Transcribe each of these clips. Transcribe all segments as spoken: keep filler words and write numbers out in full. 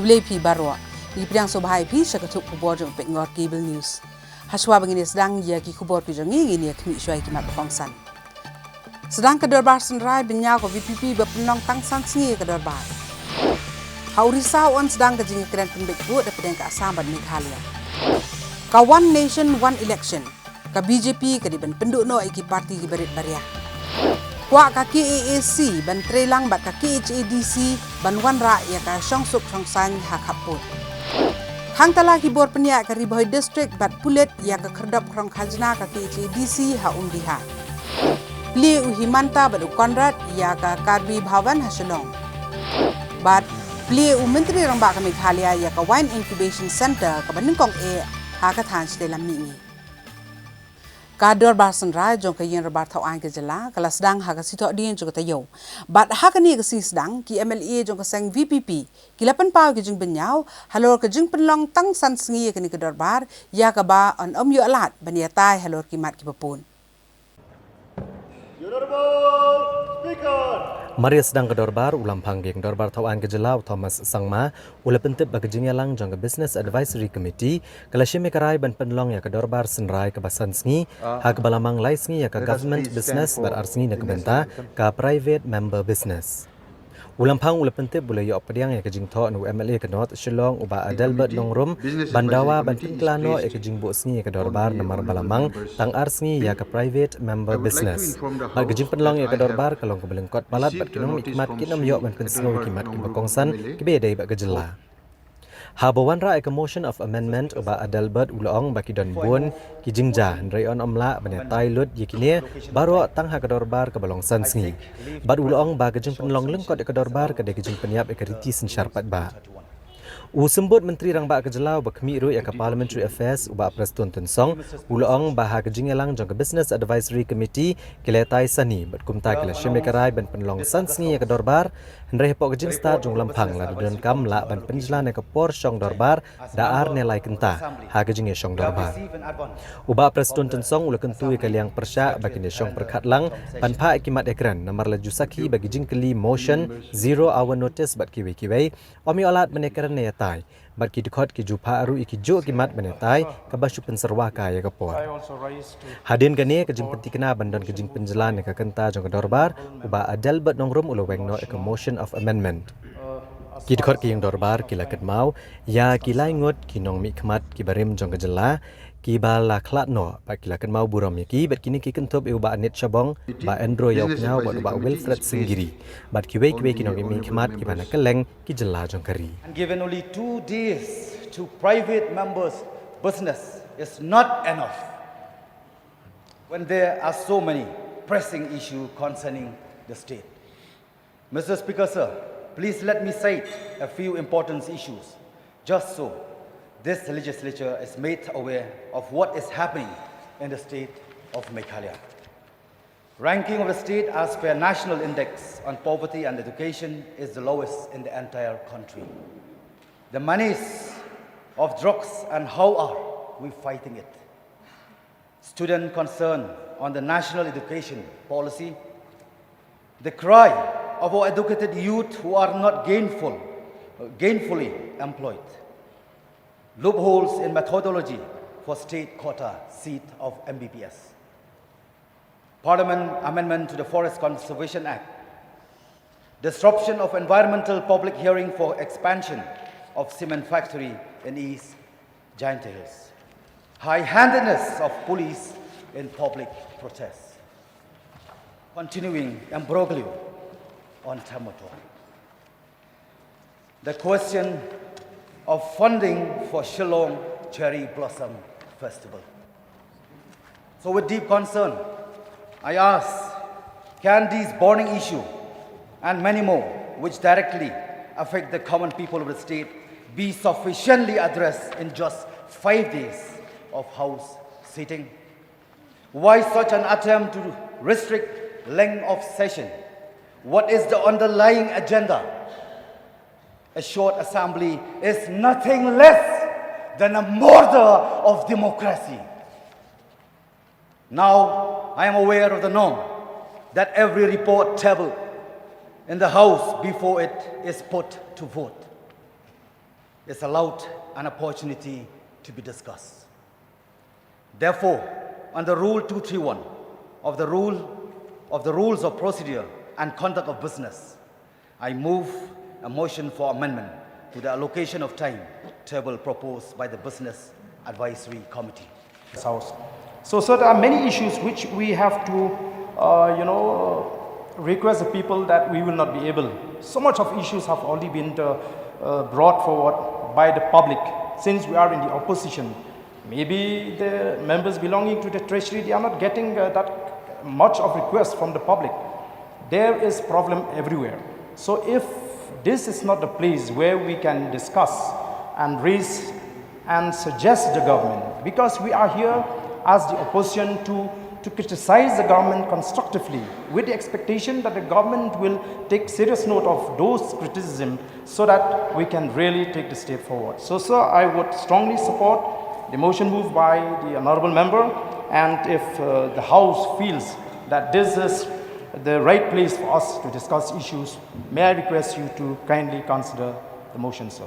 Khublei phi baroh. Ngi pdiang sngewbha ïa phi sha ka thup khubor jong Pynïaid Cable News. Hashwa ba ngin ïa sdang ïa ki khubor ki jong ngi, ngin ïa khmih shuwa ïa ki mat ba kongsan. Sdang ka Dorbar Synrai, bynñiaw ka V P P ba pynlong tang san sngi ïa ka Dorbar. Ha Orissa yn sdang ka jingïakren pynbeit vote hapdeng ka Assam bad Meghalaya. Ka One Nation One Election, ka B J P ka dei ban pynduh noh ïa ki parti ki barit baria. Kwah ka K A A C ban trei lang bad ka K H A D C ban wanrah ïa ka shongsuk shongsaiñ ha khappud. Khang tala ki bor pynïaid ka Ri Bhoi District bad pulit ïa ka khyrdop khrong khajna ka K H A D C ha Umdihar. Plie u Himanta bad u Conrad ïa ka Karbi Bhavan ha Shillong. Bad plie u Myntri Rangbah ka Meghalaya ïa ka Wine Incubation Centre kaba nyngkong eh ha ka thaiñ Shillong mynmiet. Ka Dorbar Synrai jong ka Ïing Dorbar Thawaiñ ka Jylla ka la sdang ha ka Sngi Thohdieng jong ka taïew. Bad ha kane ka sngi sdang, ki M L A jong ka seng V P P ki la pynpaw ki jingbynñiaw halor ka jingpynlong tang san sngi ïa kane ka dorbar, ïa kaba yn ym ïoh lad ban ïatai halor ki mat kiba bun. Honorable Speaker. Mar ïa sdang ka dorbar, u Lamphang ka Ïing Dorbar Thawaiñ ka Jylla, u Thomas Sangma, u la pyntip ba ka jingïalang jong ka Business Advisory Committee ka la shim ïa ka rai ban pynlong ïa ka Dorbar Synrai kaba san sngi, ha kaba la mang lai sngi ïa ka government business bad ar sngi na ka bynta ka private member business. U Lamphang u la pyntip ba u la ïoh pdiang ïa ka jingthoh na u M L A ka North Shillong, u Bah Adelbert Nongrum, ban dawa ban pynkylla noh ïa ka jingbuh sngi ïa ka dorbar namar ba la mang tang ar sngi ïa ka private member business. Bad ka jingpynlong ïa ka dorbar ka long kaba lyngkot palat bad ki nongmihkhmat kin ym ïoh ban pynsngew ïa ki mat kiba kongsan kiba ïadei bad ka jylla. Haba wanrah ïa ka Motion of Amendment, u Bah Adelbert u la ong ba ki don bun ki jingjia, hynrei yn ym lah ban ïatai lut ïa kine baroh tang ha ka dorbar kaba long san sngi. Bad u la ong ba ka jingpynlong lyngkot ïa ka dorbar ka dei ka jingpynïap ïa ka riti synshar paidbah. U Symbud Myntri Rangbah ka Jylla uba khmih ruh ïa ka Parliamentary Affairs, u Bah Prestone Tynsong, u la ong ba ha ka jingïalang jong ka Business Advisory Committee ki la ïatai sani bad kumta ki la shim ïa ka rai ban pynlong san sngi ïa ka dorbar. Hynrei hapoh ka jingstad jong u Lamphang, lada donkam lah ban pynjlan ïa ka por shong dorbar da ar ne lai kynta ha ka jingïashong dorbar. U Bah Prestone Tynsong u la kyntu ïa ka liang pyrshah ba kin ïashong pyrkhat lang ban phah ïa ki mat ïakren namar la ju sakhi ba ki jingkylli motion, zero hour notice bad kiwei kiwei, ym ïoh lad ban ïakren ne ïatai. Bad ki dkhot ki ju phah ruh ïa ki juh ki mat ban ïatai kaba shu pynsyrwa kai ïa ka por. Hadien kane ka jingpynthikna ban don ka jingpynjlan ïa ka kynta jong ka dorbar, u Bah Adelbert Nongrum u la weng noh ïa ka Motion of Amendment. Ki dkhot ka ïing dorbar ki la kynmaw ïa ki lai ngut ki nongmihkhmat kiba rim jong ka jylla kiba la khlad noh bad ki la kynmaw burom ïa ki, bad kine ki kynthup ïa u Bah Anit Shabong, Bah Andrew Ïawkñiaw bad u Bah Wilfred Singiri, bad kiwei kiwei ki nongmihkhmat kiba na kylleng ki jylla jong ka ri. And given only two days to private members' business is not enough when there are so many pressing issues concerning the state. Mister Speaker, sir, please let me cite a few important issues, just so this legislature is made aware of what is happening in the state of Meghalaya. Ranking of the state as per National Index on Poverty and Education is the lowest in the entire country. The menace of drugs, and how are we fighting it? Student concern on the National Education Policy, the cry of our educated youth who are not gainful, gainfully employed, loopholes in methodology for state quota seat of M B B S, Parliament amendment to the Forest Conservation Act, disruption of environmental public hearing for expansion of cement factory in East Jaintia Hills, high-handedness of police in public protests, continuing imbroglio on Thanbotol. The question of funding for Shillong Cherry Blossom Festival. So with deep concern, I ask, can these burning issues and many more which directly affect the common people of the state be sufficiently addressed in just five days of House sitting? Why such an attempt to restrict length of session? What is the underlying agenda? A short assembly is nothing less than a murder of democracy. Now, I am aware of the norm that every report tabled in the House before it is put to vote. is allowed an opportunity to be discussed. Therefore, under Rule two three one of the rule of the Rules of Procedure and Conduct of Business, I move a motion for amendment to the allocation of time table proposed by the Business Advisory Committee. This House. So, so there are many issues which we have to, uh, you know, request the people that we will not be able. So much of issues have already been uh, uh, brought forward by the public since we are in the opposition. Maybe the members belonging to the treasury, they are not getting uh, that much of request from the public. There is problem everywhere. So if this is not the place where we can discuss and raise and suggest the government, because we are here as the opposition to, to criticize the government constructively with the expectation that the government will take serious note of those criticism so that we can really take the step forward. So, sir, I would strongly support the motion moved by the honorable member, and if uh, the House feels that this is the right place for us to discuss issues, may I request you to kindly consider the motion, sir.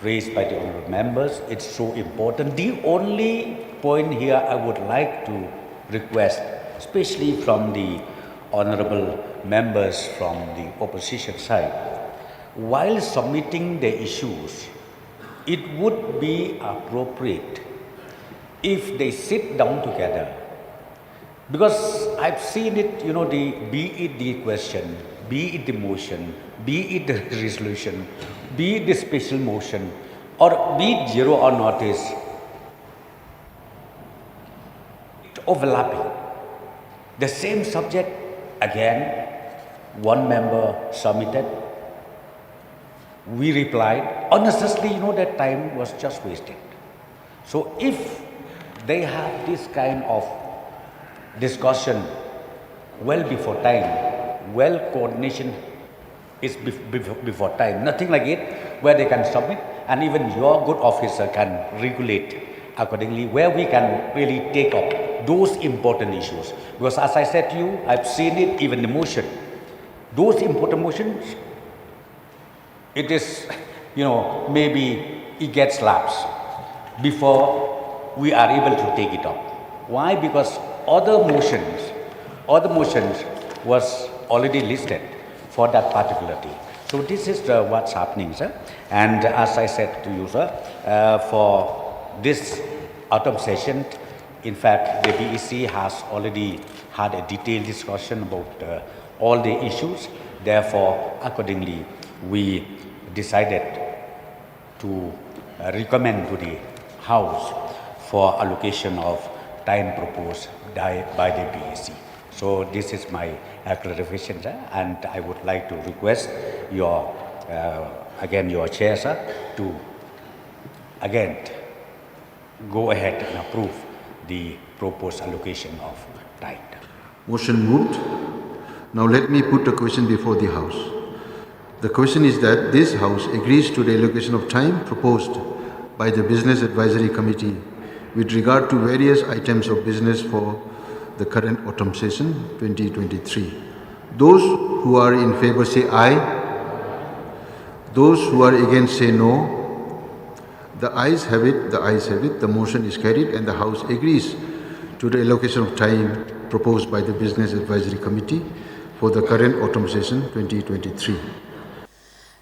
Raised by the honorable members, it's so important. The only point here I would like to request, especially from the honorable members from the opposition side, while submitting the issues, it would be appropriate if they sit down together, because I've seen it, you know, the, be it the question, be it the motion, be it the resolution, be it the special motion, or be it zero hour notice, it overlapping. The same subject, again, one member submitted, we replied, unnecessarily, you know, that time was just wasted. So if they have this kind of discussion well before time, well coordination is bef- bef- before time, nothing like it, where they can submit and even your good officer can regulate accordingly, where we can really take up those important issues. Because as I said to you, I've seen it, even the motion, those important motions, it is, you know, maybe it gets lapsed before we are able to take it up. Why? Because other motions, other motions was already listed for that particular day. So this is the, what's happening, sir. And as I said to you, sir, uh, for this autumn session, in fact, the B E C has already had a detailed discussion about uh, all the issues. Therefore, accordingly, we decided to uh, recommend to the House for allocation of time proposed by, by the B E C. So this is my uh, clarification, sir, and I would like to request your, uh, again, your chair, sir, to again go ahead and approve the proposed allocation of time. Motion moved. Now let me put the question before the House. The question is that this House agrees to the allocation of time proposed by the Business Advisory Committee with regard to various items of business for the current autumn session twenty twenty-three. Those who are in favor say aye. Those who are against say no. The ayes have it, the ayes have it. The motion is carried and the House agrees to the allocation of time proposed by the Business Advisory Committee for the current autumn session twenty twenty-three.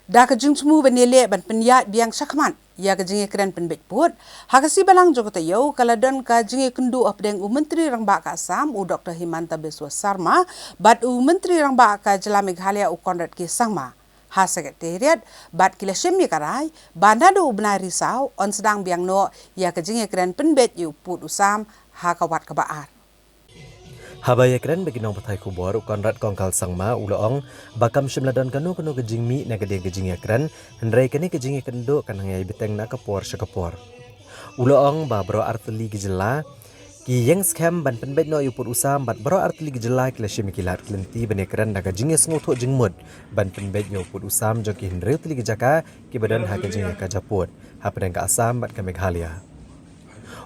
Da ka jingthmu ban ïaleh ban pynïaid biang shakhmat ïa ka jingïakren pynbeit pud ha ka sngi Balang jong ka taïew, ka la don ka jingïakynduh hapdeng u Myntri Rangbah ka Assam, u Doktor Himanta Biswa Sarma, bad u Myntri Rangbah ka jylla Meghalaya, u Conrad K Sangma. Ha Secretariat bad ki la shim ïa ka rai ba naduh u bnai Risaw yn sdang biang noh ïa ka jingïakren pynbeit ïa u pud u sam ha ka wat kaba ar. Haba ïakren bad ki nongpathai khubor, u Conrad Kongkal Sangma u la ong ba kam shym la don kano kano ka jingmih na ka liang ka jingïakren, hynrei kane ka jingïakynduh kan nang ïai bteng na ka por sha ka por. U la ong ba baroh artylli ki jylla ki ïeng skhem ban pynbeit noh ïa u pud u sam, bad baroh artylli ki jylla ki la shim ïa ki lad ki lynti ban ïakren da ka jingïasngewthuh jingmut ban pynbeit ïa u pud u sam jong ki hynriew tylli ki jaka kiba don ha ka jingïakajia pud hapdeng ka Assam bad ka Meghalaya.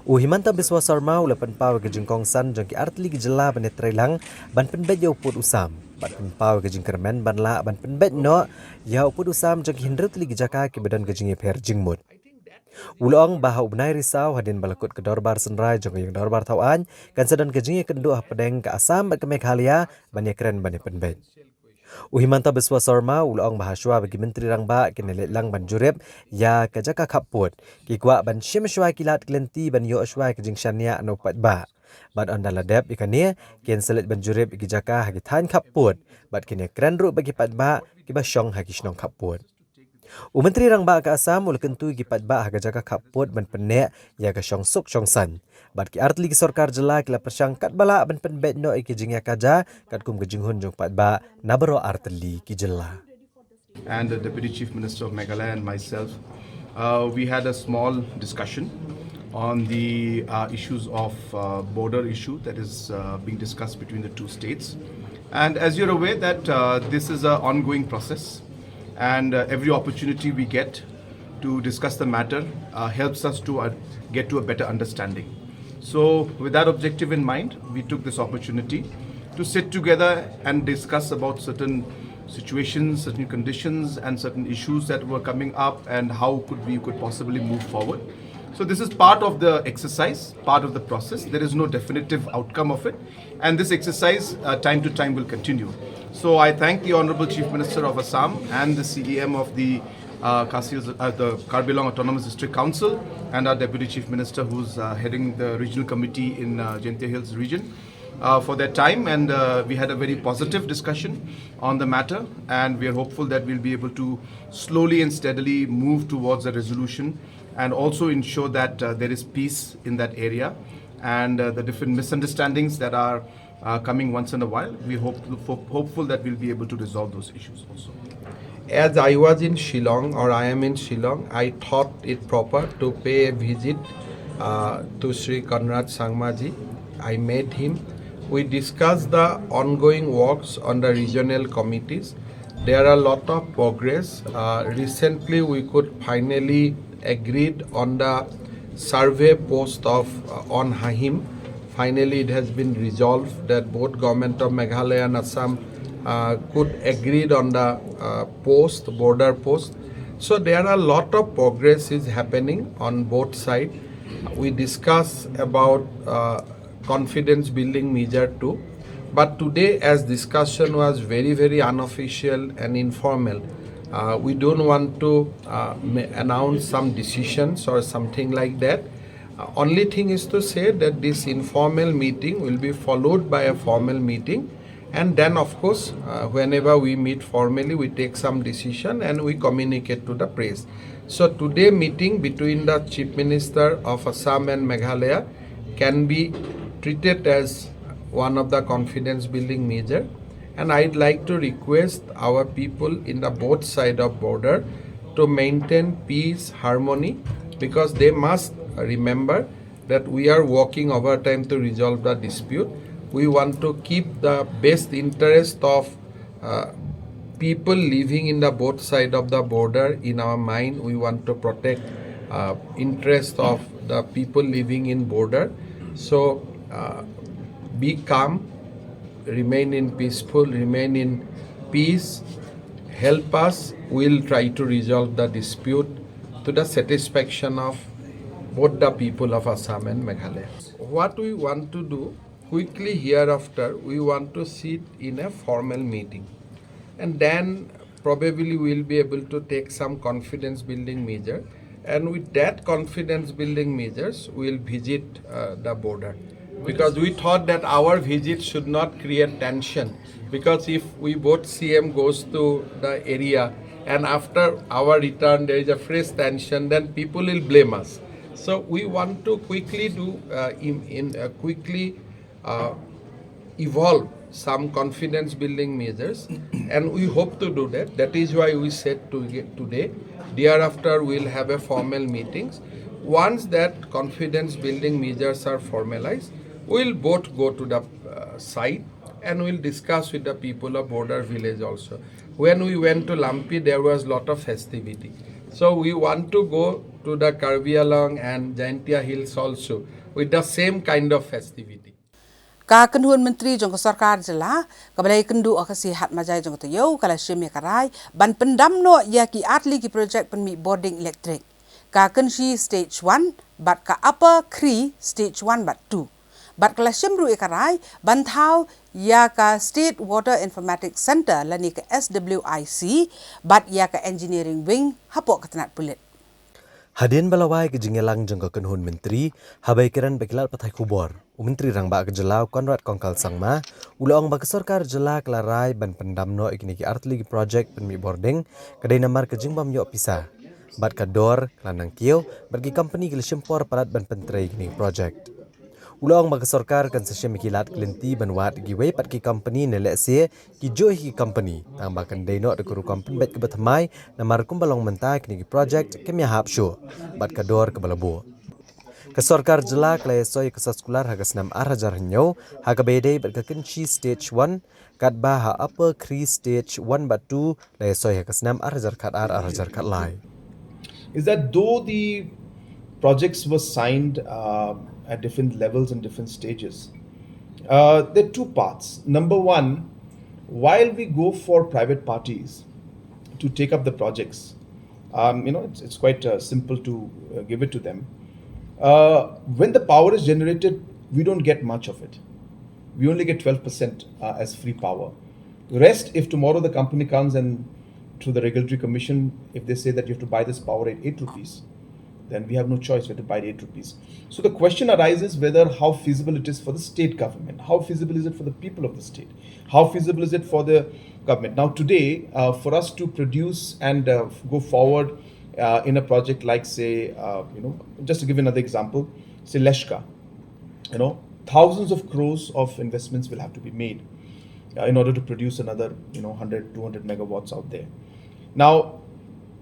U Himanta Biswa Sarma u la pynpaw ïa ka jingkongsan jong ki artylli ki jylla ban ïatreilang ban pynbeit ïa u pud u sam bad pynpaw ïa ka jingkyrmen ban lah ban pynbeit noh ïa u pud u sam jong ki hynriew tylli ki jaka kiba don ka jingïapher jingmut. U la ong ba ha u bnai Risaw hadien ba la kut ka dorbar synrai jong ka ïing dorbar thaw aiñ kan sa don ka jingïakynduh hapdeng ka Assam bad ka Meghalaya ban ïakren ban ïapynbeit. U Himanta Biswa Sarma u la ong ba hashwa ba ki Myntri Rangbah kin leit lang ban jurip ïa ka jaka khappud, ki kwah ban shim shwa ki lad ki lynti ban ïoh shwa ïa ka jingshaniah na u paidbah. Bad ynda la dep ïa kane, kin sa leit ban jurip ïa ki jaka ha ki thaiñ khappud bad kin ïakren ruh bad ki paidbah kiba shong ha ki shnong khappud. U Myntri Rangbah ka Assam u la kyntu ïa ki paidbah ha ka jaka khappud ban pynneh ïa ka shongsuk shongsaiñ. Bad ki artylli ki sorkar jylla ki la pyrshang katba lah ban pynbeit noh ïa ki jingïakajia katkum ka jinghun jong u paidbah na baroh artylli ki jylla. And the Deputy Chief Minister of Meghalaya and myself, uh, we had a small discussion on the uh, issues of uh, border issue that is uh, being discussed between the two states. And as you're aware that uh, this is an ongoing process, and uh, every opportunity we get to discuss the matter uh, helps us to uh, get to a better understanding. So, with that objective in mind, we took this opportunity to sit together and discuss about certain situations, certain conditions, and certain issues that were coming up, and how could we could possibly move forward. So, this is part of the exercise, part of the process. There is no definitive outcome of it, and this exercise, uh, time to time, will continue. So, I thank the Honorable Chief Minister of Assam and the C E M of the uh, Khasi Hills, uh, the Karbi Anglong Autonomous District Council, and our Deputy Chief Minister, who's uh, heading the regional committee in uh, Jaintia Hills region, uh, for their time, and uh, we had a very positive discussion on the matter, and we are hopeful that we'll be able to slowly and steadily move towards a resolution and also ensure that uh, there is peace in that area, and uh, the different misunderstandings that are uh, coming once in a while. We hope, hopeful that we'll be able to resolve those issues also. As I was in Shillong, or I am in Shillong, I thought it proper to pay a visit uh, to Sri Conrad Sangmaji. I met him. We discussed the ongoing works on the regional committees. There are a lot of progress. Uh, recently, we could finally agreed on the survey post of uh, on Hahim. Finally, it has been resolved that both government of Meghalaya and Assam uh, could agreed on the uh, post, border post. So there are a lot of progress is happening on both sides. We discuss about uh, confidence building measure too. But today, as discussion was very, very unofficial and informal, uh, we don't want to uh, announce some decisions or something like that. Uh, only thing is to say that this informal meeting will be followed by a formal meeting, and then, of course, uh, whenever we meet formally, we take some decision and we communicate to the press. So today meeting between the Chief Minister of Assam and Meghalaya can be treated as one of the confidence building measure, and I'd like to request our people in the both side of border to maintain peace, harmony, because they must remember that we are working overtime to resolve the dispute. We want to keep the best interest of uh, people living in the both side of the border in our mind. We want to protect uh, interest of the people living in border. So uh, be calm, remain in peaceful, remain in peace. Help us. We'll try to resolve the dispute to the satisfaction of both the people of Assam and Meghalaya. What we want to do quickly hereafter, we want to sit in a formal meeting, and then probably we'll be able to take some confidence building measure, and with that confidence building measures, we'll visit uh, the border, because we thought that our visit should not create tension, because if we both C M goes to the area and after our return there is a fresh tension, then people will blame us. So we want to quickly do uh, in, in uh, quickly uh, evolve some confidence building measures, and we hope to do that. That is why we said to today, thereafter we'll have a formal meetings. Once that confidence building measures are formalized, we'll both go to the uh, site and we'll discuss with the people of border village also. When we went to Lampi, there was lot of festivity. So we want to go to the Karbi Anglong and Jaintia Hills also with the same kind of festivity. Ka kynhun myntri jong ka sorkar jylla kaba la ïakynduh ha ka sngi Khatmajai jong ka taïew ka la shim ïa ka rai ban pyndam noh ïa ki artylli ki project pynmih bording elektrik. Ka Kynshi stage one bad ka Upper Khri stage one bad two. Bad ka la shim ruh ïa ka rai ban thaw ïa ka State Water Informatics Centre lane ka S W I C bad ïa ka Engineering Wing hapoh ka tnat pulit. Hadien ba la wai ka jingïalang jong ka kynhun myntri, haba ïakren bad ki lad pathai khubor, u Myntri Rangbah ka jylla u Conrad Kongkal Sangma u la ong ba ka sorkar jylla ka la rai ban pyndam noh ïa kine ki artylli ki project pynmih bording, ka dei namar ka jingbym ïoh pisa bad ka dor ka la nang kiew bad ki company ki la shim por palat ban pyntrei ïa kine ki project. U la ong ba ka sorkar kan sa shim ïa ki lad ki lynti ban wad ïa kiwei pat ki company ne lehse ki juh ïa ki company, tang ba kan dei noh da ka rukom pynbeit kaba thymmai, namar kumba long mynta kine ki project kim ïahap shuh bad ka dor kaba la buh. Ka sorkar jylla ka la ïasoi ïa ka soskular ha ka snem ar hajar hynñiew ha kaba ïadei bad ka Kynshi stage one, katba ha Upper Khri stage one bad two la ïasoi ha ka snem ar hajar khatar ar hajar khatlai. Is that though the projects were signed uh, at different levels and different stages, uh, there are two parts. Number one, while we go for private parties to take up the projects, um, you know, it's, it's quite uh, simple to uh, give it to them. Uh, when the power is generated, we don't get much of it. We only get twelve percent uh, as free power. The rest, if tomorrow the company comes and through the regulatory commission, if they say that you have to buy this power at eight rupees, then we have no choice but to buy it at eight rupees. So the question arises whether how feasible it is for the state government, how feasible is it for the people of the state, how feasible is it for the government. Now today, uh, for us to produce and uh, go forward uh, in a project like, say, uh, you know, just to give another example, say Leshka, you know, thousands of crores of investments will have to be made uh, in order to produce another, you know, hundred, two hundred megawatts out there. Now,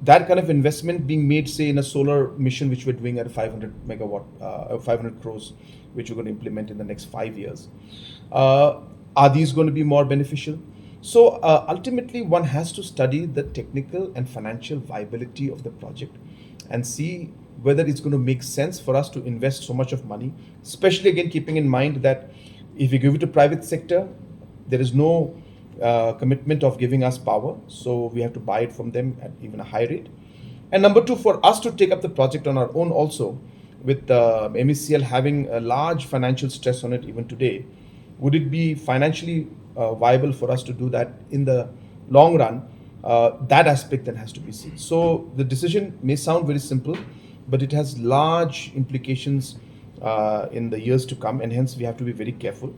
that kind of investment being made, say, in a solar mission which we're doing at five hundred megawatt, uh, five hundred crores, which we're going to implement in the next five years. Uh, are these going to be more beneficial? So uh, ultimately, one has to study the technical and financial viability of the project and see whether it's going to make sense for us to invest so much of money, especially again keeping in mind that if we give it to private sector, there is no uh, commitment of giving us power, so we have to buy it from them at even a high rate. And number two, for us to take up the project on our own also, with uh, M E C L having a large financial stress on it even today, would it be financially uh, viable for us to do that in the long run? Uh, that aspect then has to be seen. So the decision may sound very simple, but it has large implications uh, in the years to come, and hence we have to be very careful.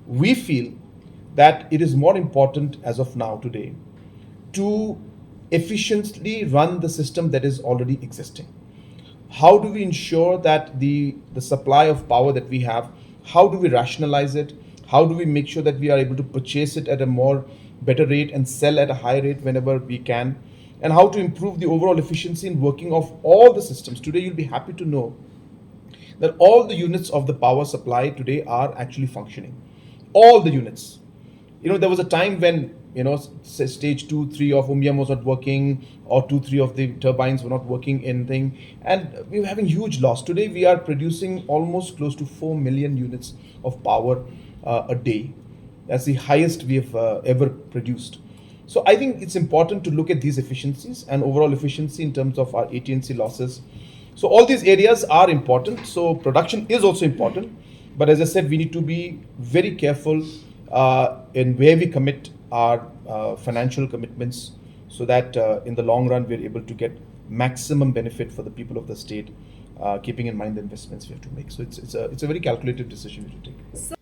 We feel that it is more important as of now today to efficiently run the system that is already existing. How do we ensure that the, the supply of power that we have, how do we rationalize it? How do we make sure that we are able to purchase it at a more better rate and sell at a high rate whenever we can? And how to improve the overall efficiency in working of all the systems. Today, you'll be happy to know that all the units of the power supply today are actually functioning. All the units. You know, there was a time when, you know, s- stage two, three of Umiam was not working, or two, three of the turbines were not working, anything. And we were having huge loss. Today, we are producing almost close to four million units of power uh, a day. That's the highest we have uh, ever produced. So I think it's important to look at these efficiencies and overall efficiency in terms of our A T and C losses. So all these areas are important. So production is also important. But as I said, we need to be very careful uh, in where we commit our uh, financial commitments so that uh, in the long run we're able to get maximum benefit for the people of the state, uh, keeping in mind the investments we have to make. So it's, it's, a, it's a very calculated decision we have to take.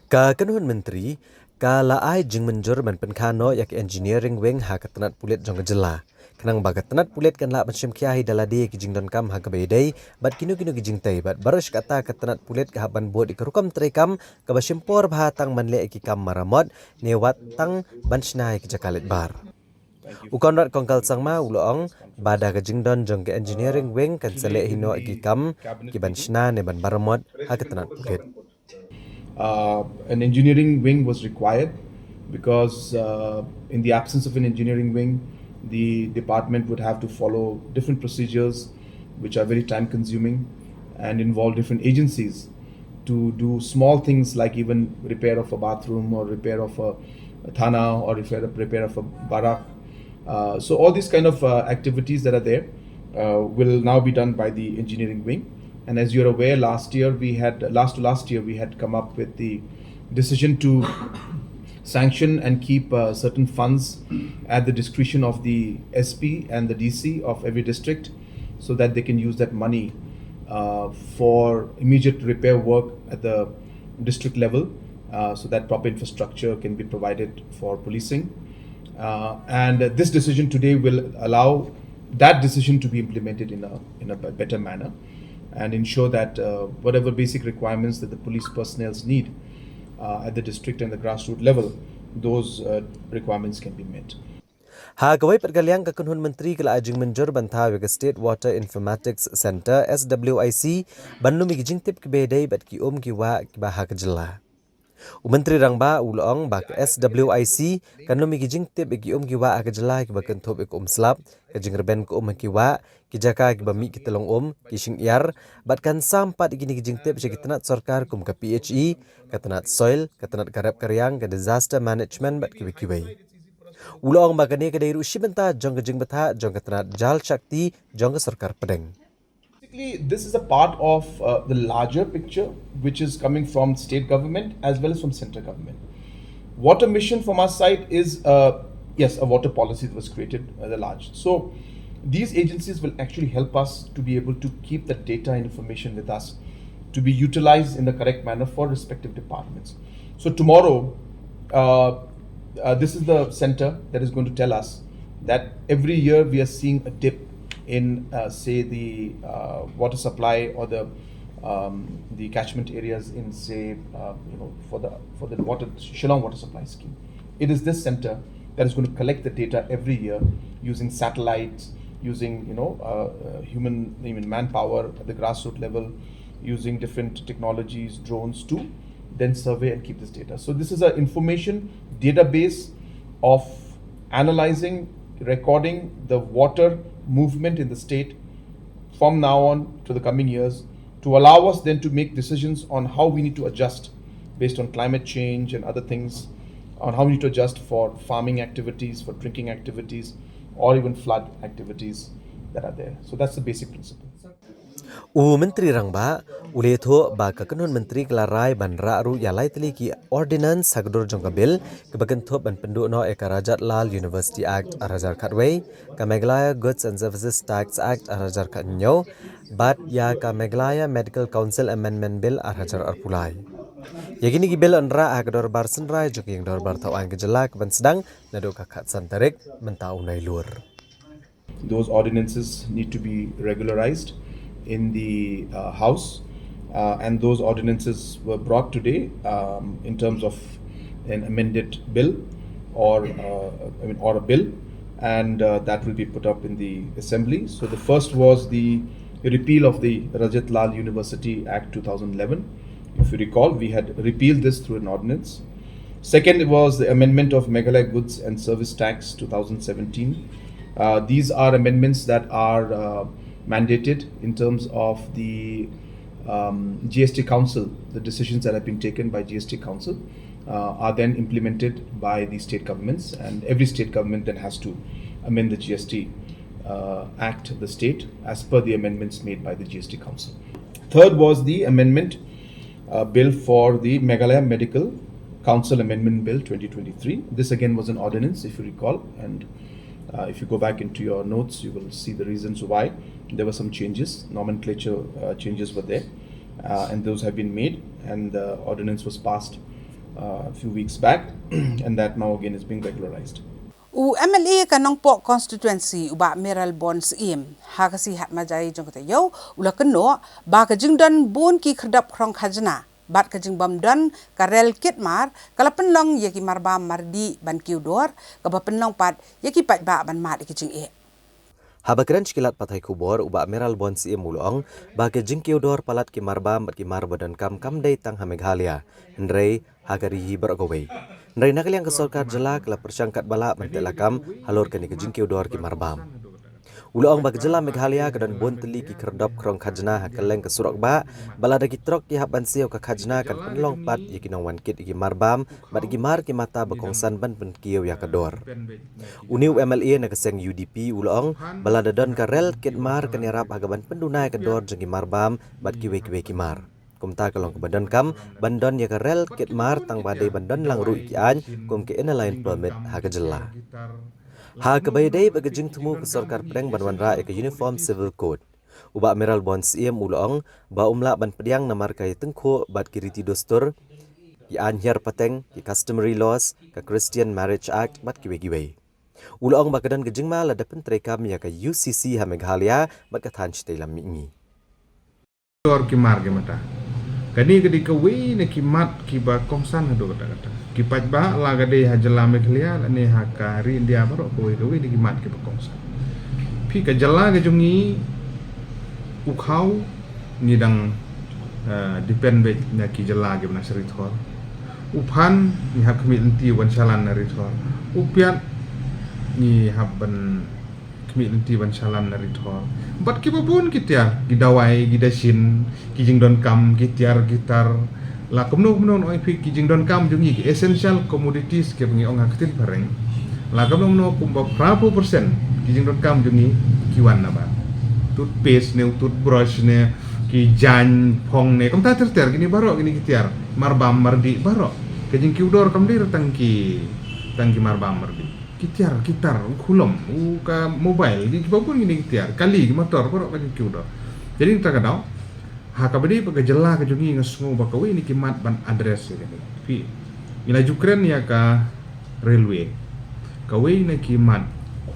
Ka kynhun myntri ka la ai jingmynjur ban pynkha noh ïa ka engineering wing ha ka tnat pulit jong ka jylla, khnang ba ka tnat pulit kan lah ban shim khia hi da lade ïa ki jingdonkam ha kaba ïadei bad kino kino ki jingtei, bad baroh shi katta ka tnat pulit ka hap ban bud ïa ka rukom treikam kaba shim por bha tang ban leh ïa ki kam maramot ne wat tang ban shna ïa ki jaka leit bar. U Conrad Kongkal Sangma u la ong ba da ka jingdon jong ka engineering wing kan sa leh hi noh ïa ki kam ki ban shna ne ban maramot ha ka tnat pulit. Uh, an engineering wing was required because uh, in the absence of an engineering wing, The department would have to follow different procedures, which are very time consuming and involve different agencies to do small things like even repair of a bathroom or repair of a, a thana or repair, repair of a barrack. Uh, so all these kind of uh, activities that are there uh, will now be done by the engineering wing. And as you're aware, last year we had, last to last year, we had come up with the decision to sanction and keep uh, certain funds at the discretion of the S P and the D C of every district, so that they can use that money uh, for immediate repair work at the district level, uh, so that proper infrastructure can be provided for policing. Uh, and uh, this decision today will allow that decision to be implemented in a, in a b-, better manner and ensure that uh, whatever basic requirements that the police personnels need uh, at the district and the grassroots level, those uh, requirements can be met. Ha kawei pat ka liang, ka kynhun myntri ka la ai jingmynjur ban thaw ïa ka State Water Informatics Centre, S W I C, ban lum ïa ki jingtip kiba dei bad ki um ki wah kiba ha ka jylla. U Myntri Rangbah u la ong ba ka S W I C kan lum ïa ki jingtip ïa ki um ki wah ha ka jylla kiba kynthup ïa ka um slap, ka jingrben ka um ha ki wah, ki jaka kiba mih ki tyllong um, ki shyngiar, bad kan sam pat ïa kine ki jingtip sha ki tnat sorkar kum ka P H E, ka tnat soil, ka tnat ka rep ka riang, ka disaster management bad kiwei kiwei. U la ong ba kane ka dei ruh shi bynta jong ka jingbthah jong ka tnat Jal Shakti jong ka sorkar pdeng. Basically, this is a part of uh, the larger picture, which is coming from state government as well as from central government. Water Mission from our side is, uh, yes, a water policy that was created at the large. So these agencies will actually help us to be able to keep the data and information with us to be utilized in the correct manner for respective departments. So tomorrow, uh, uh, this is the center that is going to tell us that every year we are seeing a dip in, uh, say, the uh, water supply or the um, the catchment areas in, say, uh, you know, for the for the water, Shillong Water Supply Scheme. It is this center that is going to collect the data every year using satellites, using, you know, uh, uh, human, I mean, manpower at the grassroots level, using different technologies, drones, to then survey and keep this data. So this is an information database of analyzing, recording the water movement in the state from now on to the coming years, to allow us then to make decisions on how we need to adjust based on climate change and other things, on how we need to adjust for farming activities, for drinking activities, or even flood activities that are there. So that's the basic principle. U Myntri Rangbah u la ïathuh ba ka kynhun myntri ka la rai ban rah ruh ïa lai tylli ki ordinance ha ka dur jong ka bill, kaba kynthup ban pynduh noh ïa ka Rajat Lal University Act ar hajar khatwei, ka Meghalaya Goods and Services Tax Act ar hajar khathynñiew, bad ïa ka Meghalaya Medical Council Amendment Bill ar hajar arphew lai. Ïa kine ki bill yn rah ha ka dorbar synrai jong ka ïing dorbar thaw aiñ ka jylla, kaban sdang naduh ka khatsan tarik mynta u Nailur. Those ordinances need to be regularized in the uh, House, uh, and those ordinances were brought today um, in terms of an amended bill or uh, I mean, or a bill, and uh, that will be put up in the Assembly. So the first was the repeal of the Rajat Lal University Act two thousand eleven. If you recall, we had repealed this through an ordinance. Second was the amendment of Meghalaya Goods and Service Tax two thousand seventeen. Uh, these are amendments that are uh, mandated in terms of the um, G S T Council. The decisions that have been taken by G S T Council uh, are then implemented by the state governments, and every state government then has to amend the G S T uh, Act, the state, as per the amendments made by the G S T Council. Third was the amendment uh, bill for the Meghalaya Medical Council Amendment Bill twenty twenty-three. This again was an ordinance, if you recall, and uh, if you go back into your notes, you will see the reasons why there were some changes, nomenclature uh, changes were there, uh, and those have been made, and the ordinance was passed uh, a few weeks back, and that now again is being regularized. U M L A ka Nongpoh Constituency, u Bah Mayralborn Syiem, ha ka sngi Hatmajai jong ka taïew, u la kynnoh ba ka jingdon bun ki khyrdop khrong khajna bad ka jingbym don ka rel kit mar ka la pynlong ïa ki marbam mardih ban kiew dor, kaba pynlong pat ïa ki paidbah ban mad ïa ki jingeh. Haba kren sha ki lad pathai khubor, u Bah Mayralborn Syiem u la ong ba ka jingkiew dor palat ki mar bam bad ki mar ba donkam kam dei tang ha Meghalaya, hynrei ha ka ri hi baroh kawei. Hynrei na ka liang ka sorkar jylla ka la pyrshang katba lah ban teh lakam halor kane ka jingkiew dor ki mar bam. U la ong ba ka jylla Meghalaya ka don bun tylli ki khyrdop khrong khajna ha kylleng ka surok bah, ba lada ki trok ki hap ban siew ka khajna kan pynlong pat ïa ki nongwan kit ïa ki mar bam bad ïa ki mar ki mata ba kongsan ban pynkiew ïa ka dor. Une u M L A na ka seng U D P u la ong ba lada don ka rel kit mar kan ïarap ha ka ban pynduna ïa ka dor jong ki mar bam bad kiwei kiwei ki mar. Kumta ka long kaba donkam ban don ïa ka rel kit mar tang ba dei ban don lang ruh ïa ki aiñ kum ka Inner Line Permit ha ka jylla. Ha kaba ïadei bad ka jingthmu ka sorkar pdeng ban wanrah ïa ka Uniform Civil Code, u Bah Mayralborn Syiem u la ong ba um lah ban pdiang namar ka ïatyngkhuh bad ki riti dustur, ki aiñ hiar pateng, ki customary laws, ka Christian Marriage Act bad kiwei kiwei. U la ong ba ka don ka jingma lada pyntreikam ïa ka U C C ha Meghalaya bad ka thaiñ shatei lam mihngi. Dor ki mar ki mata. Kane ka dei kawei na ki mat kiba kongsan haduh katta katta. Ki paidbah la ka dei ha jylla Meghalaya lane ha ka ri India baroh kawei kawei na ki mat kiba kongsan. Phi ka jylla ka jong ngi u khaw ngi dang, eh, depend beit na ki jylla kiba na sha Ri Thor. U phan ngi hap khmih lynti ban shalan na Ri Thor. U piat ngi hap ban khmih lynti ban shalan na Ri Thor. Bad kiba bun ki tiar, ki dawai, ki dashin, ki jingdonkam, ki tiar, ki tar. La kumno kumno, ong ïa phi, ki jingdonkam jong ngi, ki essential commodities kiba ngi ong ha ka ktien phareng. La kumno kumno, kumba phra phew percent ki jingdonkam jong ngi ki wan na bar. Toothpaste ne, toothbrush ne, ki jaiñ phong ne, kumta ter ter, kine baroh kine ki tiar, mar bam mar dih baroh. Ka jingkiew dor kam dei tang ki, tang ki mar bam mar dih. Ki tiar, ki tar, u khulom, u ka mobile, ki, kiba bun kine ki tiar, kali, ki motor, baroh ka jingkiew dor. Jadi mynta ka daw, ha kaba dei bad ka jylla ka jong ngi, nga sngew ba kawei na ki mat ban address ïa kane. Phi, ngi la ju kren ïa ka railway. Kawei na ki mat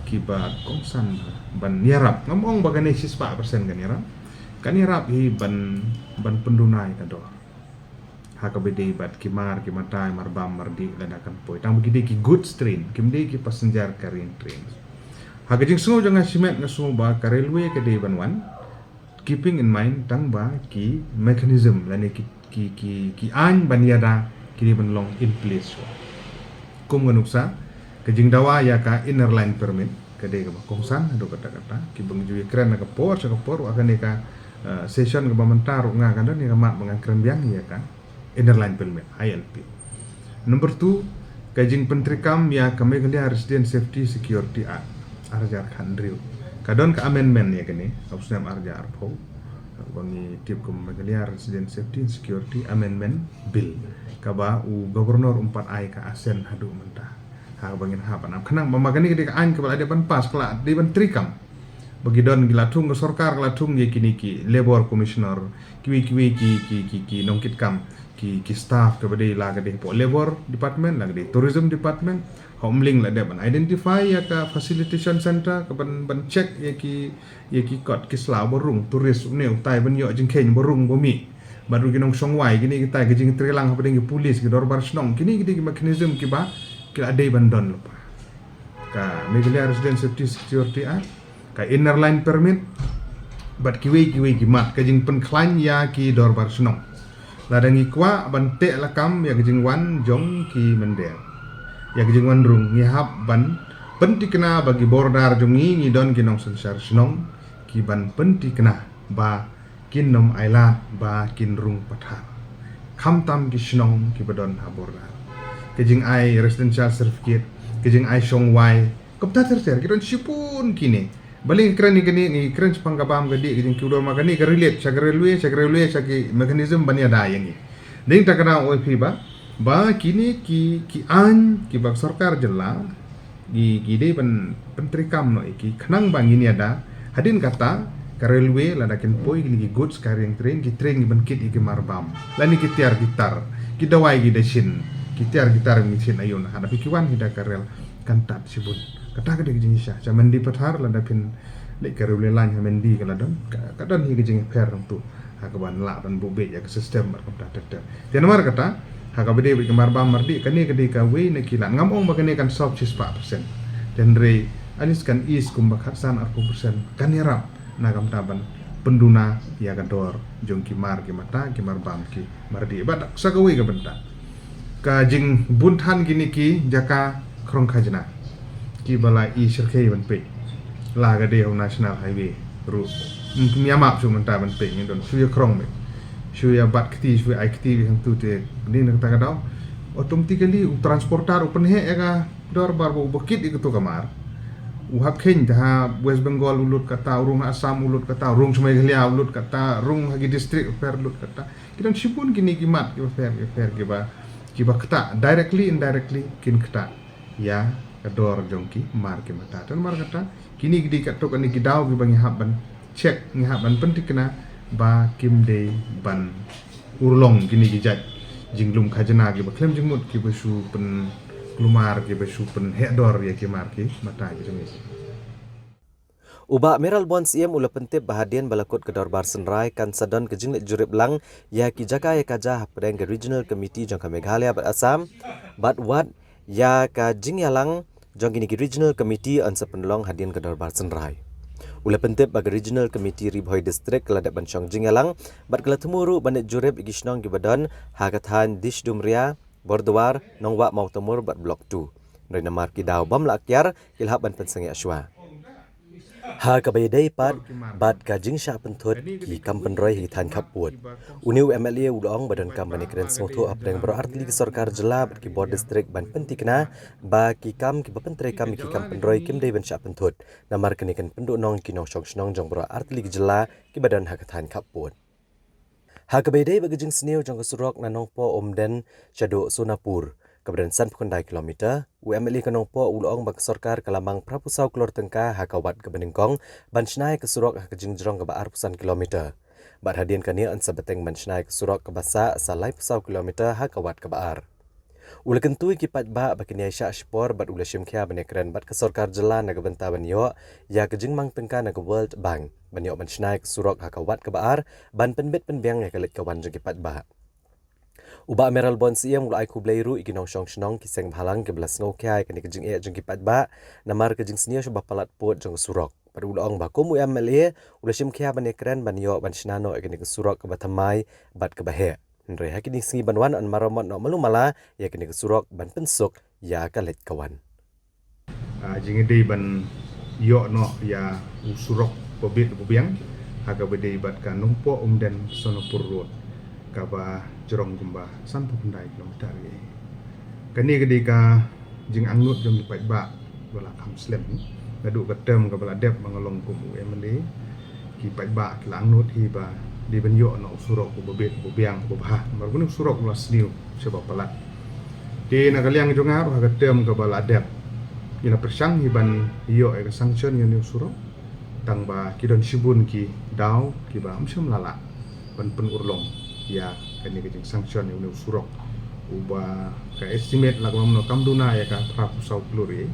kiba kongsan ban ïarap. Ngam ong ba kane shispah percent kan ïarap. Kan ïarap hi ban, ban pynduna ïa ka dor. Ha kaba dei bad ki mar, ki mata, mar bam mar dih lada kan poi. Tang ba ki dei ki goods train, kim dei ki passenger carrying train. Ha ka jingsngew jong nga shimet nga sngew ba ka railway ka dei ban wan, keeping in mind tang ba ki mechanism lane ki, ki, ki, ki aiñ ban ïada ki dei ban long in place. Kum nga nuksa, ka jingdawa ïa ka Inner Line Permit ka dei kaba kongsan haduh katta katta, kiba ngi ju ïakren na ka por sha ka por, wat kane ka, eh, session kaba mynta ruh nga ka don ïa ka mat ba ngan kren biang ïa ka Inner Line Permit, I L P. Number two, ka jingpyntreikam ïa ka Meghalaya Resident Safety Security Act, ar hajar khathynriew. Ka don ka amendment ïa kane, ha u snem ar hajar arphew. Ba ngi tip kum Meghalaya Resident Safety and Security Amendment Bill. Kaba u Governor um pat ai ka assent haduh mynta. Ha kaba ngin hap ban ap. Khnang ba ma kane ka dei ka aiñ kaba la dei ban pass, ka la dei ban treikam. Ba ki don ki la thung, ka sorkar ka la thung ïa kine ki Labour Commissioner, kiwei kiwei ki, ki, ki, ki nongkitkam, ki, ki staff kaba dei, la ka dei hapoh Labour Department, la ka dei Tourism Department. Ha Umling la dep ban identify ïa ka facilitation center, ka ban, ban check ïa ki, ïa ki kot ki sla ba rung, tourist une utai ban ïoh jingkheiñ ba rung ba mih. Bad ruh ki nongshong wai, kine kitai, ka jingtreilang hapdeng ki police, ki dorbar shnong, kine ki dei ki mechanism kiba ki la dei ban don lypa. Ka Meghalaya Resident Safety Security Act, ka Inner Line Permit, bad kiwei kiwei ki mat, ka jingpynkhlaiñ ïa ki dorbar shnong. Lada ngi kwah ban teh lakam ïa ka jingwan jong ki mynder, ïa ka jingwan rung, ngi hap ban pynthikna ba ki border jong ngi, ngi don ki nongsynshar shnong ki ban pynthikna ba kin ym ailad ba kin rung pathar. Khamtam ki shnong kiba don ha border. Ka jingai residential certificate, ka jingai shong wai, kumta ter ter, ki don shibun kine. Balei ngi kren ïa kane, ngi kren shaphang ka bam ka dih, ka jingkiew dor, ma kane ka relate sha ka railway, sha ka railway, sha ki mechanism ban ïada ïa ngi. Dei tang kane, ong ïa phi ba, ba kine ki, ki aiñ kiba sorkar jylla ki, ki dei ban pyntreikam noh ïa ki, khnang ba ngin ïada. Hadien kata, ka railway lada kin poi kine ki goods carrying train, ki train ki ban kit ïa ki mar bam, lane ki tiar ki tar, ki dawai ki dashin, ki tiar ki tar, ki shin aïu, na hana phi ki wan hi da ka rel, kan tad shibun. Kata ka dei ka jingshisha. Sha Mendipathar lada phin leit ka railway line ha Mendi ka la don, ka, ka don hi ka jingpher nangtu. Ha kaban lah ban buh beit ïa ka system bad kumta ter ter. Te namar kata, ha kaba dei bad ki mar bam mar dih, kane ka dei kawei na ki lad. Ngam ong ba kane kan solve shispah percent. Hynrei At least kan ease kumba khatsan arphew percent kan ïarap na ka bynta ban pynduna ïa ka dor jong ki mar ki mata, ki mar bam, ki mar dih. Bad sa kawei ka bynta, ka jingbun than kine ki jaka khrong khajna kiba la i shyrkhei ban peit, la ka dei ha u National Highway ruh. Ym ïa map shuh mynta ban peit, ngi don shu ïa khrong beit, shu ïa bat kti, shu ïa ai kti beit hangtu. Te dei na kata ka daw, automatically u transporter u pynheh ïa ka dor, baroh uba kit ïa kato ka mar, u hap kheiñ, te ha West Bengal u lut kata, u rung ha Assam u lut kata, u rung sha Meghalaya u lut kata, rung ha ki district bapher u lut kata. Ki don shibun kine ki mat kiba pher kiba pher kiba, kiba ktah, directly, indirectly kin ktah ïa ka dor jong ki mar ki mata. Te namar kata, kine ki dei katto katne ki daw kiba ngi hap ban check, ngi hap ban pynthikna ba kim dei ban urlong kine ki jait jinglum khajna kiba khlem jingmut, kiba shu pynkulmar, kiba shu pynheh dor ïa ki mar ki mata ki jong ngi. U Bah Mayralborn Syiem u la pyntip ba hadien ba la kut ka Dorbar Synrai kan sa don ka jingleit jurip lang ïa ki jaka ïa ka ja hapdeng ka Regional Committee jong ka Meghalaya bad Assam, bad wat ïa ka jingïalang jong kine ki Regional Committee yn sa pynlong hadien ka Dorbar Synrai. U la pyntip ba ka Regional Committee Ri Bhoi District ka la dep ban shong jingïalang bad ka la thmu ruh ban leit jurip ïa ki shnong kiba don ha ka thaiñ Dishdumria, Bordwar, Nongwah Mawtamur bad Block two. Hynrei namar ki daw bym lah kiar, ki la hap ban pynsangeh shuwa. Ha kaba ïadei pat bad ka jingshah pynthut ki kam pynroi ha ki thaiñ khappud, une u MLA u la ong ba donkam ban ïakren sngewthuh hapdeng baroh artylli ki sorkar jylla bad ki bor district ban pynthikna ba ki kam kiba pyntreikam ïa ki kam pynroi kim dei ban shah pynthut, namar kane kan pynduhnong ïa ki nongshong shnong jong baroh artylli ki jylla kiba don ha ka thaiñ khappud. Ha kaba ïadei bad ka jingsniew jong ka surok na Nongpoh Umden shaduh Sonapur, kaba don sanphew khyndai kilometer, u MLA ka Nongpoh u la ong ba ka sorkar ka la mang phraphew saw klur tyngka ha ka wat kaba nyngkong ban shna ïa ka surok ha ka jingjrong kaba arphew san kilometer. Bad hadien kane yn sa bteng ban shna ïa ka surok kaba sah sa laiphew saw kilometer ha ka wat kaba ar. U la kyntu ïa ki paidbah ba kin ïai shah shipor bad u la shim khia ban ïakren bad ka sorkar jylla na ka bynta ban ïoh ïa ka jingmang tyngka na ka World Bank ban ïoh ban shna ïa ka surok ha ka wat kaba ar, ban pynbit pynbiang ïa ka leit ka wan jong ki paidbah. U Bah Mayralborn Syiem u la ai khublei ruh ïa ki nongshong shnong, ki seng bhalang kiba la sngewkhia ïa kane ka jingeh jong ki paidbah namar ka jingsniew shaba palat pud jong ka surok. Bad u la ong ba kum u MLA u la shim khia ban ïakren ban ïoh ban shna noh ïa kane ka surok kaba thymmai bad kaba heh. Hynrei ha kine ki sngi ban wan yn maramot noh malu mala ïa kane ka surok ban pynsuk ïa ka leit ka wan. Ah, jingïadei ban ïoh noh ïa u surok ba bit ba biang ha kaba ïadei bad ka Nongpoh Umden Sonapur Road, kaba jrong kumba sanphew khyndai kilometer ïa. Kane ka dei ka jingangnud jong ki paidbah ba la kham slem. Naduh ka term kaba la dep ba nga long kum u MLA, ki paidbah ki la angnud hi ba dei ban ïoh noh u surok uba bit, uba biang, uba bha. Namar une u surok u la sniew shaba palat. Te na ka liang jong nga ruh ha ka term kaba la dep, ngi la pyrshang hi ban ïoh ïa ka sanction ïa une u surok. Tang ba ki don shibun ki daw kiba ym shym la lah ban pynurlong ïa kane ka jingsanction ïa une u surok uba ka estimate la ka long noh kam duna ïa ka phraphew saw klur ïa,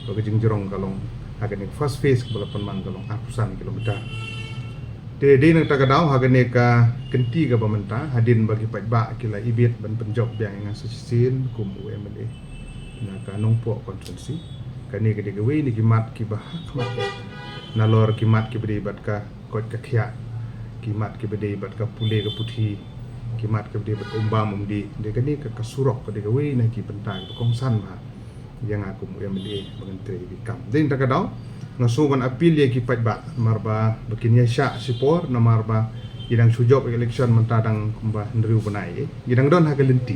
ba ka jingjrong ka long ha kane ka first phase kaba la pynmang ka long arphew san kilometer. Te dei na kata ka daw ha kane ka kynti kaba mynta, hadien ba ki paidbah ki la ibit ban pynjop biang ïa nga sa shisien kum u MLA na ka Nongpoh constituency, kane ka dei kawei na ki mat kiba ha khmat nalor ki mat kiba dei bad ka koit ka khiah, ki mat kiba dei bad ka pule ka puthi, ki mat kiba dei bad ka um bam um dih. Dei kane ka, ka surok ka dei kawei na ki bynta kiba kongsan bha ïa nga kum u MLA ba ngan trei ïa ki kam. Dei na kata ka daw nga sngew ban appeal ïa ki paidbah namar ba, ba kin ïa shah shipor, namar ba ngi dang shu jop election mynta dang kumba hynriew bnai, ngi dang don ha ka lynti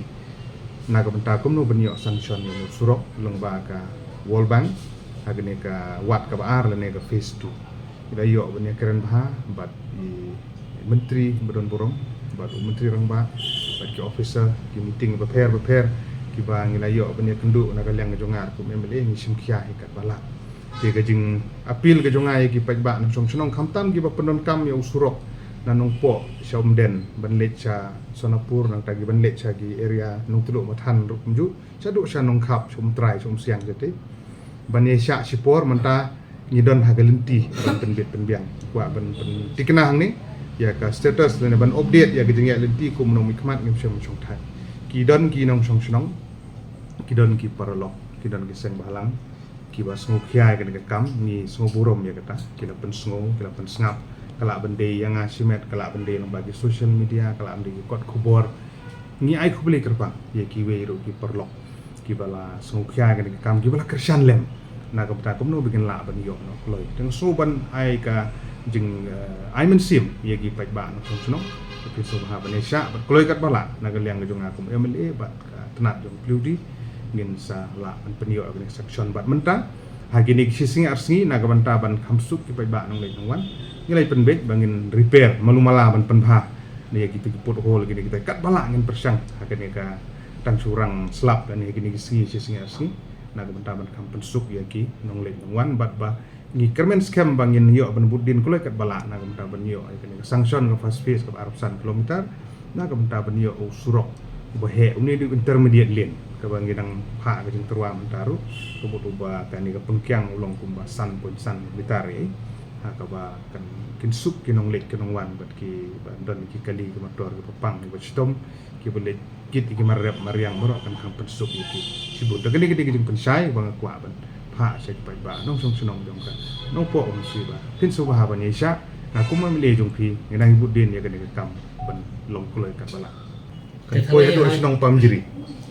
na ka bynta kumno ban ïoh sanction ïa une u surok lyngba ka World Bank ha kane ka wat kaba ar lane ka phase two. Ngi la ïoh ban ïakren bha bad i Myntri ba don burom, bad u Myntri Rangbah, bad ki officer, ki meeting bapher bapher kiba ngi la ïoh ban ïakynduh na ka liang jong nga kum MLA, ngi shim khia hi katba lah. Te ka jingappeal ka jong nga ïa ki paidbah nongshong shnong, khamtam kiba pyndonkam ïa u surok na Nongpoh sha Umden ban leit sha Sonapur, nangta ki ban leit sha ki area Nongtluh Mathan ruh kumjuh, shaduh sha Nongkhap, sha Umtrai, sha Umsiang, jati ban ïa shah shipor, mynta ngi don ha ka lynti ban pynbit pynbiang. Kwah ban pynthikna hangne ïa ka status lane ban update ïa ka jingïaid lynti kum u nongmihkhmat, ngim shym shongthait. Ki don ki nongshong shnong, ki don ki paralok, ki don ki seng bhalang, Kiba sngewkhia ïa kane ka kam, ngi sngewburom ïa kata, ki la pynsngew, ki la pynsngap, ka lah ban dei ïa nga shimet, ka lah ban dei lyngba ki social media, ka lah ban dei ki kot khubor. Ngi ai khublei kyrpang ïa kiwei ruh ki paralok kiba la sngewkhia ïa kane ka kam, kiba la kyrshan lem. Na ka bynta kumno ba ngin lah ban ïoh noh kloi. Te nga sngew ban ai ka jing, eh, ai mynsiem ïa ki paidbah nongshong shnong. Phi sngewbha ban ïaishah bad kloi katba lah na ka liang ka jong nga kum M L A bad ka tnat jong Paliu D, ngin sa lah ban pynïoh ïa kane ka sanction bad mynta ha kine ki shi sngi ar sngi na ka bynta ban kham suk ki paidbah nongleit nongwan. Ngi la pynbeit ba ngin repair malu mala ban pynbha ïa kita ki pothole, kine kita, katba lah ngin pyrshang ha kane ka tang shu rang slap lane ha kine ki sngi shi sngi ar sngi na ka bynta ban kham pynsuk ïa ki nongleit nongwan bad ba ngi kyrmen skhem ba ngin ïoh ban bud dien kloi katba lah na ka bynta ban ïoh ïa kane ka sanction ka first phase kaba arphew san kilometer, na ka bynta ban ïoh u surok uba heh, une u dei u intermediate lane kaba ngi dang phah ka jingtyrwa mynta ruh, ka mut uba kane ka pynkiang u long kumba san point san meter ïa, ha kaba kan kynsuk ki nongleit ki nongwan bad kiba don ki kali ki motor kiba pang kiba shitom, kiba leit kit ïa ki mar rep mar riang baroh kan kham pynsuk ïa ki shibun. Te kane ka dei ka jingpynshai ba nga kwah ban phah sha ki paidbah nongshong shnong jong ka Nongpoh Umsning ba phin sngewbha ban ïaishah. Nga kum M L A jong phi ngi dang bud dien ïa kane ka kam ban long kloi katba lah. Kan poi haduh shnong Pamjri.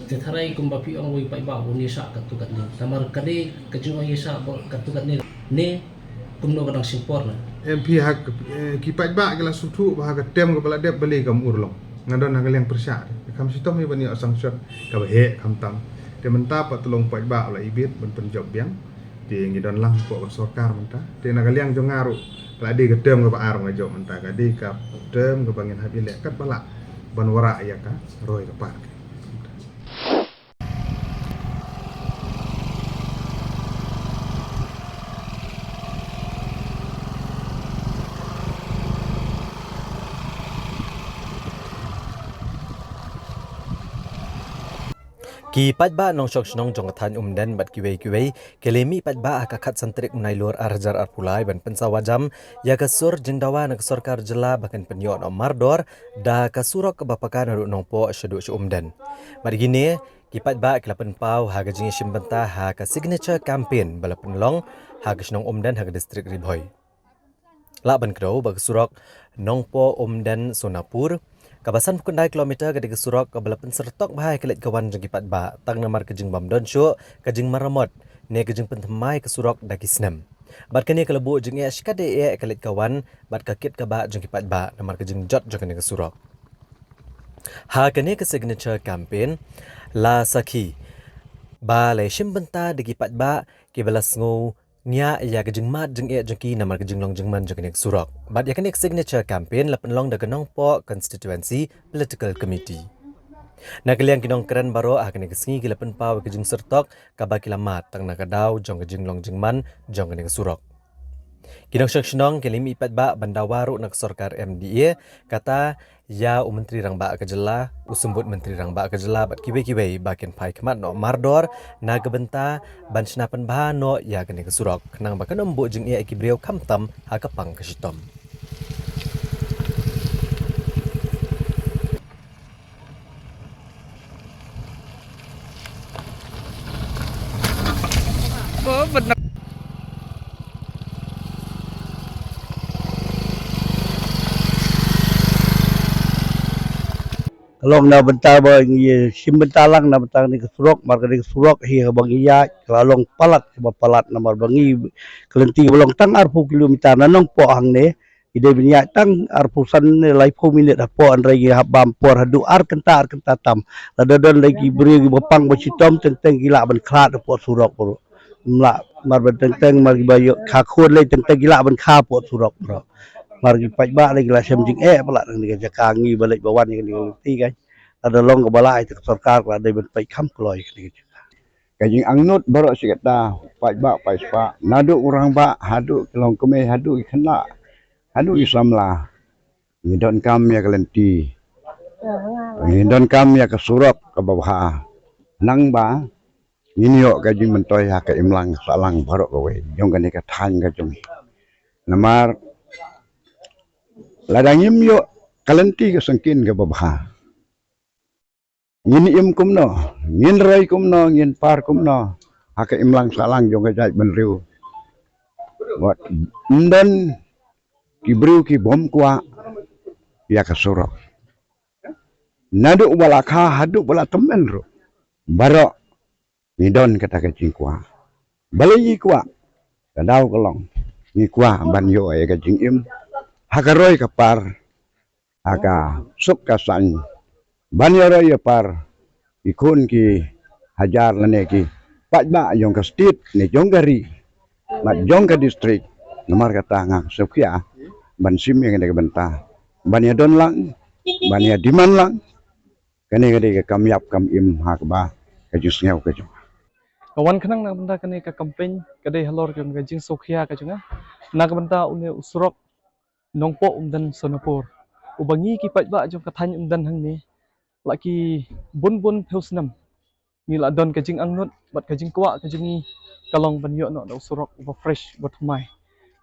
Te tharai kumba phi ong, wei paidbah un ïaishah katto katne. Namar ka dei ka jingong ïaishah ba katto katne ne kumno ka dang shim por na. Em, phi ha ki paidbah ki la sngewthuh ba ha ka term kaba la dep balei kam urlong. Nga don ha ka liang pyrshah te kham shitom hi ban ïoh sanction kaba heh khamtam. Te mynta pat te long paidbah u la ibit ban pynjop biang. Te ngi don lang hapoh ka sorkar mynta. Te na ka liang jong nga ruh ka la dei ka term kaba ar nga jop mynta, ka dei ka term kaba ngin hap ïaleh katba lah ban wanrah ïa ka roi ka par. Ki paidbah nongshong shnong jong ka thaiñ Umden bad kiwei kiwei ki la mih paidbah ha ka khatsan tarik u Nailur arhajar arphew lai ban pynsawa jam ïa ka sur jingdawa na ka sorkar jylla ba kan pynïoh noh mardor da ka surok kaba paka naduh Nongpoh shaduh sha Umden. Bad kine ki paidbah ki la pynpaw ha ka jingïashim bynta ha ka signature campaign ba la pynlong ha ka shnong Umden ha ka distrik Ri Bhoi. Lah ban kdew ba ka surok Nongpoh Umden Sonapur kaba sanphew khyndai kilometer ka dei ka surok kaba la pynsyrtok bha ïa ka leit ka wan jong ki paidbah tang namar ka jingbym don shuh ka jingmaramot ne ka jingpynthymmai ka surok da ki snem. Bad kane ka la buh jingeh shikatdei eh ïa ka leit ka wan bad ka kit kaba jong ki paidbah namar ka jingjot jong kane ka surok. Ha kane ka signature campaign la sakhi ba la ïashim bynta da ki paidbah kiba la sngew ngiah ïa ka jingmad jingeh jong ki namar ka jinglong jingman jong kane ka surok. Bad ïa kane ka signature campaign la pynlong da ka Nongpoh Constituency Political Committee. Na ka liang ki nongkren baroh ha kane ka sngi ki la pynpaw ïa ka jingsyrtok kaba ki la mad tang na ka daw jong ka jinglong jingman jong kane ka surok. Ki nongshong shnong ki la mih paidbah ban dawa ruh na ka sorkar M D A, kata ïa u Myntri Rangbah ka jylla, u Symbud Myntri Rangbah ka jylla bad kiwei kiwei ba kin phai khmat noh mardor na ka bynta ban shna pynbha noh ïa kane ka surok khnang ba kan ym buh jingeh ïa ki briew khamtam ha ka pang ka shitom. Ka long na bynta ba ngi shim bynta lang na bynta kane ka surok, namar kane ka surok hi haba ngi ïaid ka la long palat, haba palat namar ba ngi ka lynti ba long tang arphew kilometer na Nongpoh hangne. Ngi dei ban ïaid tang arphew san ne laiphew minit hapoh, hynrei ngi hap bam por haduh ar kynta, ar kynta tam. Lada don lei ki briew kiba pang ba shitom teng teng ki lah ban khlad hapoh surok baroh. Ym lah mar ban teng teng mar kiba ïoh kha khun lei teng teng ki lah ban kha hapoh surok baroh. Mar ki paidbah lei ki la shem jingeh palat na kane ka jaka, ngi ba leit ba wan ïa kane ka lynti kan. Lada long kaba lah ïa ka sorkar ka la dei ban peit kham kloi ïa kane ka jaka. Ka jingangnud baroh shi katta, paidbah paidspah, naduh u rangbah haduh ki longkmie, haduh ki khynnah, haduh ki samla. Ngi donkam ïa ka lynti. Ngi donkam ïa ka surok kaba bha. Nang ba ngin ïoh ka jingmyntoi ha ka imlang sahlang baroh kawei jong kane ka thaiñ ka jong ngi. Namar lada ngim ïoh ka lynti ka syngkien kaba bha, ngin im kumno, ngin roi kumno, ngin par kumno? ha ka imlang sahlang jong ka jaitbynriew. Wat ym don ki briew ki bym kwah ïa ka surok. Naduh ba la kha haduh ba la tymmen ruh, baroh ngi don kata ka jingkwah. Balei ngi kwah? Ka daw ka long ngi kwah ban ïoh ïa ka jingim ha ka roi ka par, ha ka suk ka saiñ, ban ïaroi ïapar ki khun ki hajar lane ki paidbah jong ka state ne jong ka ri, bad jong ka district. Namar kata nga sngewkhia ban shim ïa kane ka bynta, ban ïadon lang, ban ïa demand lang. Kane ka dei ka kam ïap kam im ha kaba ka jingsngew ka jong nga. Ka wan khnang na ka bynta kane ka campaign ka dei halor jong ka jingsngewkhia ka jong nga na ka bynta une u surok Nongpoh Umden Sonapur, uba ngi ki paidbah jong ka thaiñ Umden hangne la ki bun bun phew snem ngi la don ka jingangnud bad ka jingkwah ka jong ngi ka long ban ïoh noh da u surok uba fresh, uba thymmai.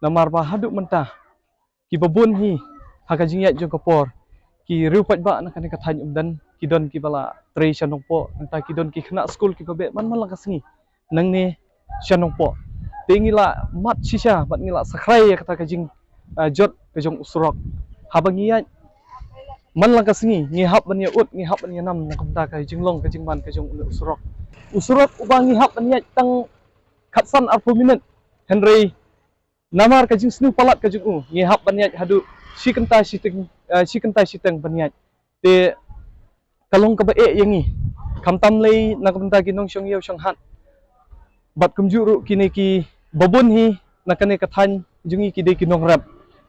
Namar ba haduh mynta kiba bun hi ha ka jingïaid jong ka por, ki riew paidbah na kane ka thaiñ Umden ki don kiba la trei sha Nongpoh, nangta ki don ki khynnah skul kiba beh man man la ka sngi nangne sha Nongpoh. Te ngi la mad shisha bad ngi la sakrai ïa kata ka jing, ah, jot ka jong u surok. Haba ngi ïaid man la ka sngi ngi hap ban ïa ud, ngi hap ban ïa nam na ka bynta ka jinglong ka jingman ka jong u surok. U surok uba ngi hap ban ïaid tang khatsan arphew minit, hynrei namar ka jingsniew palat ka jong u ngi hap ban ïaid haduh shi kynta shiteng, eh, shi kynta shiteng ban ïaid. Te ka long kaba eh ïa ngi, khamtam lei na ka bynta ki nongshong ïew shong hat bad kumjuh ruh kine kiba bun hi na kane ka thaiñ jong ngi ki dei ki nongrep.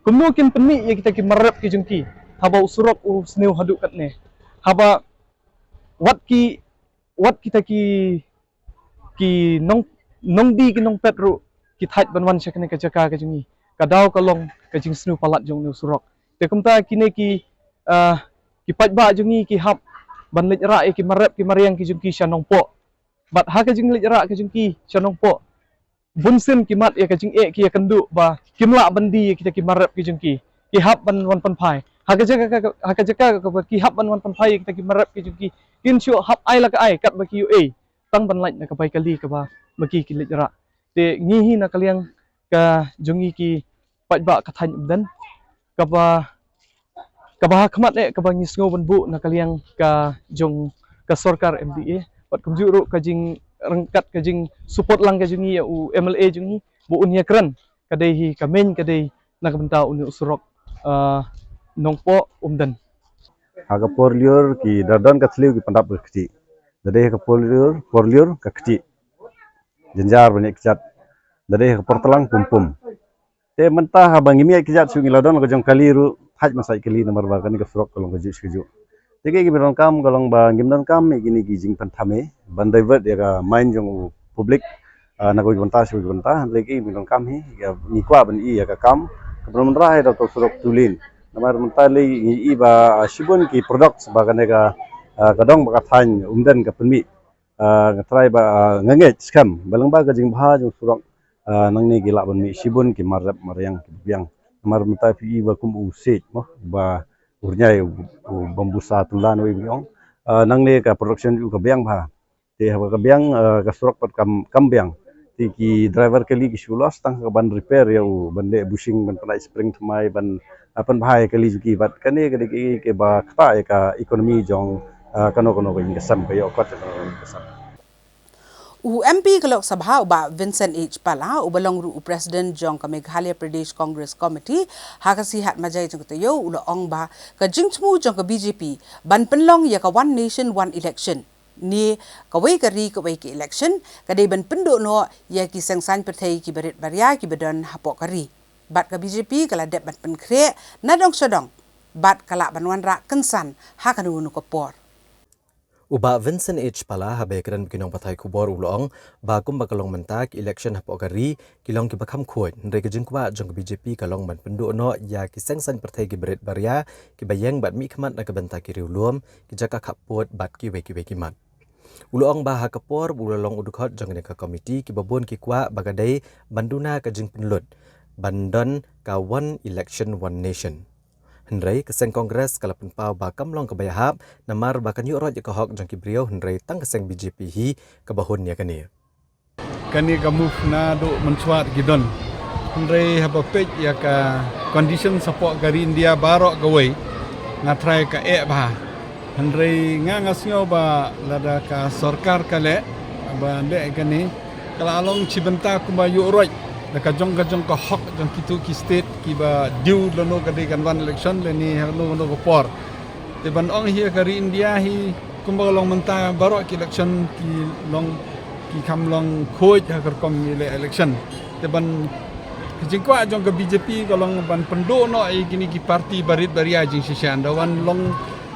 Kumno kin pynmih ïa kita ki mar rep ki jong ki haba u surok u sniew haduh katne? Haba wat ki, wat kita ki ki nong, nongdie ki nongpet ruh ki thait ban wan sha kane ka jaka ka jong ngi. Ka daw ka long ka jingsniew palat jong une u surok. Te kumta kine ki, ah, ki paidbah jong ngi ki hap ban leit rah ïa ki mar rep ki mariang ki jong ki sha Nongpoh. Bad ha ka jingleit rah ka jong ki sha Nongpoh, bun sien ki mad ïa ka jingeh, ki ïakynduh ba kim lah ban die ïa kita ki mar rep ki jong ki. Ki hap ban wan pynphai ha ka jaka ka, ha ka jaka kaba ki hap ban wan pynphai ïa kita ki mar rep ki jong ki, kin shu hap ai la ka ai katba ki ïoh ei, tang ban lait na ka bai kali kaba ma ki ki leit rah. Te ngi hi na ka liang ka jong ngi ki paidbah ka thaiñ Umden, kaba, kaba ha khmat eh kaba ngi sngew ban buh na ka liang ka jong ka sorkar M D A bad kumjuh ruh ka jingryngkat, ka jingsupport lang ka jong ngi ïa u M L A jong ngi ba un ïakren, ka dei hi ka main, ka dei na ka bynta une u surok, ah, Nongpoh Umden. Ha ka por lyiur ki da don ka thliew ki pyndap ka ktieh. Da dei ha ka por lyiur, por lyiur ka ktieh. Jynjar ban ïaid kjat. Da dei ha ka por tlang pum pum. Te mynta haba ngim ïaid kjat shuh ngi la don ka jong kali ruh, thait ban sait kali namar ba kane ka surok ka long kajuh shi kajuh. Te ki, ki ba donkam ka long ba ngim donkam ïa kine ki jingpynthame ban divert ïa ka mind jong u public, ah, na kawei ka bynta sha kawei ka bynta. Hynrei ki ba donkam hi, ïa, ngi kwah ban ïohi ïa ka kam kaba wanrah ïa ka surok two lane. Namar mynta lei ngi ïohi ba, ah, shibun ki products ba kane ka, ah, ka dong ba ka thaiñ Umden ka pynmih. Ah, nga trai ba, ah, nga ngeit skhem ba lyngba ka jingbha jong surok, ah, nangne ki lah ban mih shibun ki mar rep mariang kiba biang. Namar mynta phi ïohi ba kum u siej mo, ba u rñiai, u, u bambusa tyllan wei biang. Ah, nangne ka production u ka biang bha. Te haba ka biang, ah, ka surok pat kam, kam biang. Te ki driver kali ki shu loss tang ka ban repair ïa u, ban leh bushing, ban pynlait spring thymmai, ban, ah, pynbha ïa kali jong ki. Bad kane ka dei ka, kaba ktah ïa ka economy jong, ah, kano kano ka ïing ka sem, ka ïoh kot jong kano kano ka ïing ka sem. U M P ka Lok Sabha u Bah Vincent H Pala, uba long ruh u President jong ka Meghalaya Pradesh Congress Committee, ha ka sngi Hatmaja jong ka taïew u la ong ba ka jingthmu jong ka B J P ban pynlong ïa ka One Nation One Election, ne kawei ka ri kawei ka election, ka dei ban pynduh noh ïa ki seng saiñ pyrthei kiba rit ba ria kiba don hapoh ka ri. Bad ka B J P ka la dep ban pynkhreh na dong sha dong bad ka lah ban wanrah kynsan ha kano kano ka por. U Bah Vincent H Pala haba ïakren bad ki nongpathai khubor u la ong ba kumba ka long mynta ki election hapoh ka ri ki long kiba kham khuid, hynrei ka jingkwah jong ka B J P ka long ban pynduh noh ïa ki seng saiñ pyrthei kiba rit ba ria, kiba ïeng bad mihkhmat na ka bynta ki riewlum, ki jaka khappud bad kiwei kiwei ki mat. U la ong ba ha ka por ba u la long u dkhot jong kane ka komiti, kiba bun ki kwah ba ka dei ban duna ka jingpynlut ban don ka One Election One Nation. Hynrei ka seng Congress ka la pynpaw ba kam long kaba ïahap namar ba kan ïuh roit ïa ka hok jong ki briew, hynrei tang ka seng B J P hi kaba hun ïa kane. Kane ka move naduh mynshwa ki don. Hynrei haba peit ïa ka condition shapoh ka ri India baroh kawei, nga tharai ka eh bha. Hynrei nga nga sngew ba lada ka sorkar ka leh ba leh kane, ka la long shi bynta kumba ïuh roit da ka jong ka jong ka hok jong kito ki state kiba dei lano ka dei kan wan election lane hano hano ka por. Te ban ong hi ka ri India hi kumba ka long mynta baroh ki election ki long ki kham long khuid ha ka rukom ele-, election. Te ban ka jingkwah jong ka B J P ka long ban pynduh noh ïa kine ki party barit baria jingshisha da wan long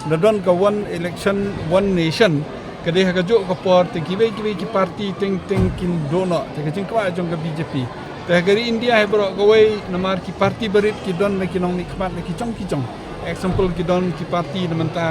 da don ka one election, one nation. Ka dei ha kajuh ka por te kiwei kiwei ki party teng teng kin duh noh. Te ka jingkwah jong ka B J P. Te ha ka ri India hi baroh kawei namar ki party barit ki don la ki nongmihkhmat la ki jong ki jong. Example ki don ki party na mynta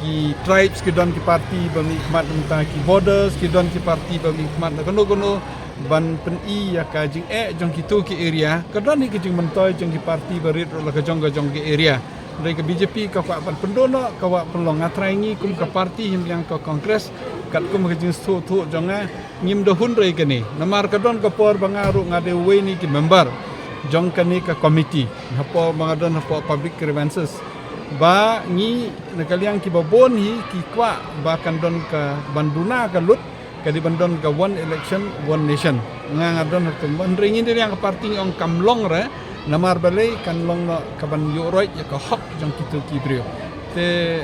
ki tribes, ki don ki party ba mihkhmat na mynta ki borders, ki don ki party ba mihkhmat na kano kano ban pyni ïa ka jingeh jong kito ki area. Ka don hi ka jingmyntoi jong ki party barit ruh la ka jong ka jong ki area. Hynrei ka B J P ka kwah ban pynduh noh, ka kwah pynlong. Nga tharai ngi kum ka party hynliang ka Congress, katkum ka jingsngewthuh jong nga, ngim da hun re kane. Namar ka don ka por ba nga ruh nga dei uwei na ki member jong kane ka committee hapoh ba nga don hapoh public grievances. Ba ngi na ka liang kiba bun hi ki kwah ba kan don ka ban duna ka lut, ka dei ban don ka one election, one nation. Nga nga don ha ka, hynrei ngi na liang ka party ngi ong kam long re, namar balei kan long noh ka ban ïuh roit ïa ka hok jong kito ki briew. Te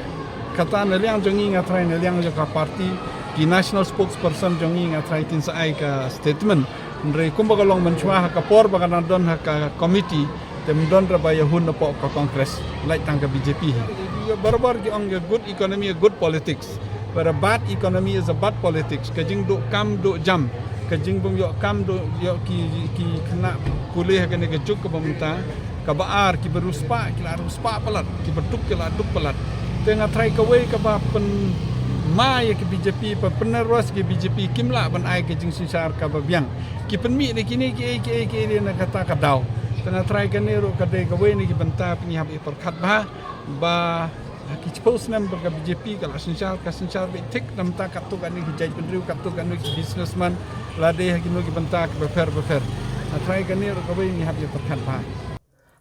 kata na liang jong ngi nga tharai na liang jong ka party, ki national spokesperson jong ngi nga tharai kin sa ai ka statement. Hynrei kumba ka long mynshwa ha ka por ba ka dang don ha ka committee, te ym don re ba ïa hun hapoh ka Congress, lait tang ka B J P hi. Barabor ki ong a good economy, a good politics. But a bad economy is a bad politics. Ka jingduh kam duh jam. Ka jingbym ïoh kam duh ïoh ki, ki khynnah pule ha kane ka juk kaba mynta. Kaba ar, kiba riewspah ki la riewspah palat, kiba duk ki la duk palat. Te nga tharai kawei kaba pynma ïa ka B J P, ba pynnervous ïa ka B J P, kim lah ban ai ka jingsynshar kaba biang. Ki pynmih na kine kiei kiei kiei na kata ka daw. Te nga tharai kane ruh ka dei kawei na ki bynta ba ngi hap ïa pyrkhat bha ba ha ki shiphew snem ba ka B J P ka la synshar, ka synshar beit thik na bynta katto katne ki jaitbynriew, katto katne ki businessman, lada ha kino ki bynta kiba pher ba pher. Nga tharai kane ruh kawei ngi hap ïa pyrkhat bha.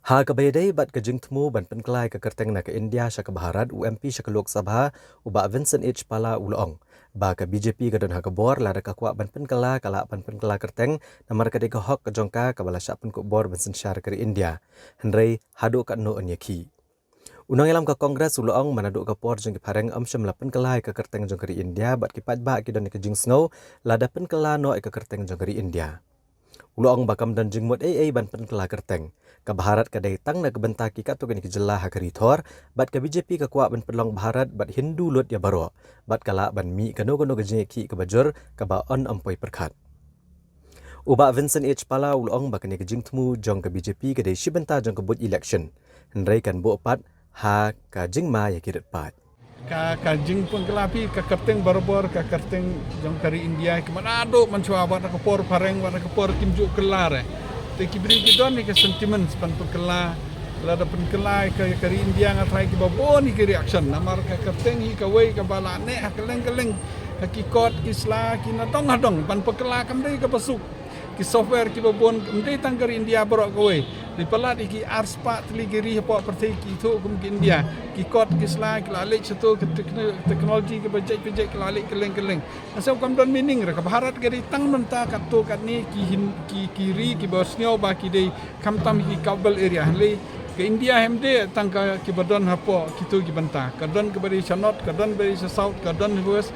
Ha kaba ïadei bad ka jingthmu ban pynkylla ïa ka kyrteng na ka India sha ka Bharat, u M P sha ka Lok Sabha, u Bah Vincent H Pala u la ong ba ka B J P ka don ha ka bor, lada ka kwah ban pynkylla ka lah ban pynkylla kyrteng, namar ka dei ka hok ka jong ka kaba la shah pynkup bor ban synshar ka ri India. Hynrei haduh katno yn ïakhih. U nongïalam ka Congress u la ong ba naduh ka por jong ki phareng ym shym la pynkylla ïa ka kyrteng jong ka ri India, bad ki paidbah ki don ïa ka jingsngew lada pynkylla noh ïa ka kyrteng jong ka ri India. U la ong ba kam don jingmut ei ei ban pynkylla kyrteng. Ka Bharat ka dei tang na ka bynta ki katto katne ki jylla ha ka ri Thor, bad ka B J P ka kwah ban pynlong Bharat bad Hindu lut ïa baroh, bad ka lah ban mih kano kano ka jingïakhih kaba jur kaba yn ym poi pyrkhat. U Bah Vincent H Pala u la ong ba kane ka jingthmu jong ka B J P ka dei shi bynta jong ka buit election. Hynrei kan buh pat ha ka jingma ïa ki rit paid. Ka, ka jingpynkylla phi ka kyrteng barabor, ka kyrteng jong ka ri India, ka mynta naduh mynshwa, wat ha ka por phareng, wat ha ka por kim ju kylla re. Te ki briew ki don ïa ka sentiments ban pynkylla, lada pynkylla ïa ka, ïa ka ri India nga tharai kiba bun ïa ki reaction. Namar ka kyrteng hi kawei kaba la neh ha kylleng kylleng, ha ki kot ki sla ki nadong hadong, ban pynkylla kam dei kaba suk. Ki software kiba bun, ym dei tang ka ri India baroh kawei. Dei palat ïa ki arspah tylli ki ri hapoh pyrthei ki ithuh kum ka India. Ki kot ki sla ki la leit shato, ki tekno-, technology kiba jait ba jait ki la leit kylleng kylleng. Nga sngew kam don meaning re, ka Bharat ka dei tang mynta katto katne ki hin, ki, ki ri kiba sngew ba ki dei khamtam ki Cow Belt area. Hynrei ka India hi ym dei tang ka kiba don hapoh kito ki bynta. Ka don kaba dei sha north, ka don ba dei sha south, ka don ha west.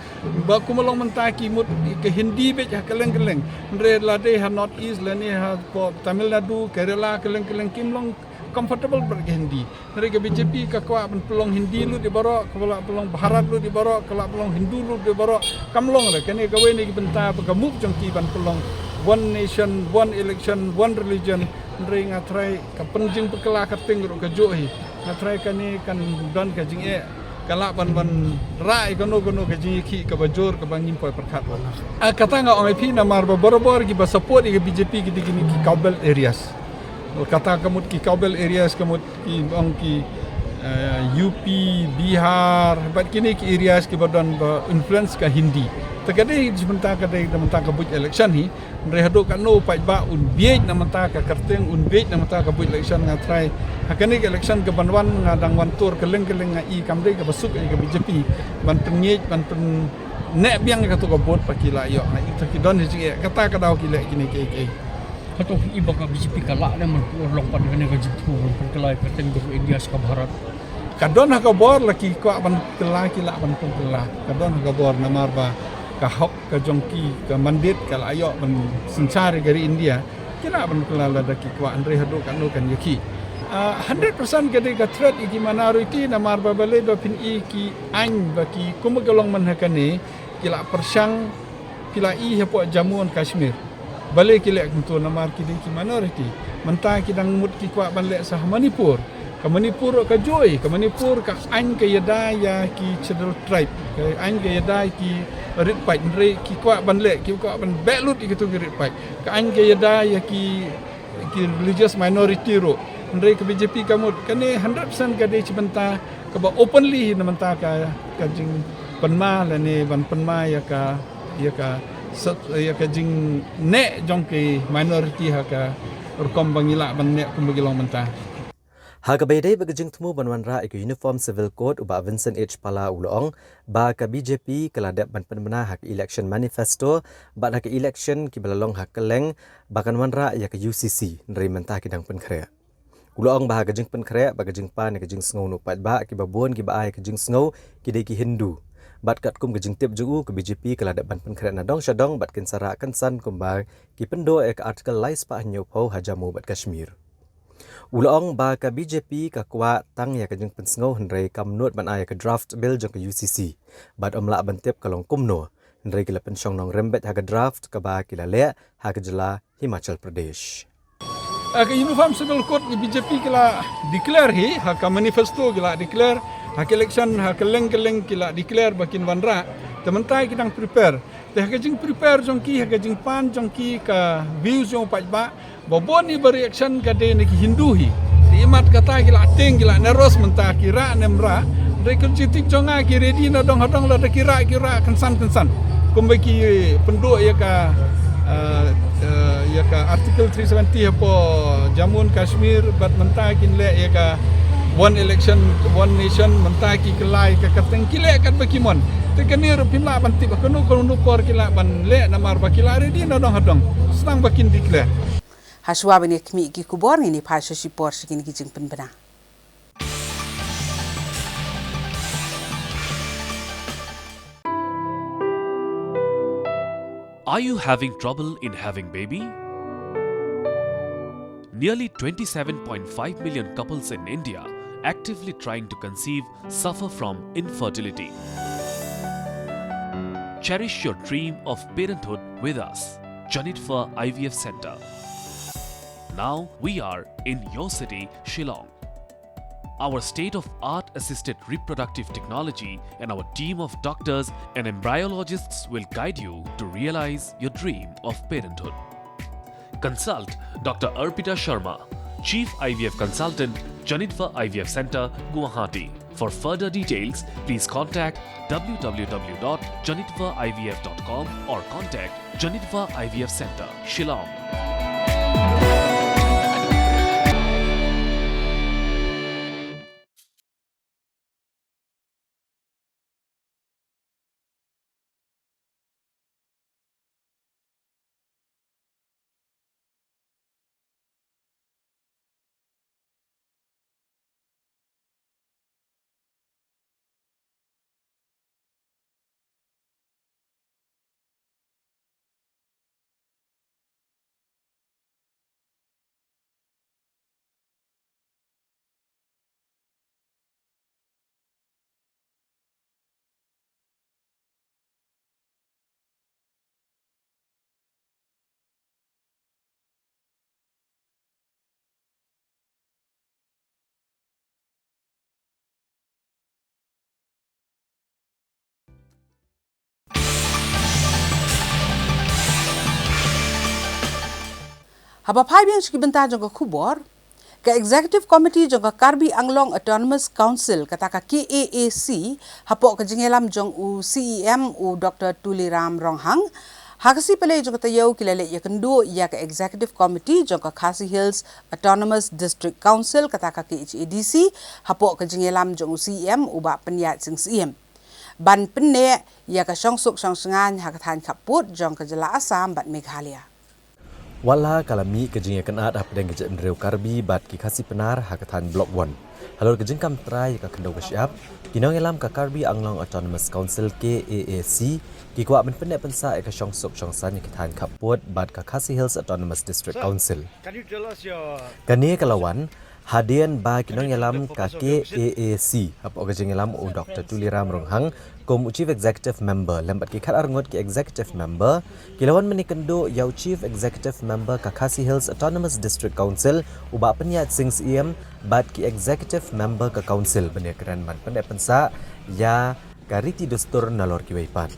Ba kum long mynta ki mut ka Hindi beit ha kylleng kylleng. Hynrei lada ha North East lane hapoh Tamil Nadu, Kerala, kylleng kylleng kim long comfortable bad ka Hindi. Hynrei ka B J P ka kwah ban pynlong Hindi lut ïa baroh, ka kwah pynlong Bharat lut ïa baroh, ka kwah pynlong Hindu lut ïa baroh. Kam long re, kane kawei na ki bynta ba ka move jong ki ban pynlong one nation, one election, one religion. Hynrei nga tharai ka pynjingpynkylla kyrteng ruh kajuh hi. Nga tharai kane kan don ka jingeh, ka lah ban, ban rah ïa kano kano ka jingïakhih kaba jur kaba ngim poi pyrkhat. Ah, kata nga ong ïa phi namar ba barabor kiba support ïa ka B J P ki dei kine ki Cow Belt areas. Kata ka mut ki Cow Belt areas ka mut ki ong ki Eh, U P, Bihar, bad kine ki areas kiba don ba influence ka Hindi. Te ka dei jingmynta ka dei da mynta ka buit election hi. Hynrei haduh katno paidbah un bieit na mynta ka kyrteng, un bieit na mynta ka buit election. Nga trai ha kane ka election kaban wan nga dang wan tur kylleng kylleng, nga i kam dei kaba suk ïa ka B J P ban pynngeit, ban pynneh biang ïa kato ka vote ba ki la ïoh. Nga i to ki don hi jingeh, kata ka daw ki leh kine kiei kiei. Kato ki i ba ka B J P ka lah ne ban pynlong pat kane ka jingthmu ban pynkylla ïa ka kyrteng jong ka India sha ka Bharat. Ka don ha ka bor, la ki kwah ban kylla ki lah ban pynkylla. Ka don ha ka bor, namar ba ka hok ka jong ki, ka mandate ka la ïoh ban synshar ïa ka ri India. Ki lah ban kylla lada ki kwah, hynrei haduh katno kan ïa ki. Ah, hundred percent ka dei ka threat ïa ki minority, namar ba balei ba phin i ki aiñ ba ki, kumba ka long man ha kane, ki la pyrshang, ki la i hapoh Jammu and Kashmir. Balei ki leh kumto? Namar ki dei ki minority. Mynta ki dang mut ki kwah ban leh sha Manipur. Ka Manipur ruh ka joi, ka Manipur ka aiñ ka ïada ïa ki Scheduled Tribe. Ka aiñ ka ïada ïa ki rit paid, hynrei ki kwah ban leh, ki kwah ban beh lut ïa kito ki rit paid. Ka aiñ ka ïada ïa ki, ki religious minority ruh. Hynrei ka B J P ka mut, kane hundred percent ka dei shi bynta kaba openly na mynta ka, ka jingpynma lane ban pynma ïa ka, ïa ka, ïa ka jingneh jong ki minority ha ka rukom ba ngi lah ban neh kumba ki long mynta. Ha kaba ïadei bad ka jingthmu ban wanrah ïa ka Uniform Civil Code, u Bah Vincent H Pala u la ong ba ka B J P ka la dep ban pynbna ha ka election manifesto bad ha ka election kiba la long ha kylleng ba kan wanrah ïa ka U C C, hynrei mynta ki dang pynkhreh. U la ong ba ha ka jingpynkhreh bad ka jingpan ïa ka jingsngew na u paidbah, kiba bun kiba ai ïa ka jingsngew ki dei ki Hindu. Bad katkum ka jingtip jong u, ka B J P ka la dep ban pynkhreh na dong sha dong bad kin sa rah kynsan kumba ki pynduh ïa ka Article lai spah hynñiewphew ha Jammu bad Kashmir. U la ong ba ka B J P ka kwah tang ïa ka jingpynsngew, hynrei kam nud ban ai ïa ka draft bill jong ka U C C. Bad ym lah ban tip ka long kumno, hynrei ki la pynshong nongrim beit ha ka draft kaba ki la leh ha ka jylla Himachal Pradesh. Ah, ka Uniform Civil Code ni B J P ki la declare hi, ha ka manifesto ki la declare, ha ka election, ha kylleng kylleng ki la declare ba kin wanrah. Te mynta ki dang prepare. Te ha ka jingprepare jong ki, ha ka jingpan jong ki ka views jong u paidbah, ba bun hi ba reaction ka dei na ki Hindu hi. Te imat kata ki la tieng, ki la nervous mynta ki rah ne ym rah. Hynrei ka jingtip jong nga ki ready na dong ha dong, lada ki rah, ki rah kynsan kynsan. Kumba ki pynduh ïa ka, eh, eh, ïa ka Article three seventy hapoh Jammu and Kashmir, bad mynta kin leh ïa ka one election, one nation, mynta ki kylla ïa ka kyrteng, ki leh katba ki mon. Te kane ruh phim lah ban tip ha kano kano por ki lah ban leh, namar ba ki la ready na dong ha dong. Sdang ba kin declare. Hashwa ban ïa khmih ki khubor, ngin ïa phai sha shipor sha kine ki jingpynbna. Are you having trouble in having baby? Nearly twenty-seven point five million couples in India actively trying to conceive suffer from infertility. Cherish your dream of parenthood with us, Janitva I V F Center. Now we are in your city, Shillong. Our state-of-art assisted reproductive technology and our team of doctors and embryologists will guide you to realize your dream of parenthood. Consult Doctor Arpita Sharma, Chief I V F Consultant, Janitva I V F Center, Guwahati. For further details, please contact w w w dot janitva I V F dot com or contact Janitva I V F Center, Shillong. Haba phai biang sha ki bynta jong ka khubor, Ka Executive Committee jong ka Karbi Anglong Autonomous Council, kata ka K A A C, hapoh ka jingïalam jong u C E M u Doctor Tuliram Ronghang, ha ka sngi Palei jong ka taïew ki la leit ïakynduh ïa ka Executive Committee jong ka Khasi Hills Autonomous District Council, kata ka K H A D C, hapoh ka jingïalam jong u C E M u Bah Pynïaid Sing Syiem, ban pynneh ïa ka shongsuk shongsaiñ ha ka thaiñ khappud jong ka jylla Assam bad Meghalaya. Wat la ka la mih ka jingïakynad hapdeng ka jaitbynriew Karbi bad ki Khasi Pnar ha ka thaiñ Block One, halor ka jingkam trai ïa ka khyndew ka shyiap, ki nongïalam ka Karbi Anglong Autonomous Council, K A A C, ki kwah ban pynneh pynsah ïa ka shongsuk shongsaiñ ïa ka thaiñ khappud bad ka Khasi Hills Autonomous District Council. Kane ka la wan hadien ba ki nongïalam ka K A A C, hapoh ka jingïalam u Doctor Tuliram Ronghang kum u Chief Executive Member, lem bad ki khatar ngut ki Executive Member, ki la wan ban ïakynduh ïa u Chief Executive Member ka Khasi Hills Autonomous District Council, u Bah Pynïaid Sing Syiem, bad ki Executive Member ka Council, ban ïakren ban pynneh pynsah ïa ka riti dustur nalor kiwei pat.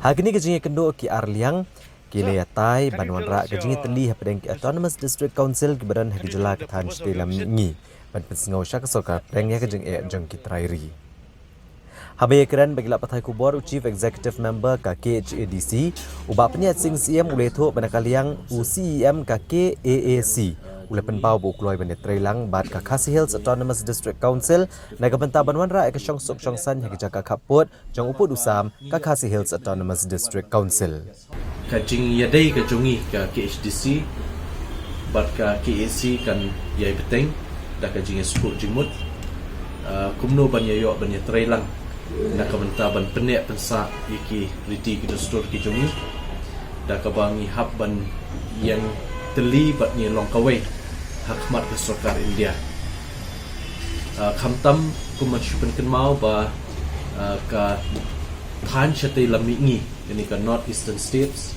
Ha kine ki jingïakynduh ki ar liang, ki la ïatai ban wanrah ka jingïatylli hapdeng ki Autonomous District Council kiba don ha ki jylla ka thaiñ shatei lam mihngi, ban pynsngew sha ka sorkar pdeng ïa ka jingeh jong ki trai ri. Haba ïakren bad ki lad pathai khubor, u Chief Executive Member ka K H A D C, u Bah Pynïaid Sing Syiem, u la ïathuh ba na ka liang u C E M ka K A A C u la pynpaw ba u kloi ban ïatreilang bad ka Khasi Hills Autonomous District Council na ka bynta ban wanrah ïa ka shongsuk shongsaiñ ha ki jaka khappud jong u pud u sam ka Khasi Hills Autonomous District Council. Ka jingïadei ka jong ngi ka K H D C bad ka K A C kan ïai bteng da ka jingïasngewthuh jingmut, ah, kumno ban ïa ïoh ban ïatreilang na ka bynta ban pynneh pynsah ïa ki riti ki dustur ki jong ngi, da kaba ngi hap ban ïeng tylli bad ngi long kawei ha khmat ka sorkar India. Ah, khamtam kum ban shu pynkynmaw ba, ah, ka thaiñ shatei lam mihngi, kane ka North Eastern States,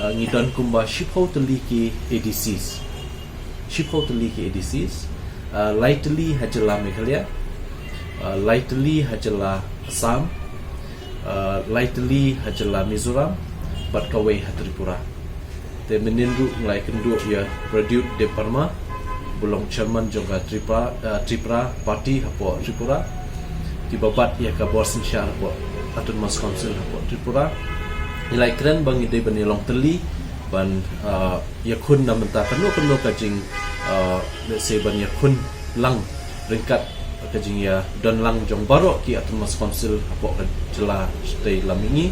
ah, ngi don kumba shiphew tylli ki A D Cs. Shiphew tylli ki A D Cs, ah, lai tylli ha jylla Meghalaya, ah, lai tylli ha jylla Assam, ah, lai tylli ha jylla Mizoram, bad kawei ha Tripura. Te mynnin ruh ngi la ïakynduh ïa Pradyot Debbarma, ba long chairman jong ka Tripura, ah, Tripura Party hapoh Tripura, kiba bat ïa ka bor synshar hapoh Autonomous Council hapoh Tripura. Ngi la ïakren ba ngi dei ban ïa long tylli ban, ah, ïakhun na bynta kano kano ka jing, ah, let's say, ban ïakhun lang ryngkat ka jingïadon lang jong baroh ki Autonomous Council hapoh ka jylla shatei lam mihngi,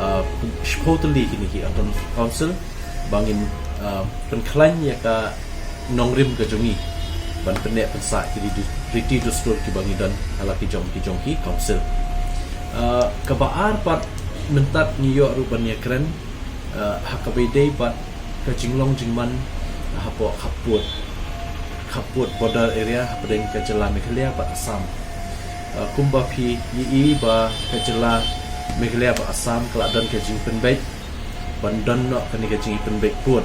ah, shiphew tylli kine ki Autonomous Council, ba ngin, ah, pynkhlaiñ ïa ka nongrim ka jong ngi ban pynneh pynsah ki riti, riti dustur kiba ngi don ha la ki jong ki jong ki Council. Ah, kaba ar pat, mynta ngi ïoh ruh ban ïakren, ah, ha kaba ïadei bad ka jinglong jingman hapoh khappud, khappud border area hapdeng ka jylla Meghalaya bad Assam. Ah, kumba phi ïohi ba ka jylla Meghalaya bad Assam ka la don ka jingpynbeit ban don noh kane ka jingpynbeit pud.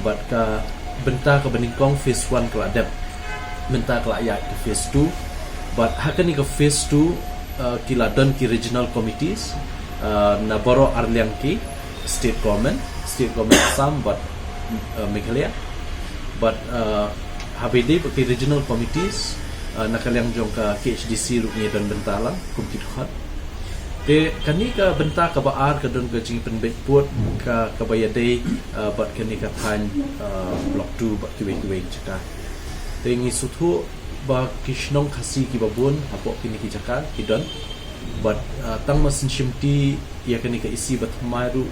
Bad ka bynta kaba nyngkong, phase one, ka la dep. Mynta ka la ïaid ka phase two. Bad ha kane ka phase two, ah, ki la don ki regional committees, ah, na baroh ar liang ki state government, state government Assam bad, ah, Meghalaya. Bad, ah, haba ïadei bad ki regional committees, ah, na ka liang jong ka K H D C ruh ngi don bynta lang kum ki dkhot. Te kane ka bynta kaba ar ka don ka jingpynbeit pud ka, kaba ïadei, ah, bad kane ka thaiñ, ah, Block Two bad kiwei kiwei ki jaka. Te ngi sngewthuh ba ki shnong Khasi kiba bun hapoh kine ki jaka ki don. Bad, ah, tang ba sngewsih ïa kane ka issue ba thymmai ruh,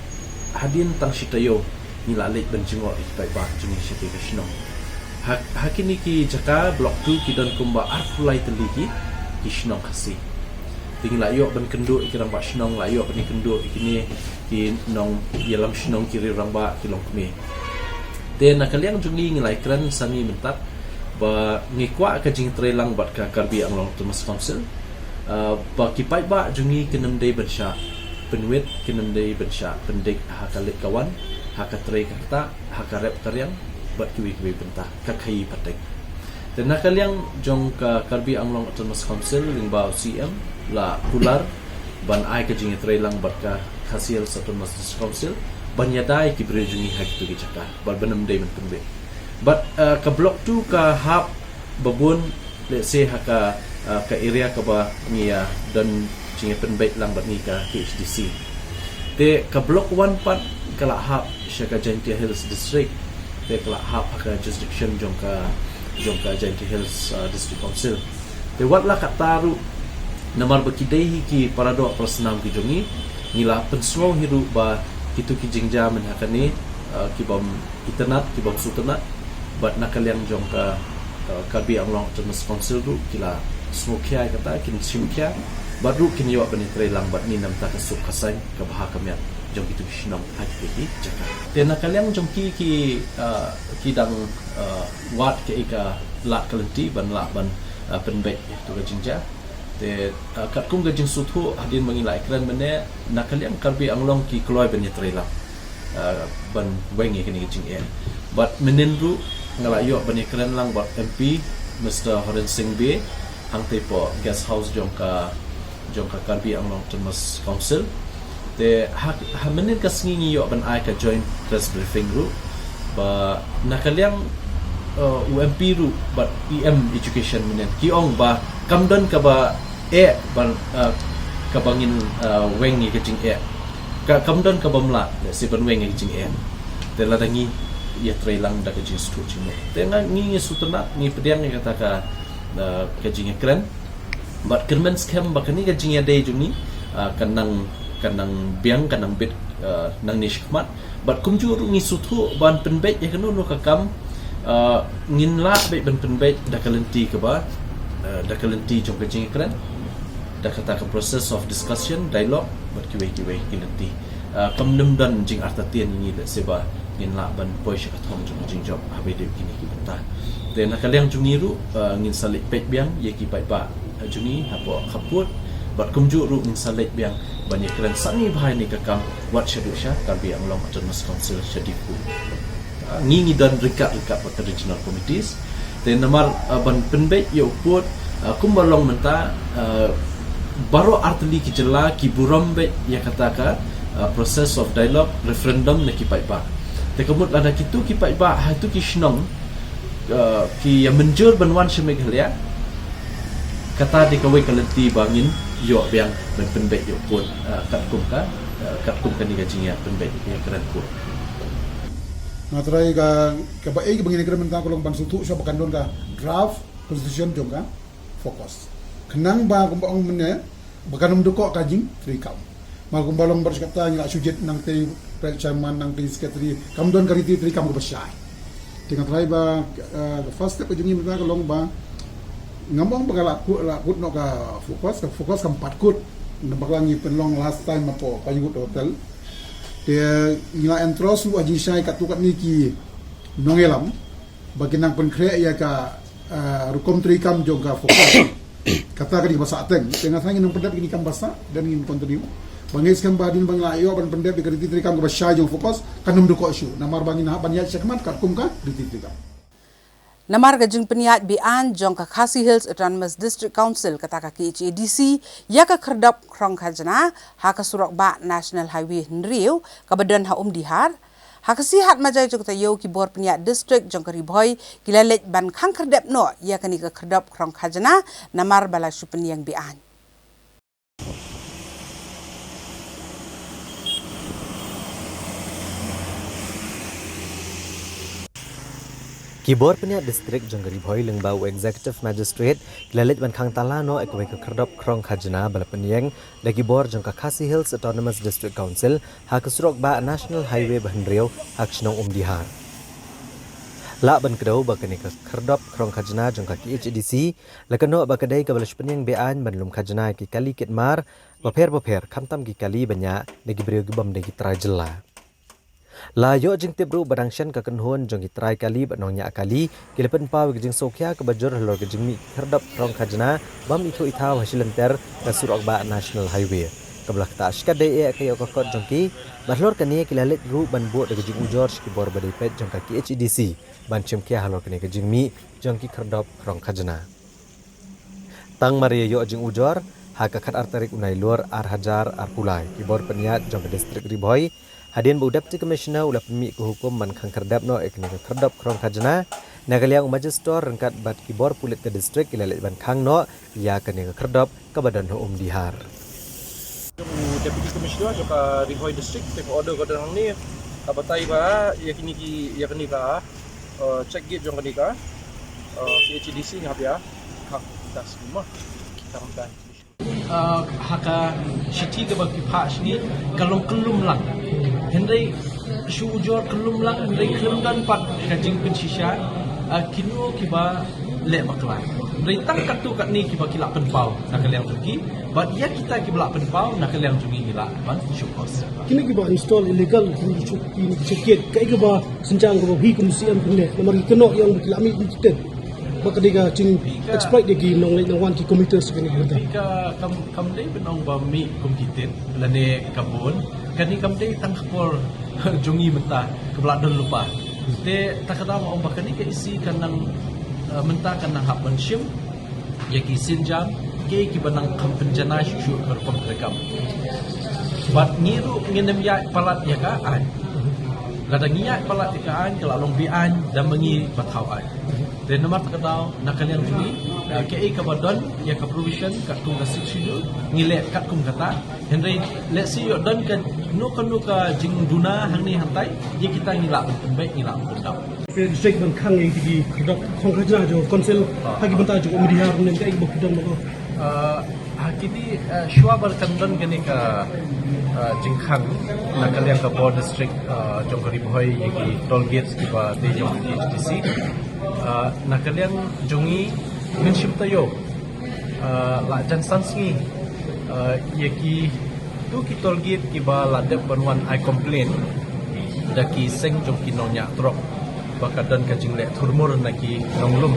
hadien tang shi taïew ngi la leit ban jngoh ïa ki paidbah jong ngi sha kane ka shnong. Ha, ha kine ki jaka Block Two ki don kumba arphew lai tylli ki, ki shnong Khasi. Te ngi la ïoh ban kynduh ïa ki rangbah shnong, la ïoh ban kynduh ïa kine ki nongïalam shnong, ki riew rangbah, ki longkmie. Te na ka liang jong ngi ngi la ïakren sani mynta ba ngi kwah ka jingtreilang bad ka Karbi Anglong Autonomous Council, ah, ba ki paidbah jong ngi kin ym dei ban shah pynwit, kin ym dei ban shah pyndik ha ka leit ka wan, ha ka trei ka ktah, ha ka rep ka riang, bad kiwei kiwei bynta, ka khaïi pateng. Te na ka liang jong ka Karbi Anglong Autonomous Council lyngba u C E M la kular ban ai ka jingïatreilang bad ka Khasi Hills Autonomous District Council ban ïada ïa ki briew jong ngi ha kito ki jaka, bad ban ym dei ban pynwit. But uh, ka block two ka hap babun, let's say, ha ka, uh, ka area kaba ngi ïa don jingïapynbeit lang bad ngi ka K H D C. Te ka block one pat ka la hap sha ka Jaintia Hills District. Te ka la hap ha ka jurisdiction jong ka, jong ka Jaintia Hills uh, District Council. Te wat la katta ruh, namar ba ki dei hi ki paradoh parasnam ki jong ngi, ngi la pynsngew hi ruh ba kito ki jingjia mynta kane, uh, ki bym itynnad, ki bym sngewtynnad, bad na ka liang jong ka, uh, Karbi Anglong Autonomous Council ruh ki la sngewkhia ïa kata, kin shimkhia, bad ruh kin ïoh ban ïatreilang bad ngi namar ka suk ka saiñ, ka bha ka miat jong kito ki shnong ha kito ki jaka. Te na ka liang jong ki ki, uh, ki dang, uh, wad kaei ka lad ka lynti ban lah ban, uh, pynbeit ïa kito ka jingjia. Te, uh, katkum ka jingsngewthuh hadien ba ngi la ïakren mynne, na ka liang Karbi Anglong ki kloi ban ïatreilang, uh, ban weng ïa kane ka jingeh. Bad mynnin ruh nga la ïoh ban ïakren lang bad M P Mister Horen Singh Bey, hangtei hapoh guest house jong ka, jong ka Karbi Anglong Autonomous Council. Te ha, ha mynnin ka sngi ngi ïoh ban ai ka joint press briefing ruh ba na ka liang, uh, u M P ruh bad E M Education mynnin ki ong ba kam don kaba eh ban, uh, kaba ngin, uh, weng ïa ka jingeh. Ka, kam don kaba mlad, let's say, ban weng ïa ka jingeh. Te lada ngi ïatreilang da ka jingsngewthuh jingmut. Te nga ngi ngi sngewtynnad, ngi pdiang ïa kata ka, uh, ka jingïakren. Bad kyrmen skhem ba kane ka jingïadei jong ngi, ah, kan nang, kan nang biang, kan nang bit, ah, nangne shakhmat. Bad kumjuh ruh ngi sngewthuh ban pynbeit ïa kano kano ka kam, ah, ngin lah beit ban pynbeit da ka lynti kaba, ah, da ka lynti jong ka jingïakren, da kata ka process of discussion, dialogue, bad kiwei kiwei ki lynti. Ah, kam nym don jingartatien ngi, let's say, ba ngin lah ban poi sha ka thong jong ka jingjop haba ïadei bad kine ki bynta. Te na ka liang jong ngi ruh, ah, ngin sa leit peit biang ïa ki paidbah, ah, jong ngi hapoh khappud, bad kumjuh ruh ngin sa leit biang ban ïakren sani bha ïa kane ka kam wat shaduh sha Karbi Anglong Autonomous Council sha Diphu. Ah, ngi ngi don ryngkat ryngkat bad ka regional committees. Te namar, ah, ban pynbeit ïa u pud, ah, kumba long mynta, ah, baroh artylli ki jylla ki burom beit ïa kata ka, ah, process of dialogue, referendum na ki paidbah. Te ka mut lada kito ki paidbah ha kito ki shnong, ah, ki ïa mynjur ban wan sha Meghalaya, kata dei kawei ka lynti ba ngin ïoh biang ban pynbeit ïa u pud, ah, katkum ka, ah, katkum kane ka jingïapynbeit ïakren pud. Nga trai ka, kaba ei kaba ngin ïakren mynta ka long ban sngewthuh shuwa ba kan don ka draft constitution jong ka FOCUS. Khnang ba kumba ong mynne ba kan ym dkoh ka jingtreikam. Namar kumba long baroh shi katta ngi la shu jied nangtei pyrshah man nangtei secretary, kam don ka riti treikam kaba shai. Te nga trai ba, eh, ka first step ka jong ngi mynta ka long ba ngam ong ba ka la kut, la kut noh ka FOCUS, ka FOCUS kam pat kut. Namar ba ngi pynlong last time hapoh Pinewood Hotel. Te ngi la entrust ruh ha jingshai katto katne ki nongïalam ba kin nang pynkhreh ïa ka, ah, rukom treikam jong ka FOCUS. Kata ka dei kaba sah teng. Te nga tharai ngin nang pyndep ïa kine ki kam ba sah, then ngin continue. Ba ngi skhem ba hadien ba ngi la ïoh ban pyndep ïa ka riti treikam kaba shai jong FOCUS, kan ym dkoh shuh. Namar ba ngin hap ban ïaid shakhmat katkum ka riti treikam. Namar ka jingpynïaid beaiñ jong ka Khasi Hills Autonomous District Council, kata ka K H A D C, ïa ka khyrdop khrong khajna ha ka surok bah National Highway hynriew kaba don ha Umdihar, ha ka sngi Hat Majai jong ka taïew ki bor pynïaid district jong ka Ri Bhoi ki la leit ban khang khyrdep noh ïa kane ka khyrdop khrong khajna namar ba la shu pynïeng beaiñ. Ki bor pynïaid district jong ka Ri Bhoi lyngba u Executive Magistrate ki la leit ban khang tala noh ïa kawei ka khyrdop khrong khajna ba la pynïeng da ki bor jong ka Khasi Hills Autonomous District Council ha ka surok bah National Highway ba hynriew ha ka shnong Umdihar. Lah ban kdew ba kane ka khyrdop khrong khajna jong ka K H A D C la kynnoh ba ka dei kaba la shu pynïeng beaiñ ban lum khajna ïa ki kali kit mar bapher bapher, khamtam ki kali ba ñiah na ki briew ki bym dei ki trai jylla. La ïoh jingtip ruh ba dang shen ka kynhun jong ki trai kali bad nongñiah kali ki la pynpaw ïa ka jingsngewkhia kaba jur halor ka jingmih khyrdop khrong khajna bym ithuh ithaw ha shilynter ka surok bah National Highway, kaba la ktah shikatdei eh ka ïoh ka kot jong ki. Bad halor kane ki la leit ruh ban buh da ka jingujor sha ki bor ba dei peit jong ka K H A D C ban shimkhia halor kane ka jingmih jong ki khyrdop khrong khajna. Tang mar ïa ïoh jingujor, ha ka khatar tarik u Nailur ar hajar arphew lai, ki bor pynïaid jong ka district Ri Bhoi Hadien ba u Deputy Commissioner u la pynmih ka hukum ban khang khyrdep noh ïa kane ka khyrdop khrong khajna, na ka liang u Magistrate ryngkat bad ki bor pulit ka district ki la leit ban khang noh ïa kane ka khyrdop kaba don ha Umdihar. Jong u Deputy Commissioner jong ka Ri Bhoi District te ka order ka don hangne, ka batai ba ïa kine ki, ïa kane ka, uh, check gate jong kane ka, uh, K H A D C nga hap ïa khang da sngewma. Kita kumta. Uh, ha ka shithi kaba ki phah shngi ka long kyllum lang. Hynrei shu ujor kyllum lang, hynrei khlem don pat ka jingpynshisha, uh, kino kiba leh bakla. Hynrei tang katto katne kiba ki la pynpaw na ka liang jong ki, bad ïa kita kiba la pynpaw na ka liang jong ngi ngi lah ban show cause. Kine kiba install illegal, kine ki chuk, kine ki chuk gate, kaei kaba synjang kaba phi kum C M phin leh, namar ki kynnoh ïa ba ki la mih ki tit. Ba ka dei ka jing exploit ïa ki nongleit nongwan ki commuters kine ki bynta. Ka kam, kam dei ban ong ba mih kum ki tit lane ka bun. Kane kam dei tang ka por jong ngi mynta kaba la don lypa. Te ta ka daw ong ba kane ka isi kan nang, eh, mynta kan nang hap ban shim ïa ki sienjam, kiei kiba nang kham pynjanai shuh shuh ka rukom treikam. Bad ngi ruh ngin ym ïaid palat ïa ka aiñ. Lada ngi ïaid palat ïa ka aiñ ka la long be-aiñ da ma ngi ba thaw aiñ. Te namar ta ka daw na ka liang jong ngi, eh, kiei kaba don ïa ka provision katkum ka Sixth Schedule ngi leh katkum kata. Hynrei lehse ïoh don kano kano ka jingduna hangne hangtai, ïa kita ngi lah ban pynbeit, ngi lah ban pyndap. Phi strike ban khang ïa ki khyrdop khrong khajna jong council ha ki bynta jong Umdihar ne kaei ba phi don ba ko. Ah, ha kine, ah, shuwa ba kan don kane ka, ah, jingkhang na ka liang ka bor district, ah, jong ka Ri Bhoi ïa ki toll gates kiba dei jong ka K H A D C. Ah, na ka liang jong ngi ngin shim taïew. Ah, la jan san sngi, ah, ïa kito ki toll gate kiba la dep ban wan ai complain da ki seng jong ki nongñiah trok ba ka don ka jingleh thurmur na ki nonglum.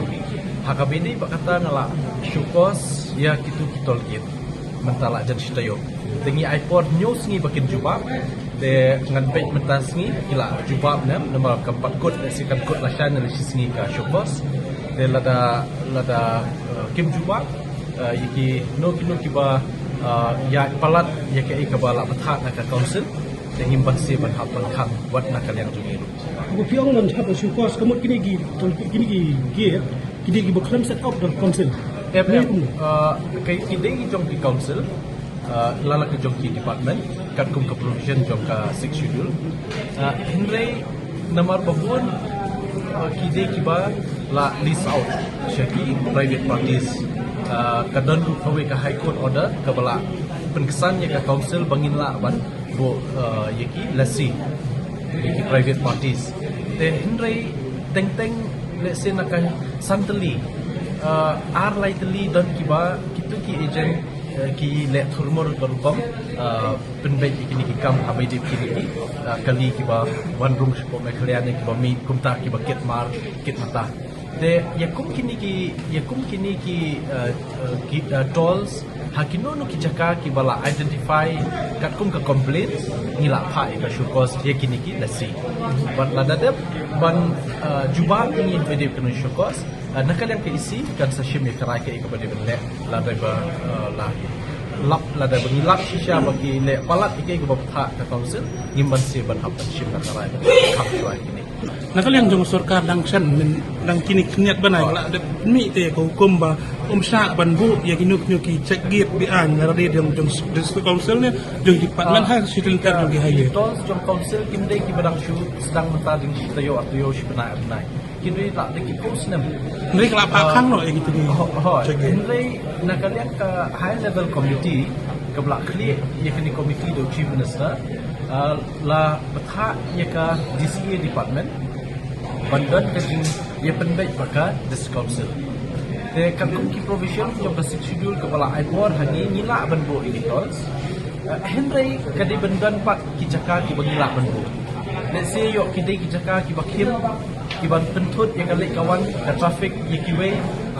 Ha kaba ïadei bad kata nga la show cause ïa kito ki toll gate. Mynta la jan shi taïew. Te ngi ai por hynñiew sngi ba kin jubab. Te ngan peit mynta sngi ki la jubab ne em, namar kam pat kut, lehse kan kut lashai ne lashi sngi ka show cause. Te lada, lada, eh, kim jubab, eh, ïa kino kino kiba, eh, ïaid palat ïa kaei kaba la bthah na ka council, te ngim banse ban hap ban khang wat na ka liang jong ngi ruh. Ba phi ong ban hap ban show cause ka mut kine ki, kine ki, ki, ki dei kiba khlem set up da ka council. Em, em. Ki dei, ah, ki dei ki jong ki council, ah, lada ki jong ki department katkum ka provision jong ka Sixth Schedule. Ah, hynrei namar ba bun, ah, ki dei kiba la lease out sha ki private parties. Ah, ka don ruh kawei ka High Court order kaba la pynksan ïa ka council ba ngin lah ban buh, ah, ïa ki lessee, ïa ki private parties. Te hynrei teng teng lehse na ka san tylli, ah, ar lai tylli don kiba kito ki agent, ah, ki leh thurmur ka rukom, ah, pynbeit ïa kine ki kam ha ba ïadei bad kine ki, ah, kali kiba wan rung sha pdeng Meghalaya ne kiba mih kumta kiba kit mar kit mynta. Te ïa kum kine ki, ïa kum kine ki, eh, eh, ki, eh, tolls ha kino kino ki jaka kiba la identify katkum ka complaint, ngi la phah ïa ka show cause ïa kine ki lessee. Bad lada dep ban, eh, jubab ïa ngi ba dei ban show cause, eh, na ka liang ka EC kan sa shim ïa ka rai kaei kaba dei ban leh, lada ba, eh, la lap, lada ba ngi lap shisha ba ki leh palat ïa kaei kaba bthah ka council, ngim banse ban hap ban shim na ka rai ban kham shuwa ïa kine. Na ka liang jong sorkar dang shen, dang kine khyndiat ban ai la dep mih te ka hukum ba ym shah ban buh ïa kino kino ki check gate be-aiñ na ka liang jong, jong district council ne jong department ha shi lynter jong ki highway. Tolls jong council kim dei kiba dang shu sdang mynta ding shi taïew ar taïew shi bnai ar bnai. Ki dei la dei ki post nem. Hynrei ka la phah khang noh ïa kito ki check gate. Hynrei na ka liang ka high level committee kaba la khlieh ïa kane committee da u chief minister, ah, la bthah ïa ka DCA department ban don ka jingïa pynbeit bad ka district council. Te katkum ki provision jong ka Sixth Schedule kaba la ai bor ha ngi, ngi lah ban buh ïa ki tolls. Eh, hynrei ka dei ban don pat ki jaka kiba ngi lah ban buh. Lehse ïoh ki dei ki jaka kiba khim, kiban pynthut ïa ka leit ka wan ka traffic ïa kiwei,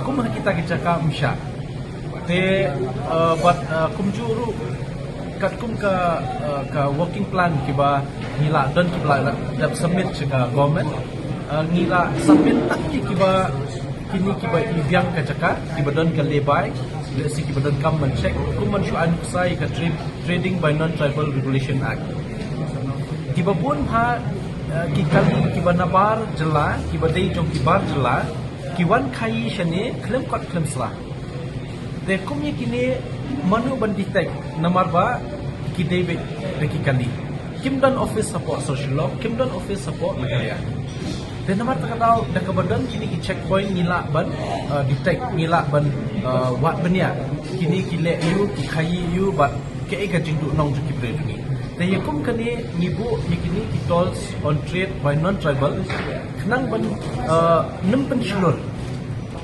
kum ha kita ki jaka ym shah. Te, eh, bad, eh, kumjuh ruh katkum ka, eh, ka working plan kiba ngi la don, kiba la dep submit sha ka government, eh, ngi la submit tang ïa kiba, kine kiba i biang ka jaka, kiba don ka lay by, lehse kiba don kam ban check, kum ban shu ai nuksa ïa ka trade, Trading by Non-Tribal Regulation Act. Kiba bun ha, eh, ki kali kiba nabar jylla, kiba dei jong ki bar jylla, ki wan khaii shane khlem kot khlem sla. Te kum ïa kine mano ban detect, namar ba ki dei beit da ki kali. Kim don office hapoh social law, kim don office hapoh Meghalaya. Te namar kata ka daw da kaba don kine ki checkpoint ngi lah ban, eh, detect, ngi lah ban, eh, wad bniah kine ki leh aiu, ki khaii aiu bad kaei ka jingduhnong jong ki briew jong ngi. Te ïa kum kane ngi buh ïa kine ki tolls on trade by non-tribal khnang ban, eh, nym pynshlur,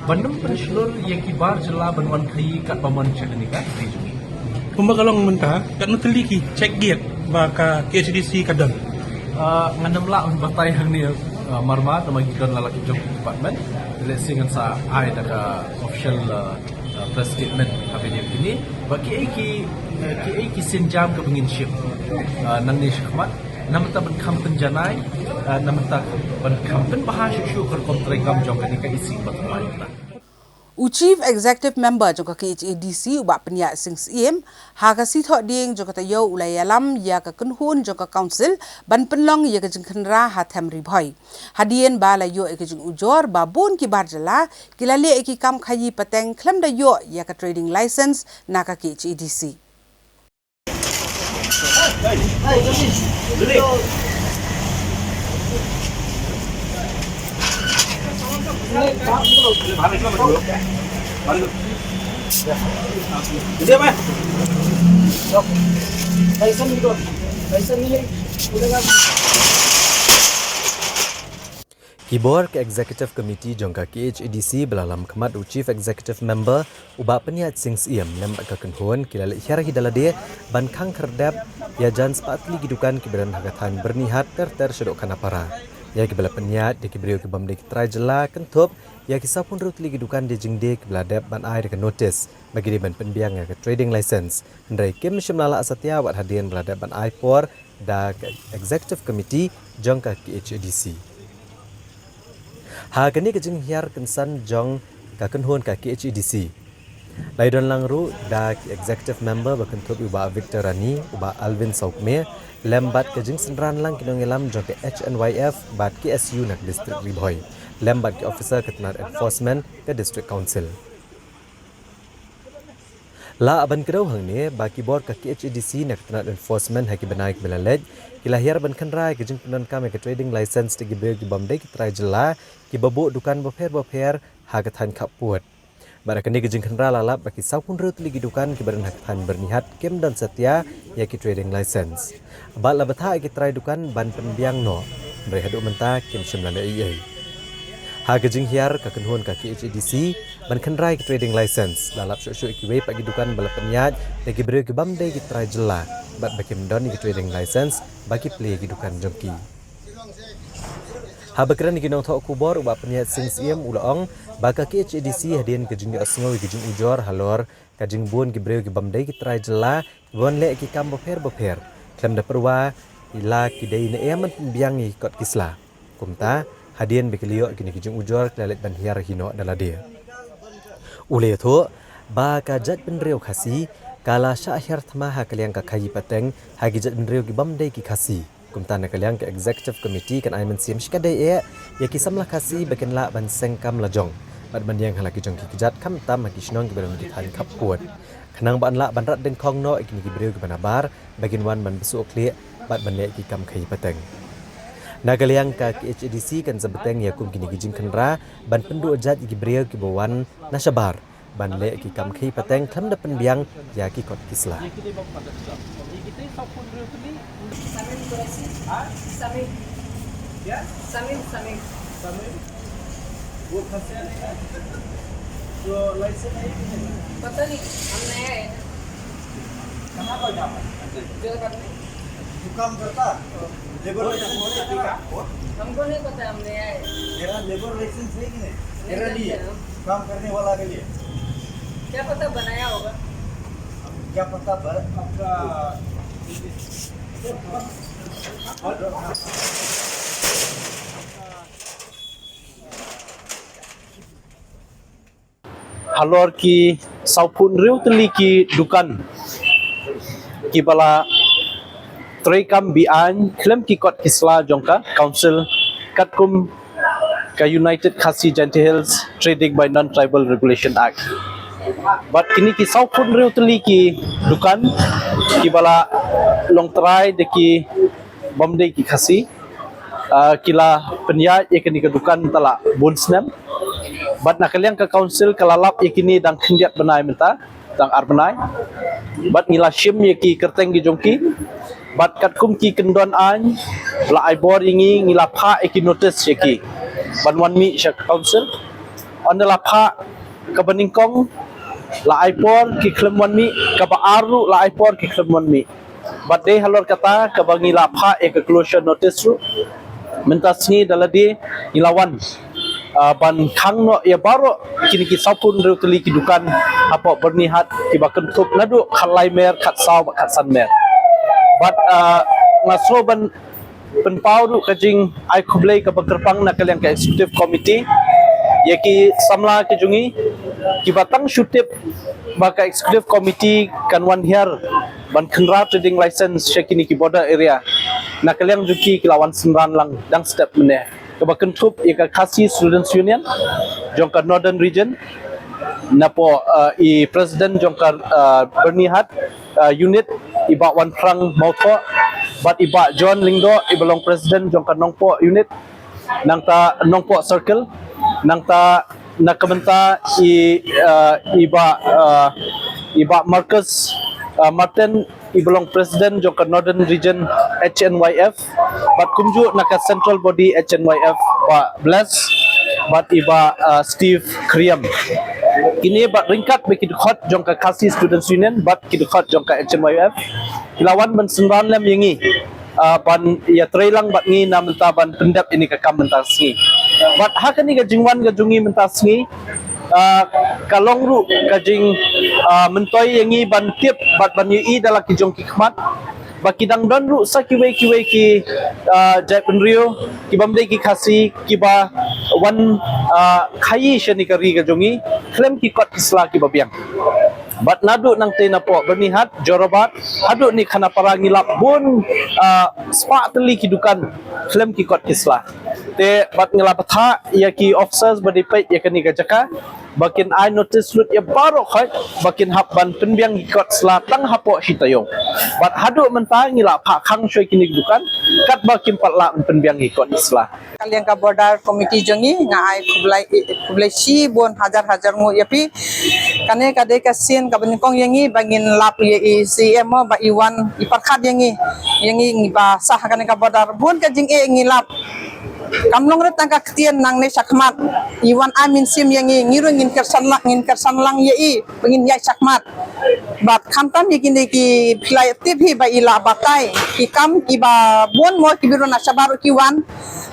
ban nym pynshlur ïa ki bar jylla ban wan khaii katba mon sha kane ka ri jong ngi. Kumba ka long mynta, katno tylli ki check gate ba ka K H A D C ka don? Ah, ngan ym lah ban batai hangne, ah, marmar, namar ki don la la ki jong ki department. Te lehse ngan sa ai da ka official, ah, ah, press statement ha kane kine. Ba kiei ki, ah, kiei ki sienjam kaba ngin shim, ah, nangne shakhmat. Namar ban kham pynjanai, ah, namar ban kham pynbha shuh shuh ka rukom treikam jong kane ka E C ba thymmai mynta. U Chief Executive Member jong ka K H A D C, u Bah Pynïaid Sing Syiem, ha ka sngi Thohdieng jong ka taïew u la ïalam ïa ka kynhun jong ka Council ban pynlong ïa ka jingkhynra ha Them Ri Bhoi. Hadien ba la ïoh ïa ka jingujor ba bun ki bar jylla ki la leh ïa ki kam khaii pateng khlem da ïoh ïa ka trading license na ka K H A D C. Ki bor ka Executive Committee jong ka K H A D C ba la lam khmat u Chief Executive Member u Bah Pynïaid Sing Syiem lem bad ka kynhun ki la leit hiar hi da lade ban khang khyrdep ïa jan spah tylli ki dukan kiba don ha ka thaiñ Byrnihat ter ter shaduh Khanapara. Ïa kiba la pynïaid da ki briew ki bym dei ki trai jylla kynthup ïa ki sawphew hynriew tylli ki dukan die jingdie kiba la dep ban ai da ka notice ba ki dei ban pynbiang ïa ka trading license. Hynrei kim shym la lah satia wat hadien ba la dep ban ai por da ka Executive Committee jong ka K H A D C. Ha kane ka jinghiar kynsan jong ka kynhun ka K H A D C, la ïadon lang ruh da ki Executive Member ba kynthup ïa u Bah Victor Rani, u Bah Alvin Sawkmie, lem bad ka jingsynran lang ki nongïalam jong ka H N Y F bad K S U na ka District Ri Bhoi, lem bad ki officer ka tnat enforcement ka District Council. Lah ban kdew hangne ba ki bor ka K H A D C na ka tnat enforcement ha ki bnai kiba la leit ki la hiar ban khynra ïa ka jingpyndonkam ïa ka trading license da ki briew ki bym dei ki trai jylla kiba buh dukan bapher bapher ha ka thaiñ Khappud. Bad ha kane ka jingkhynra la lap ba ki sawphew hynriew tylli ki dukan kiba don ha ka thaiñ Byrnihat kim don satia ïa ki trading license. Bad la bthah ïa ki trai dukan ban pynbiang noh, hynrei haduh mynta kim shym la leh ei ei. Ha ka jinghiar ka kynhun ka K H A D C ban khynra ïa ki trading license, la lap shuh shuh ïa kiwei pat ki dukan ba la pynïaid da ki briew ki bym dei ki trai jylla bad ba kim don ïa ki trading license ba ki plie ïa ki dukan jong ki. Haba kren ïa ki nongthoh khubor, u Bah Pynïaid Sing Syiem u la ong ba ka K H A D C hadien ka jingïohsngew ïa ka jingujor halor ka jingbun ki briew ki bym dei ki trai jylla kiba wan leh ki kam bapher bapher khlem da pyrwa ïa la ki dei ne em ban pynbiang ïa ki kot ki sla. Kumta, hadien ba ki la ïoh ïa kine ki jingujor ki la leit ban hiar hi noh da lade. U la ïathuh ba ka jaitbynriew Khasi ka la shah hiar thma ha ka liang ka khaii pateng ha ki jaitbynriew ki bym dei ki Khasi. Kumta na ka liang ka Executive Committee kan ai mynsiem shikatdei eh ïa ki samla Khasi ba kin lah ban seng kam lajong bad ban ïeng ha la ki jong ki kjat, khamtam ha ki shnong kiba don ki thaiñ Khappud, khnang ban lah ban rat dyngkhong noh ïa kine ki briew kiba nabar ba kin wan ban bsuh khlieh bad ban leh ki kam khaii pateng. Na ka liang ka K H A D C kan sa bteng ïa kum kine ki jingkhynra ban pynduh jait ïa ki briew kiba wan na shabar ban leh ki kam khaii pateng khlem da pynbiang ïa ki kot ki sla. ये कितने बम पता चला? ये कितने सब फोन रहे हो तुमने? समीम कुरैशी। हाँ? समीम। क्या? समीम, समीम। समीम? वो फंसे नहीं ना? तो लाइसेंस है कि नहीं? पता नहीं, हम नया है ना। कहाँ का काम है? जोरहाट में। तू काम करता? लेबर लाइसेंस है तेरा? हमको नहीं पता, हम नया है। तेरा लेबर लाइसेंस है कि नहीं? नहीं तेरे जानते लिए, हम। काम करने वाला के लिए। क्या पता बनाया होगा। क्या पता बर-, आपका halor ki sawphew hynriew tylli ki dukan kiba la treikam be-aiñ khlem ki kot ki sla jong ka Council, katkum ka United Khasi Jaintia Hills Trading by Non-Tribal Regulation Act. Bad kine ki saw phew hynriew tylli ki dukan kiba la long trai da ki bym dei ki Khasi, ah, ki la pynïaid ïa kine ki dukan mynta la bun snem. Bad na ka liang ka Council ka la lap ïa kine dang khyndiat bnai mynta, dang ar bnai. Bad ngi la shim ïa ki kyrteng ki jong ki. Bad katkum ki kyndon aiñ la ai bor ïa ngi, ngi la phah ïa ki notice ïa ki ban wan mih sha ka Council. Ynda la phah kaba nyngkong la ai por ki khlem wan mih, kaba ar ruh la ai por ki khlem wan mih. Bad dei halor kata kaba ngi la phah ïa ka closure notice ruh. Mynta sngi da lade ngi la wan, ah, ban khang noh ïa baroh kine ki saw phew hynriew tylli ki dukan hapoh Byrnihat kiba kynthup naduh khatlai mer, khatsaw bad khatsan mer. Bad, ah, nga sngew ban pynpaw ruh ka jingai khublei kaba kyrpang na ka liang ka Executive Committee ïa ki samla ki jong ngi kiba tang shu tip ba ka Executive Committee kan wan hiar ban khynra trading license sha kine ki border area. Na ka liang jong ki ki la wan synran lang dang step mynne, kaba kynthup ïa ka Khasi Students Union jong ka Northern Region, napoh, uh, i President jong ka, uh, Byrnihat, uh, Unit, i Bah Wanphrang Mawthoh, bad i Bah John Lyngdoh, iba long President jong ka Nongpoh Unit, nangta Nongpoh Circle, nangta na ka bynta i, uh, i Bah, uh, i Bah Marcus, uh, Martin, iba long President jong ka Northern Region H N Y F, bad kumjuh na ka Central Body H N Y F, Bah Bless, bad i Bah, uh, Steve Kriam. Kine bad ryngkat bad ki dkhot jong ka Khasi Students Union bad ki dkhot jong ka H N Y F ki la wan ban synran lem ïa ngi, ah, ban ïatreilang bad ngi na mynta ban pyndep ïa kane ka kam mynta sngi. Bad ha kane ka jingwan ka jong ngi mynta sngi, ah, ka long ruh ka jing, ah, myntoi ïa ngi ban tip bad ban ïohi da la ki jong ki khmat ba ki dang don ruh sa kiwei kiwei ki, ah, jaitbynriew ki bym dei ki Khasi kiba wan, ah, khaii sha kane ka ri ka jong ngi khlem ki kot ki sla kiba biang. Bad naduh nangtei napoh Byrnihat, Jorabat, haduh ne Khanapara ngi lap bun, ah, spah tylli ki dukan khlem ki kot ki sla. Te bad ngi la bthah ïa ki officers ba dei peit ïa kane ka jaka ba kin ai notice lut ïa baroh khoit ba kin hap ban pynbiang ki kot sla tang hapoh shi taïew. Bad haduh mynta ngi la phah khang shuwa ïa kine ki dukan katba kim pat lah ban pynbiang ki kot sla. Ka liang ka border committee jong ngi nga ai khublei, khublei shibun hajar hajar nguh ïa phi. Kane ka dei ka sien kaba nyngkong ïa ngi ba ngin lap ïa i C M mo ba i wan i pyrkhat ïa ngi, ïa ngi ngi ba sah kane ka border. Bun ka jingeh ngi lap. Kam long re tang ka ktien nangne shakhmat. I wan ai mynsiem ïa ngi, ngi ruh ngin kyrsan lang, ngin kyrsan lang ïa i ba ngin ïaid shakhmat. Bad khamtam ïa kine ki phi la tip hi ba i la batai ki kam kiba bun mo ki briew na shabar ruh ki wan.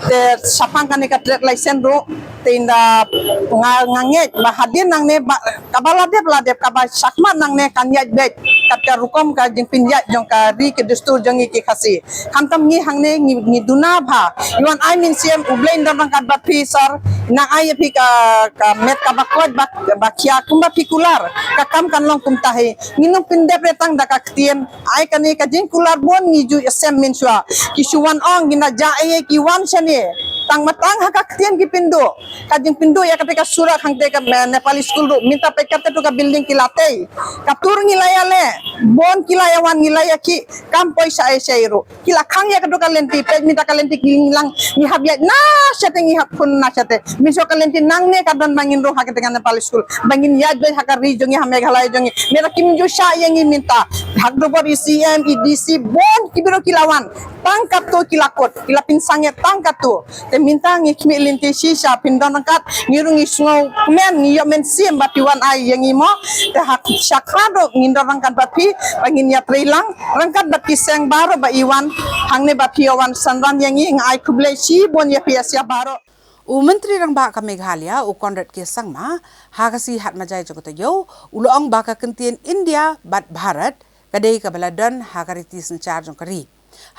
Te shaphang kane ka trade license ruh te ynda nga, nga ngeit ba hadien nangne ba kaba la dep la dep kaba shakhmat nangne kan ïaid beit kat ka rukom ka jingpynïaid jong ka ri ka dustur jong ngi ki Khasi. Khamtam ngi hangne ngi, ngi duna bha. I wan ai mynsiem, U Blei un don ryngkat bad phi sir. Nang ai ïa phi ka, ka met kaba koit ba, ba khia kumba phi kular. Ka kam kan long kumta hi. Ngin ym pyndep re tang da ka ktien. Ai kane ka jingkular bun ngi ju ïashem mynshuwa. Ki shu wan ong ngi na ja ei ei ki wan shane. Tang ma tang ha ka ktien ki pynduh. Ka jingpynduh ïa kata ka surok hangta ka, eh, Nepali school ruh. Mynta peit kata tu ka building ki la tei. Ka tur ngi la ïa leh. Bun ki la ïa wan ngi la ïa ki. Kam poi sha ei sha ei ruh. Ki la khang ïa kata ka lynti, peit mynta ka lynti ki ngi lang, ngi hap ïaid na shate, ngi hap khun na shate. Mynshuwa ka lynti nangne ka don ba ngin rung ha kata ka Nepali school. Ba ngin ïaid beit ha ka ri jong ngi ha Meghalaya jong ngi. Mynta kim ju shah ïa ngi mynta. Hak dobor i C M, i D C, bun ki briew ki la wan. Tang katu ki la kut, ki la pynsangeh tang katu. Te mynta ngi khmih lynti shisha phin don ryngkat, ngi ruh ngi sngew kmen, ngi ïoh mynsiem ba phi wan ai ïa ngi mo. Te ha shakhmat ruh ngin don ryngkat bad phi ba ngin ïatreilang ryngkat bad ki seng baroh ba i wan hangne ba phi ïa wan synran ïa ngi. Nga ai khublei shibun ïa phi ïa sha baroh. U Myntri Rangbah ka Meghalaya u Conrad K Sangma ha ka sngi Hatmaja jong ka taïew u la ong ba ka kyntien India bad Bharat ka dei kaba la don ha ka riti synshar jong ka ri.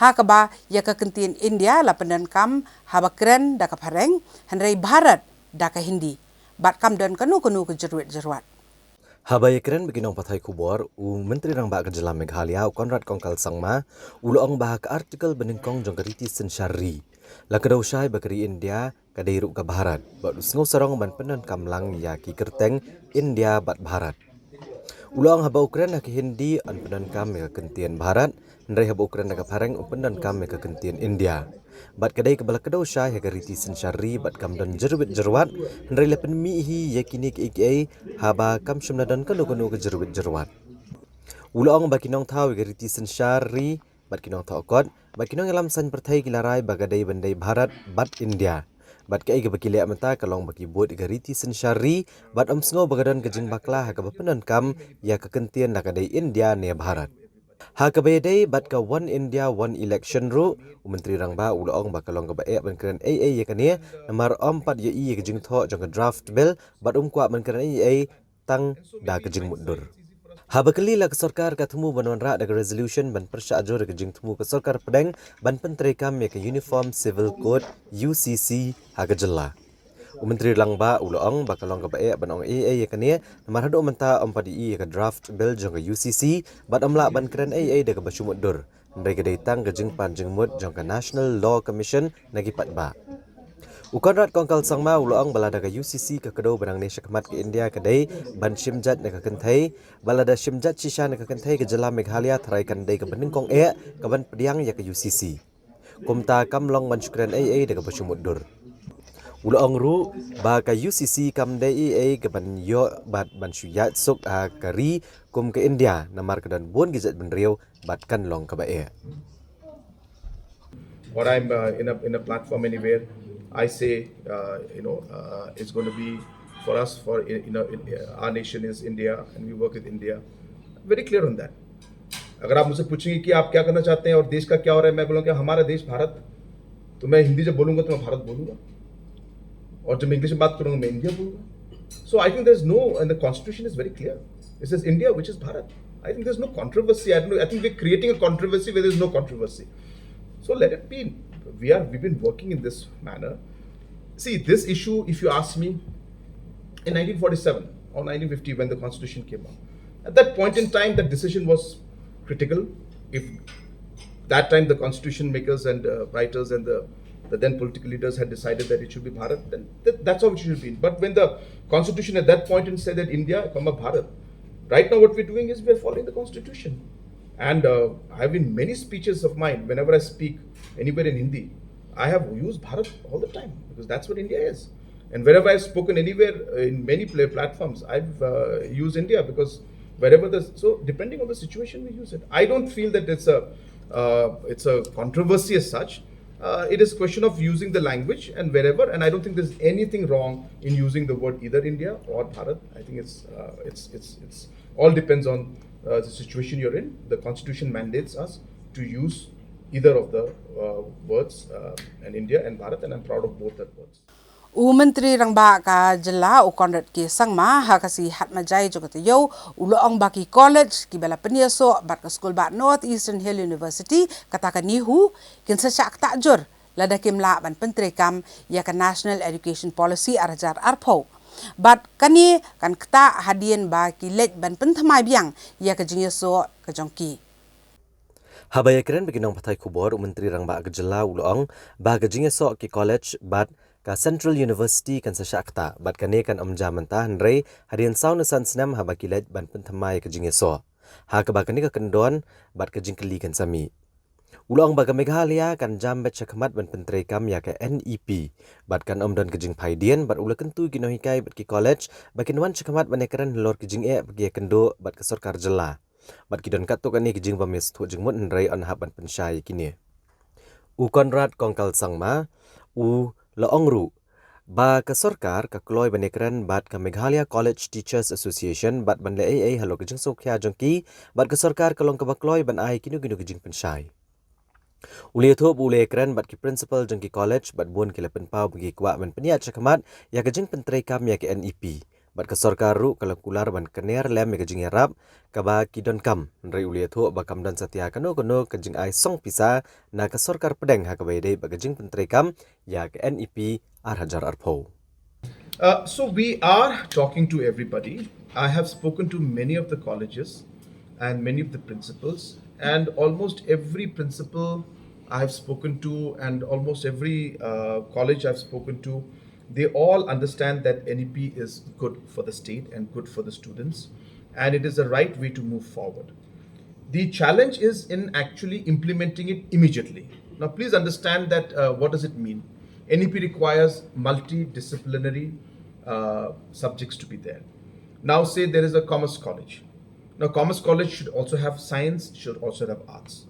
Ha kaba ïa ka kyntien India la pyndonkam haba kren da ka phareng, hynrei Bharat da ka Hindi. Bad kam don kano kano ka jyrwit jyrwat. Haba ïakren bad ki nongpathai khubor, u Myntri Rangbah ka Jylla Meghalaya, u Conrad Kongkal Sangma, u la ong ba ha ka article banyngkong jong ka riti synshar ri, la kdew shai ba ka ri India ka dei ruh ka Bharat, bad u sngew sarong ban pyndonkam lang ïa ki kyrteng India bad Bharat. U la ong haba u kren ha ka Hindi yn pyndonkam ïa ka kyntien Bharat, hynrei haba u kren ha ka phareng u pyndonkam ïa ka kyntien India. Bad ka dei kaba la kdew shai ha ka riti synshar ri bad kam don jyrwit jyrwat, hynrei la pynmih hi ïa kine kiei kiei haba kam shym la don kano kano ka jyrwit jyrwat. U la ong ba ki nongthaw ïa ka riti synshar ri bad ki nongthoh kot bad ki nongïalam saiñ pyrthei ki la rai ba ka dei ban dei Bharat bad India. Bad kaei kaba ki leh mynta ka long ba ki bud ïa ka riti synshar ri bad ym sngew ba ka don ka jingbakla ha kaba pyndonkam ïa ka kyntien lada ka dei India ne Bharat. Ha kaba ïadei bad ka One India One Election ruh, u Myntri Rangbah u la ong ba ka long kaba eh ban kren ei ei ïa kane, namar ym pat ïohi ïa ka jingthoh jong ka draft bill bad um kwah ban kren ei ei tang da ka jingmutdur. Haba kylli la ka sorkar ka thmu ban wanrah da ka resolution ban pyrshah jur ïa ka jingthmu ka sorkar pdeng ban pyntreikam ïa ka Uniform Civil Code, U C C, ha ka jylla. U Myntri Rangbah u la ong ba ka long kaba eh ban ong ei ei ïa kane, namar haduh mynta ym pat ïohi ïa ka draft bill jong ka U C C bad ym lah ban kren ei ei da kaba shu mutdur. Hynrei ka dei tang ka jingpan jingmut jong ka National Law Commission na ki paidbah. U Conrad Kongkal Sangma u la ong ba lada ka U C C ka kdew ba nangne shakhmat ka India ka dei ban shim jait na ka kynthei, ba lada shim jait shisha na ka kynthei ka jylla Meghalaya tharai kan dei kaba nyngkong eh kaban pdiang ïa ka U C C. Kumta kam long ban shu kren ei ei da kaba shu mutdur. U la ong ruh ba ka U C C kam dei ei ei kaban ïoh bad ban shu ïaid suk ha ka ri kum ka India, namar ka don bun ki jait bynriew bad kan long kaba eh. Or I'm uh, in a in a platform anywhere, I say, uh, you know, uh, it's going to be for us, for, you know, in, uh, our nation is India, and we work with India. Very clear on that. अगर आप मुझसे पूछेंगे कि आप क्या करना चाहते हैं और देश का क्या हो रहा है, मैं बोलूँगा कि हमारा देश भारत, तो मैं हिंदी जब बोलूँगा तो मैं भारत बोलूँगा, और जब मैं इंग्लिश में बात करूँगा मैं इंडिया बोलूँगा. So I think there's no, and the constitution is very clear. It says India, which is Bharat. I think there's no controversy. I don't know. I think we're creating a controversy where there's no controversy. So let it be. We are, we've been working in this manner. See, this issue, if you ask me, in nineteen forty-seven or nineteen fifty, when the constitution came out, at that point in time, that decision was critical. If that time the constitution makers and, uh, writers and the, the then political leaders had decided that it should be Bharat, then th- that's how it should be. But when the constitution at that point in said that India, comma, Bharat, right now what we're doing is we're following the constitution. And, uh, I've been many speeches of mine, whenever I speak anywhere in Hindi, I have used Bharat all the time because that's what India is. And wherever I've spoken anywhere, uh, in many play platforms, I've, uh, used India because wherever the, so depending on the situation, we use it. I don't feel that it's a, uh, it's a controversy as such. Uh, it is question of using the language and wherever, and I don't think there's anything wrong in using the word either India or Bharat. I think it's, uh, it's, it's, it's all depends on, uh, the situation you're in. The constitution mandates us to use either of the, uh, words, uh, and India and Bharat, and I'm proud of both that words. U Myntri Rangbah ka Jylla u Conrad K Sangma ha ka sngi Hatmajai jong ka taïew u la ong ba ki college kiba la pynïasoh bad ka skulbah North Eastern Hill University kata ka NEHU kin sa shah ktah jur lada kim lah ban pyntreikam ïa ka National Education Policy ar hajar arphew bad kane kan ktah hadien ba ki leit ban pynthymmai biang ïa ka jingïasoh ka jong ki. Haba ïakren bad ki nongpathai khubor, u Myntri Rangbah ka Jylla u la ong ba ka jingïasoh ki college bad ka Central University kan sa shah ktah bad kane kan ym jia mynta hynrei hadien saw ne san snem haba ki leit ban pynthymmai ka jingïasoh, ha kaba kane ka kyndon bad ka jingkylli kan sa mih. U la ong ba ka Meghalaya kan jam beit shakhmat ban pyntreikam ïa ka NEP bad kan ym don ka jingphaidien, bad u la kyntu ïa ki nonghikai bad ki college ba kin wan shakhmat ban ïakren halor ki jingeh ba ki ïakynduh bad ka sorkar jylla. Bad ki don katto katne ki jingbym ïasngewthuh jingmut hynrei yn hap ban pynshai ïa kine. U Conrad Kongkal Sangma u la ong ruh ba ka sorkar ka kloi ban ïakren bad ka Meghalaya College Teachers Association bad ban leh ei ei halor ka jingsngewkhia jong ki, bad ka sorkar ka long kaba kloi ban ai kino kino ki jingpynshai. U la ïathuh ba u la ïakren bad ki principal jong ki college bad bun ki la pynpaw ba ki kwah ban pynïaid shakhmat ïa ka jingpyntreikam ïa ka NEP. Bad ka sorkar ruh ka la kular ban kner lem ïa ka jingïarap kaba ki donkam, hynrei u la ïathuh ba kam don satia kano kano ka jingai song pisa na ka sorkar pdeng ha kaba ïadei bad ka jingpyntreikam ïa ka NEP ar hajar arphew. Uh, so we are talking to everybody. I have spoken to many of the colleges and many of the principals, and almost every principal I have spoken to, and almost every uh, college I've spoken to, they all understand that N E P is good for the state and good for the students, and it is the right way to move forward. The challenge is in actually implementing it immediately. Now, please understand that uh, what does it mean? N E P requires multidisciplinary uh, subjects to be there. Now, say there is a commerce college. Now, commerce college should also have science, should also have arts.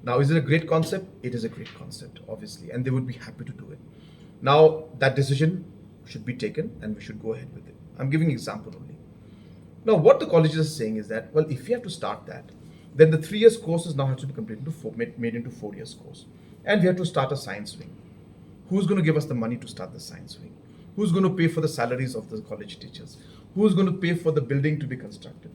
Now, is it a great concept? It is a great concept, obviously, and they would be happy to do it. Now, that decision should be taken, and we should go ahead with it. I'm giving example only. Now, what the colleges are saying is that, well, if you have to start that, then the three years courses now have to be completed into four, made, made into four years course. And we have to start a science wing. Who's going to give us the money to start the science wing? Who's going to pay for the salaries of the college teachers? Who's going to pay for the building to be constructed?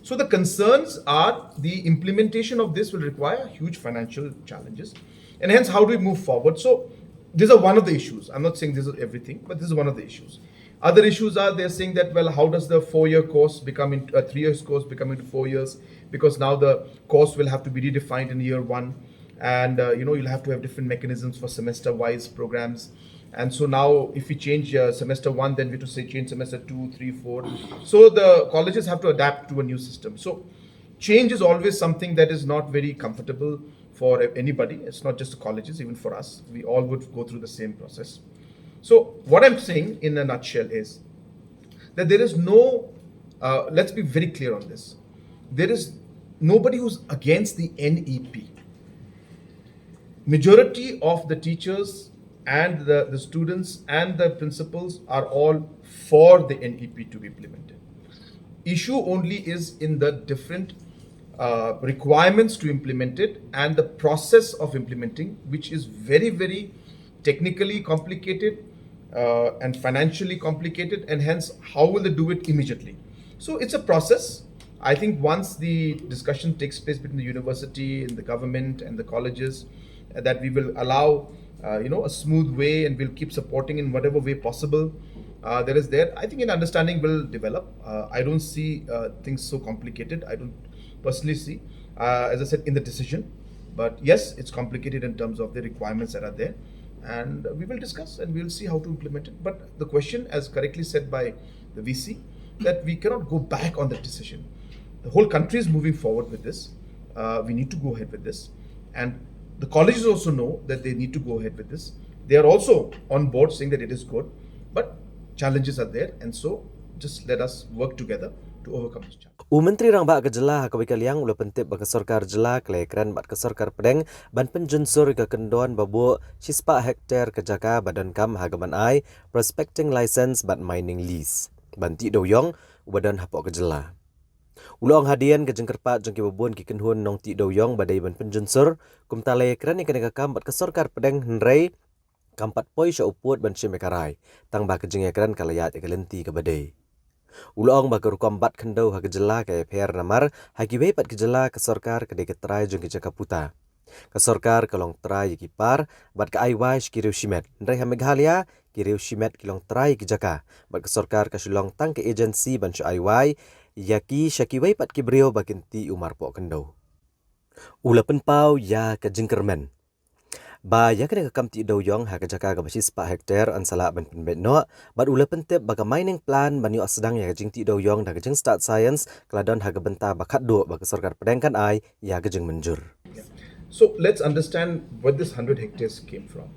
So the concerns are the implementation of this will require huge financial challenges. And hence, how do we move forward? So these are one of the issues. I'm not saying this is everything, but this is one of the issues. Other issues are, they're saying that, well, how does the four-year course become into a three years course become into four years? Because now the course will have to be redefined in year one, and uh, you know, you'll have to have different mechanisms for semester-wise programs. And so now, if we change uh, semester one, then we have to say change semester two, three, four. So the colleges have to adapt to a new system. So change is always something that is not very comfortable for anybody. It's not just the colleges, even for us. We all would go through the same process. So what I'm saying in a nutshell is that there is no, uh, let's be very clear on this. There is nobody who's against the N E P. Majority of the teachers and the, the students and the principals are all for the N E P to be implemented. Issue only is in the different uh, requirements to implement it and the process of implementing, which is very, very technically complicated uh, and financially complicated, and hence, how will they do it immediately? So it's a process. I think once the discussion takes place between the university and the government and the colleges, uh, that we will allow, uh, you know, a smooth way, and we'll keep supporting in whatever way possible uh, there is there. I think an understanding will develop. Uh, I don't see uh, things so complicated. I don't personally see, uh, as I said, in the decision. But yes, it's complicated in terms of the requirements that are there. And we will discuss and we will see how to implement it. But the question, as correctly said by the V C, that we cannot go back on that decision. The whole country is moving forward with this. Uh, we need to go ahead with this. And the colleges also know that they need to go ahead with this. They are also on board saying that it is good, but challenges are there. And so just let us work together to overcome this challenge. U Myntri Rangbah ka jylla ha kawei ka liang u la pyntip ba ka sorkar jylla ka la ïakren bad ka sorkar pdeng ban pynjunsur ïa ka kyndon ba buh shispah hektar ka jaka ba donkam ha ka ban ai prospecting license bad mining lease ban tih dewïong uba don hapoh ka jylla. U la ong hadien ka jingkyrpad jong kiba bun ki kynhun nongtih dewïong ba dei ban pynjunsur, kumta la ïakren ïa kane ka kam bad ka sorkar pdeng hynrei kam pat poi sha u pud ban shim ïa ka rai, tang ba ka jingïakren ka la ïaid ïa ka lynti kaba dei. U la ong ba ka rukom bat khyndew ha ka jylla ka ïapher namar ha kiwei pat ki jylla ka sorkar ka dei ka trai jong ki jaka puta. Ka sorkar ka long trai ïa ki par bad ka ai wai sha ki riew shimet, hynrei ha Meghalaya ki riew shimet ki long trai ïa ki jaka, bad ka sorkar ka shu long tang ka agency ban shu ai wai ïa ki sha kiwei pat ki briew ba kin tih u marpoh khyndew. U la pynpaw ïa ka jingkyrmen ba ïa kane ka kam tih dewïong ha ka jaka kaba shispah hektar yn sa lah ban pynbeit noh, bad u la pyntip ba ka mining plan ban ïoh sdang ïa ka jingtih dewïong da ka jingstad science ka la don ha ka bynta ba khatduh ba ka sorkar pdeng kan ai ïa ka jingmynjur. So let's understand where this hundred hectares came from.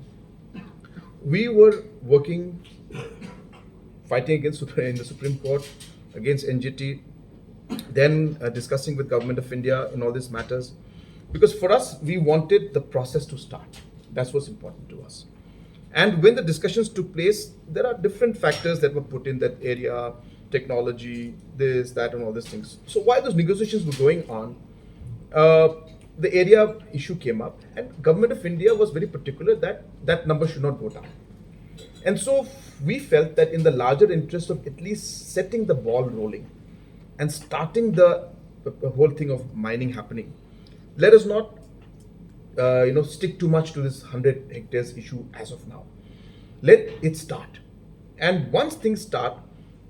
We were working, fighting against Supre-, in the Supreme Court, against N G T, then uh, discussing with Government of India in all these matters. Because for us, we wanted the process to start. That's what's important to us. And when the discussions took place, there are different factors that were put in that area, technology, this, that, and all these things. So while those negotiations were going on, uh, the area issue came up, and Government of India was very particular that that number should not go down. And so we felt that in the larger interest of at least setting the ball rolling and starting the, the whole thing of mining happening, let us not, uh, you know, stick too much to this hundred hectares issue as of now. Let it start. And once things start,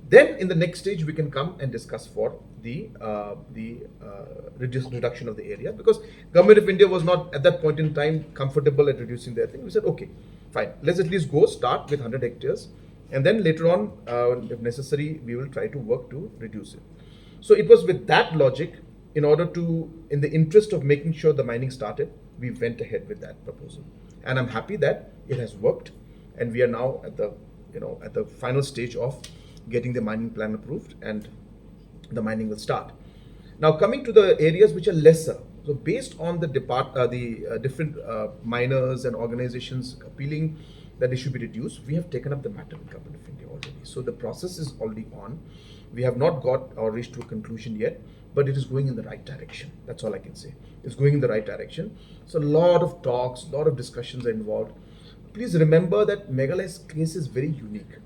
Then in the next stage, we can come and discuss for the uh, the uh, reduce, reduction of the area, because Government of India was not at that point in time comfortable at reducing their thing. We said, okay, fine, let's at least go start with one hundred hectares, and then later on, uh, if necessary, we will try to work to reduce it. So it was with that logic, in order to, in the interest of making sure the mining started, we went ahead with that proposal. And I'm happy that it has worked, and we are now at the, you know, at the final stage of getting the mining plan approved, and the mining will start. Now, coming to the areas which are lesser, so based on the depart, uh, the uh, different uh, miners and organizations appealing that they should be reduced, we have taken up the matter with Government of India already. So the process is already on. We have not got or reached to a conclusion yet, but it is going in the right direction. That's all I can say. It's going in the right direction. So a lot of talks, a lot of discussions are involved. Please remember that Meghalaya's case is very unique.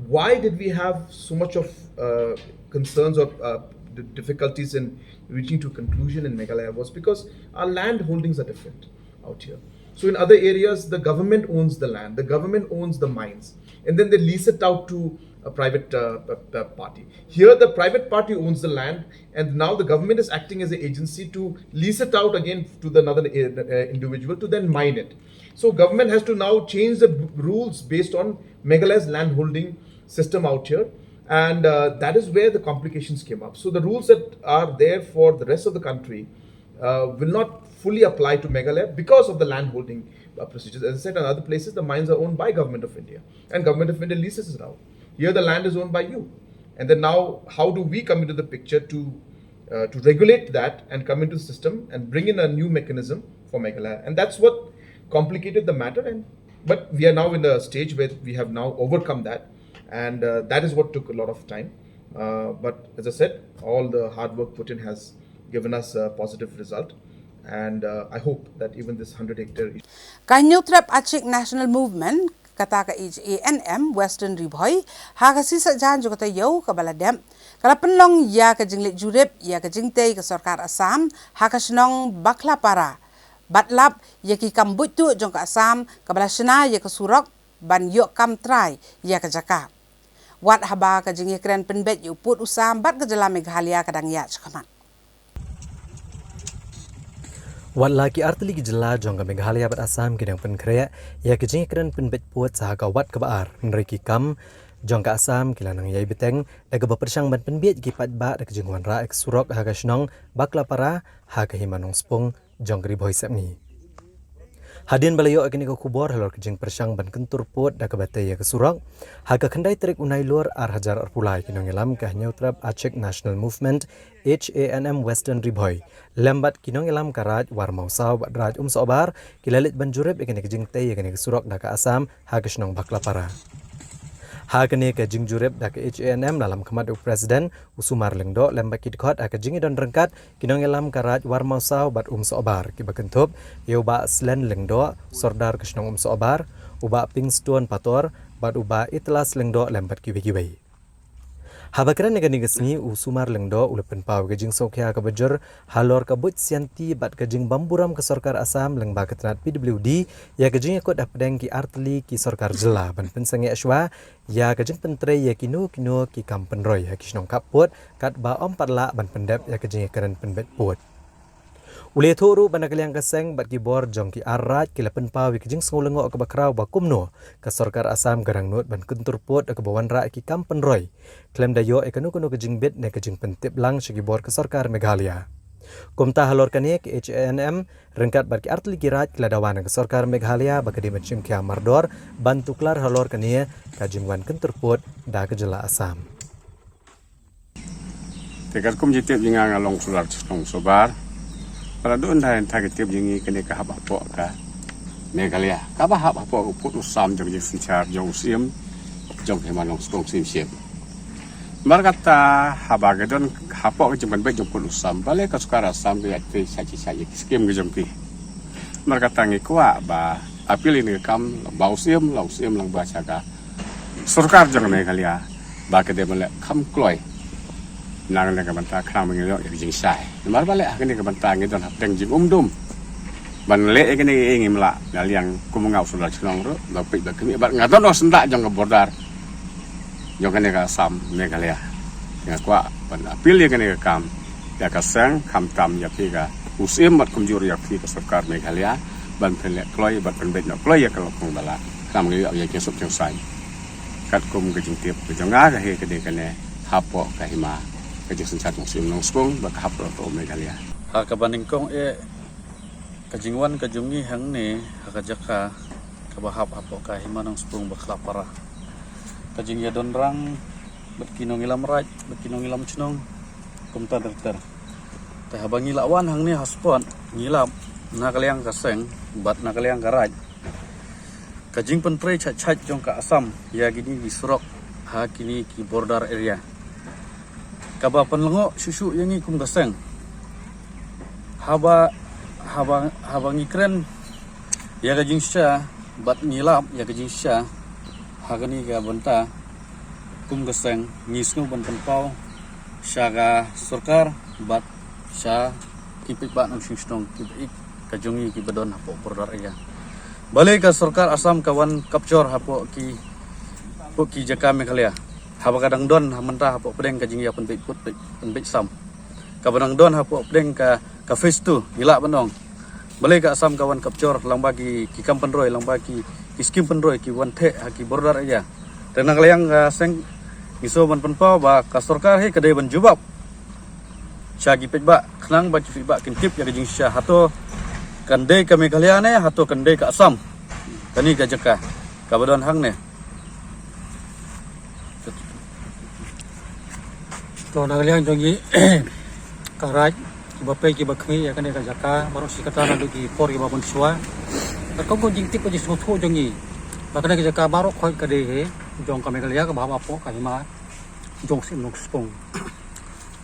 Why did we have so much of uh, concerns or uh, d- difficulties in reaching to a conclusion in Meghalaya? Was because our land holdings are different out here. So in other areas, the government owns the land, the government owns the mines, and then they lease it out to a private uh, p- p- party. Here, the private party owns the land, and now the government is acting as an agency to lease it out again to the another uh, individual to then mine it. So government has to now change the b- rules based on Meghalaya's land holding system out here, and uh, that is where the complications came up. So the rules that are there for the rest of the country uh, will not fully apply to Meghalaya because of the land holding uh, procedures. As I said, in other places, the mines are owned by Government of India, and Government of India leases it out. Here, the land is owned by you, and then now, how do we come into the picture to uh, to regulate that and come into the system and bring in a new mechanism for Meghalaya? And that's what complicated the matter. And but we are now in a stage where we have now overcome that, and uh, that is what took a lot of time. Uh, but as I said, all the hard work put in has given us a positive result, and uh, I hope that even this hundred hectare issue. Ka Hynñiewtrep Achik National Movement, kata ka H A N M Western Ri Bhoi, ha ka sngi Saitjaiñ jong ka taïew kaba la dep, ka la pynlong ïa ka jingleit jurip ïa ka jingtei ka sorkar Assam ha ka shnong Baklapara, bad lap ïa ki kam buit tuh jong ka Assam kaba la shna ïa ka surok ban ïoh kam trai ïa ka jaka. Wat haba ka jingïakren pynbeit ïa u pud u sam bad ka jylla Meghalaya ka dang ïaid shakhmat. Wat la ki artylli ki jylla jong ka Meghalaya bad Assam ki dang pynkhreh ïa ka jingïakren pynbeit pud sa ha ka wat kaba ar, hynrei ki kam jong ka Assam ki la nang ïai bteng da kaba pyrshang ban pynbieit ïa ki paidbah da ka jingwanrah ïa ka surok ha ka shnong Baklapara ha ka hima Nongspung jong ka Ri Bhoi Sepngi. Hadien ba la ïoh ïa kane ka khubor halor ka jingpyrshang ban kyntur pud da kaba tei ïa ka surok, ha ka khyndai tarik u Nailur ar hajar arphew lai, ki nongïalam ka Hynñiewtrep Achik National Movement, H A N M Western Ri Bhoi, lem bad ki nongïalam ka Raid War Mawsaw bad Raid Umsohbar, ki la leit ban jurip ïa kane ka jingtei ïa kane ka surok da ka Assam ha ka shnong Baklapara. Ha kane ka jingjurip da ka H A N M la lam khmat u President u Sumar Lyngdoh lem bad ki dkhot ha ka jingïadon ryngkat ki nongïalam ka Raid War Mawsaw bad Umsohbar, kiba kynthup ïa u Bah Slen Lyngdoh, Sordar ka shnong Umsohbar, u Bah Pingstone Pator bad u Bah Itlas Lyngdoh lem bad kiwei kiwei. Haba kren ha kane ka sngi, u Sumar Lyngdoh u la pynpaw ïa ka jingsngewkhia kaba jur halor ka buit sianti bad ka jingbymburom ka sorkar Assam lyngba ka tnat P W D ïa ka jingïakut hapdeng ki artylli ki sorkar jylla ban pynsangeh shuwa ïa ka jingpyntrei ïa kino kino ki kam pynroi ha ki shnong khappud, katba ym pat lah ban pyndep ïa ka jingïakren pynbeit pud. U la ïathuh ruh ba na ka liang ka seng bad ki bor jong ki ar raid ki la pynpaw ïa ka jingsngew lyngngoh kaba khraw ba kumno ka sorkar Assam ka rangnud ban kyntur pud da kaba wanrah ïa ki kam pynroi, khlem da ïoh ïa kano kano ka jingbit ne ka jingpyntip lang sha ki bor ka sorkar Meghalaya. Kumta halor kane, ka H A N M ryngkat bad ki artylli ki raid ki la dawa na ka sorkar Meghalaya ba ka dei ban shim khia mardor ban tuklar halor kane ka jingwan kyntur pud da ka jylla Assam. Te katkum jingtip jong nga, nga long u Sordar shnong Umsohbar. Ba la dei hynrei hynrei ka tip jong ngi kane ka hap hapoh ka Meghalaya, kaba hap hapoh ka pud u sam jong ka jingsynshar jong u Syiem jong ka hima Nongstoiñ Syiemship. Namar kata, haba ka don hapoh ka jingpynbeit jong pud u sam, balei ka sorkar Assam ka ïaid tei shait shait ïa ki skim ka jong ki. Namar kata ngi kwah ba appeal ïa kane ka kam lyngba u Syiem, lyngba u Syiem, lyngba sha ka sorkar jong ka Meghalaya ba ka dei ban leh kham kloi na kane ka bynta khnang ba ngin ïoh ïa ka jingshai. Namar balei ha kane ka bynta ngi don hapdeng jingumdum ban leh ïa kane, ngim lah, na liang kum nga u Sordar shnong ruh, ba peit ba khmih, bad nga don u syndah jong ka border. Jong kane ka Assam Meghalaya. Nga kwah ban appeal ïa kane ka kam ïa ka seng, khamtam ïa phi ka U Syiem bad kumjuh ïa phi ka sorkar Meghalaya ban pynleh kloi bad pynbeit noh kloi ïa ka longkong bala. Khnang ba ngin ïoh ïa ka jingsuk jingsaiñ. Katkum ka jingtip ka jong nga ka hi ka dei kane hapoh ka hima ka jingsynshar jong U Syiem Nongspung bad ka hapdeng ka Meghalaya. Ha kaba nyngkong eh, ka jingwan ka jong ngi hangne ha ka jaka kaba hap hapoh ka hima Nongspung Bakhlapara. Ka jingïadonrang bad ki nongïalam raid bad ki nongïalam chnong kumta ter ter. Te haba ngi la wan hangne ha spot, ngi lap na ka liang ka seng bad na ka liang ka raid ka jingpyntrei chait chait jong ka Assam ïa kine ki surok ha kine ki border area, kaba pynlyngngoh shuh shuh ïa ngi kum ka seng. Haba, haba, haba ngi kren ïa ka jingshisha bad ngi lap ïa ka jingshisha ha kane ka bynta kum ka seng, ngi sngew ban pynpaw sha ka sorkar bad sha ki paidbah nongshong shnong kiba ïeit ka jong ngi kiba don hapoh border area. Balei ka sorkar Assam ka wan capture hapoh ki, hapoh ki jaka Meghalaya, haba ka dang don ha mynta hapoh pdeng ka jingïapynbeit put pynbeit sam, kaba dang don hapoh pdeng ka, ka phase two, ngi lah ban ong. Balei ka Assam ka wan capture lyngba ki, ki kam pynroi, lyngba ki, ki skim pynroi ki wan theh ha ki border area. Te na ka liang ka seng ngi sngew ban pynpaw ba ka sorkar hi ka dei ban jubab sha ki paidbah khnang ba ki paidbah kin tip ïa ka jingshisha, hato kan dei ka Meghalaya ne hato kan dei ka Assam kane ka jaka kaba don hangne. To, na ka liang jong ngi ka raid, kiba peit kiba khmih ïa kane ka jaka baroh shi katta naduh ki por kiba mynshuwa. Katkum ka jingtip ka jingsngewthuh jong ngi ba kane ka jaka baroh khoit ka dei hi jong ka Meghalaya kaba hap hapoh ka hima jong U Syiem Nongspung.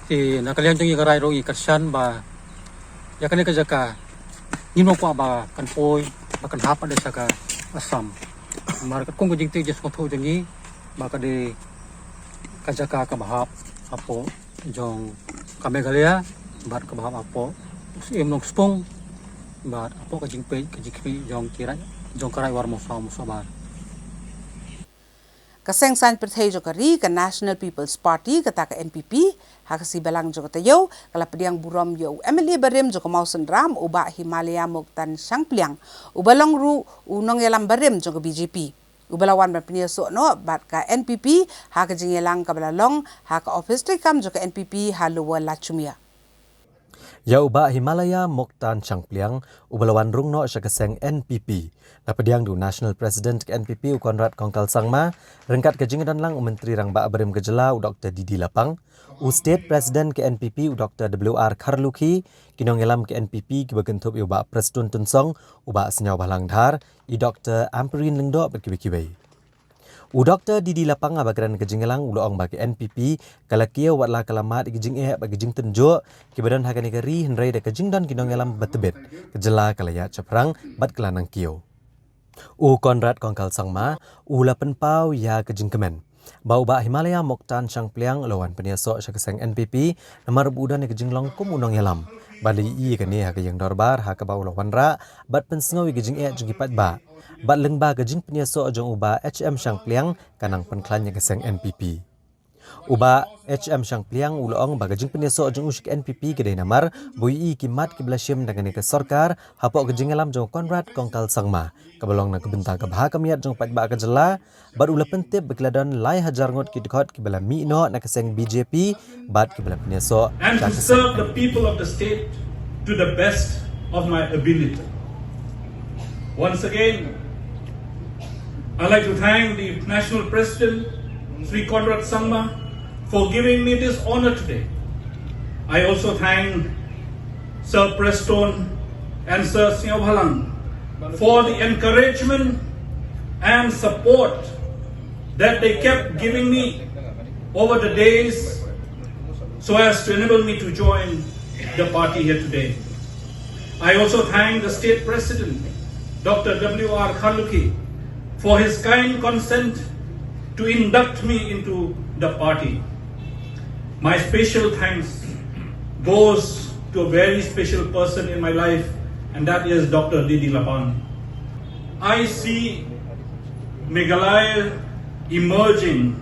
Te na ka liang jong ngi ka raid ruh ngi kyrshan ba ïa kane ka jaka ngim kwah ba kan poi ba kan hap haduh sha ka Assam. Namar katkum ka jingtip jingsngewthuh jong ngi ba ka dei ka jaka kaba hap hapoh jong ka Meghalaya bad kaba hap hapoh U Syiem Nongspung bad hapoh ka jingpeit ka jingkhmih jong ki raid, jong ka raid War Mawsaw Mawsabar. Ka seng saiñ pyrthei jong ka ri, ka National People's Party, kata ka N P P, ha ka sngi Balang jong ka taïew ka la pdiang burom ïa u M L A barim jong ka Mawsynram, u Bah Himalaya Muktan Shangpliang, uba long ruh u nongïalam barim jong ka B J P, uba la wan ban pynïasoh noh bad ka N P P ha ka jingïalang kaba la long ha ka ophis treikam jong ka N P P ha Lower Lachumia. Ïa u Bah Himalaya Muktan Shangpliang, uba la wan rung noh sha ka seng N P P, la pdiang da u National President ka N P P u Conrad Kongkal Sangma, ryngkat ka jingdon lang u Myntri Rangbah barim ka jylla u Doktor D D Lapang, u State President ka N P P u Doktor W R Kharlukhi, ki nongïalam ka N P P kiba kynthup ïa u Bah Prestone Tynsong, u Bah Sniawbhalang Dhar, i Doktor Ampareen Lyngdoh bad kiwei kiwei. U Doktor D D Lapang haba kren ha ka jingïalang u la ong ba ka N P P ka la kiew wat la ka la mad ïa ki jingeh bad ki jingtynjuh kiba don ha kane ka ri, hynrei da ka jingdon ki nongïalam ba tbit, ka jylla ka la ïaid shaphrang bad ka la nang kiew. U Conrad Kongkal Sangma u la pynpaw ïa ka jingkmen ba u Bah Himalaya Muktan Shangpliang u la wan pynïasoh sha ka seng N P P namar ba u don ïa ka jinglong kum u nongïalam, bad la ïohi ïa kane ha ka ïing dorbar ha kaba u la wanrah bad pynsngew ïa ka jingeh jong ki paidbah. Bad lyngba ka jingpynïasoh jong u Bah H M Shangpliang ka nang pynkhlaiñ ïa ka seng N P P. U Bah H M Shangpliang u la ong ba ka jingpynïasoh jong u sha ka N P P ka dei namar ba u ïohi ki mat kiba la shim da kane ka sorkar hapoh ka jingïalam jong u Conrad Kongkal Sangma, kaba long na ka bynta ka bha ka miat jong u paidbah ka jylla, bad u la pyntip ba ki la don lai hajar ngut ki dkhot kiba la mih noh na ka seng B J P bad kiba la pynïasoh And sha to ka seng serve the N P P. People of the state to the best of my ability. Once again, I'd like to thank the National President, Shri Conrad Sangma, for giving me this honor today. I also thank Sir Prestone and Sir Sniawbhalang for the encouragement and support that they kept giving me over the days so as to enable me to join the party here today. I also thank the state president, Doctor W R Kharlukhi, for his kind consent to induct me into the party. My special thanks goes to a very special person in my life, and that is Doctor D D Lapang. I see Meghalaya emerging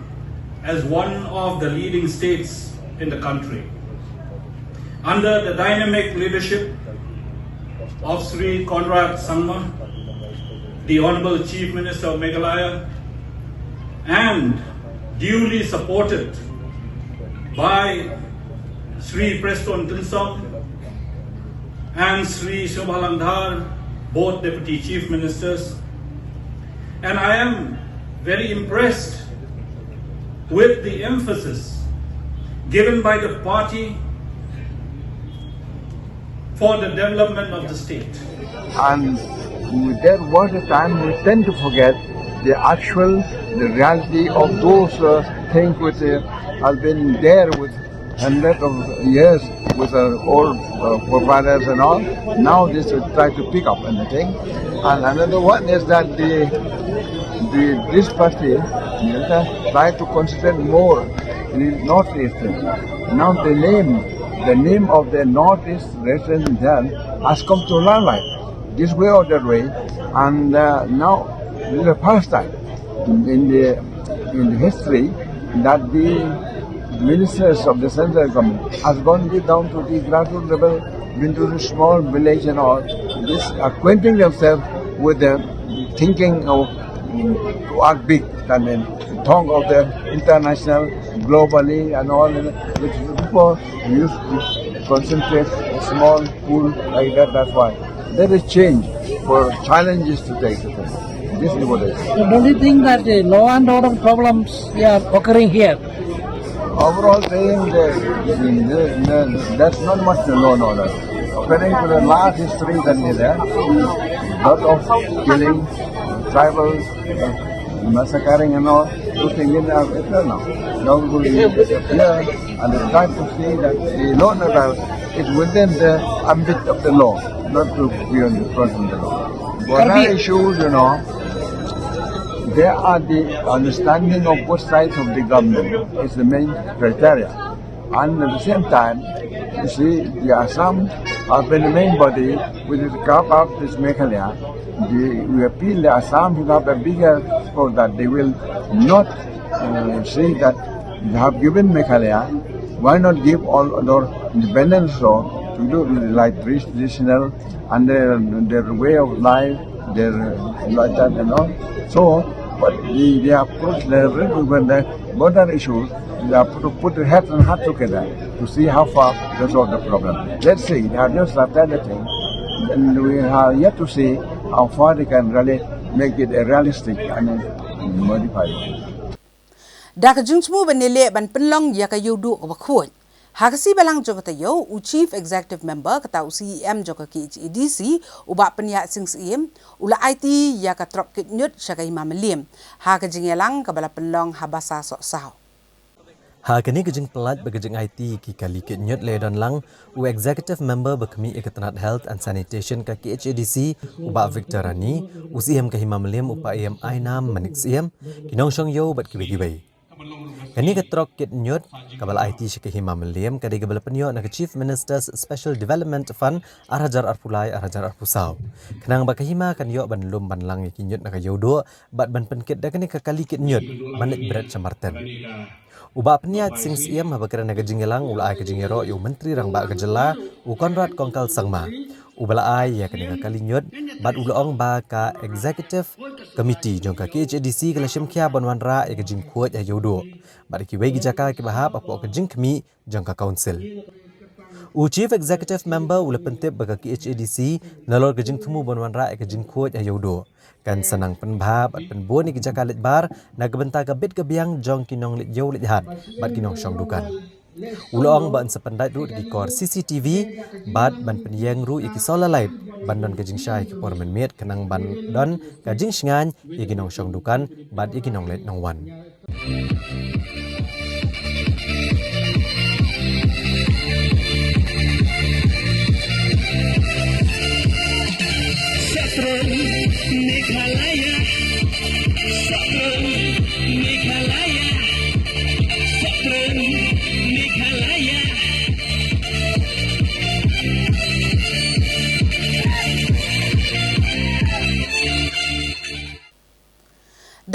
as one of the leading states in the country. Under the dynamic leadership of Sri Conrad Sangma, the Honorable Chief Minister of Meghalaya, and duly supported by Sri Prestone Tynsong and Sri Shobha Langdhar, both Deputy Chief Ministers. And I am very impressed with the emphasis given by the party for the development of the state. And there was a time we tend to forget the actual, the reality of those uh, things which uh, have been there with hundreds of years with our old uh, forefathers and all. Now this will try to pick up anything. And another one is that the, the this party uh, try to concentrate more in the northeast. Now the name, the name of the northeast region then has come to limelight this way or that way, and uh, now this is the first time in the in the history that the ministers of the central government has gone down to the grassroots level, been to the small village and all, this acquainting themselves with the thinking of to act big, I mean, talk of the international, globally and all, which before we used to concentrate a small pool like that, that's why. There is change for challenges to take it. This is what I say. So don't you think that the law and order problems are occurring here? Overall saying that, that, that that's not much law and order. According to the last history that is there, lot of killing, tribal massacring and all, those things are eternal. Now we will disappear and try to see that the law and order is within the ambit of the law, not to be on the front of the law. What are issues, you know, there are the understanding of both sides of the government is the main criteria. And at the same time, you see, the Assam has been the main body which is carved out this Meghalaya. The, we appeal the Assam should have a bigger support that they will not uh, say that they have given Meghalaya, why not give all other independence law to do like traditional and their, their way of life, their uh, like that and all. So, but the, the approach level when the border issues, they have to put their head and heart together to see how far they solve the problem. Let's see, they have just started the thing, and we are yet to see how far they can really make it a realistic and modify it. Da ka jingthmu ban ïaleh ban pynlong ïa ka ïewduh kaba khuid. Ha ka sngi Balang jong ka taïew, u Chief Executive Member kata u C E M jong ka K H A D C, u Bah Pynïaid Sing Syiem, u la aiti ïa ka trok kit ñiut sha ka Hima Mylliem. Ha ka jingïalang kaba la pynlong ha Basa Sohsaw. Ha kane ka jingpyllait bad ka jingaiti ki kali kit ñiut la ïadon lang u Executive Member ba khmih ïa ka tnat Health and Sanitation ka K H A D C, u Bah Victor Rani, u Syiem ka Hima Mylliem u Paiem Ainam Manik Syiem, ki nongshong ïew bad kiwei kiwei. Kane ka trok kit ñiut kaba la aiti sha ka Hima Mylliem ka dei kaba la pynïoh na ka Chief Minister's Special Development Fund ar hajar arphew lai ar hajar arphew saw. Khnang ba ka hima kan ïoh ban lum ban lang ïa ki ñiut na ka ïewduh bad ban pynkit da kane ka kali kit ñiut ban leit bret sha marten. U Bah Pynïaid Sing Syiem haba kren ha ka jingïalang u la ai ka jingïaroh ïa u Myntri Rangbah ka jylla u Conrad Kongkal Sangma. U ba la ai ïa kane ka kali ñiut bad u la ong ba ka Executive Committee jong ka K H A D C ka la shim khia ban wanrah ïa ka jingkhuid ha ïewduh bad ïa kiwei ki jaka kiba hap hapoh ka jingkhmih jong ka Council. U Chief Executive Member u la pyntip ba ka K H A D C nalor ka jingthmu ban wanrah ïa ka jingkhuid ha ïewduh kan sa nang pynbha bad pynbun ïa ki jaka leit bar na ka bynta ka bit ka biang jong ki nongleit ïew leit hat bad ki nongshong dukan. U la ong ba yn sa pyndait ruh da ki kor C C T V bad ban pynïeng ruh ïa ki solar light ban don ka jingshai ha ki por mynmiet khnang ban don ka jingshngaiñ ïa ki nongshong dukan bad ïa ki nongleit nongwan.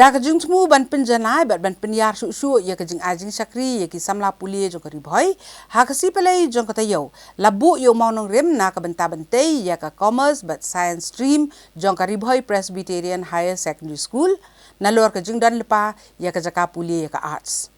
Da ka jingthmu ban pynjanai bad ban pynïar shuh shuh ïa ka jingai jingshakri ïa ki samla pule jong ka Ri Bhoi, ha ka sngi Palei jong ka taïew, la buh ïa u mawnongrim na ka bynta ban tei ïa ka Commerce bad Science Stream jong ka Ri Bhoi Presbyterian Higher Secondary School, nalor ka jingdon lypa ïa ka jaka pule ïa ka Arts.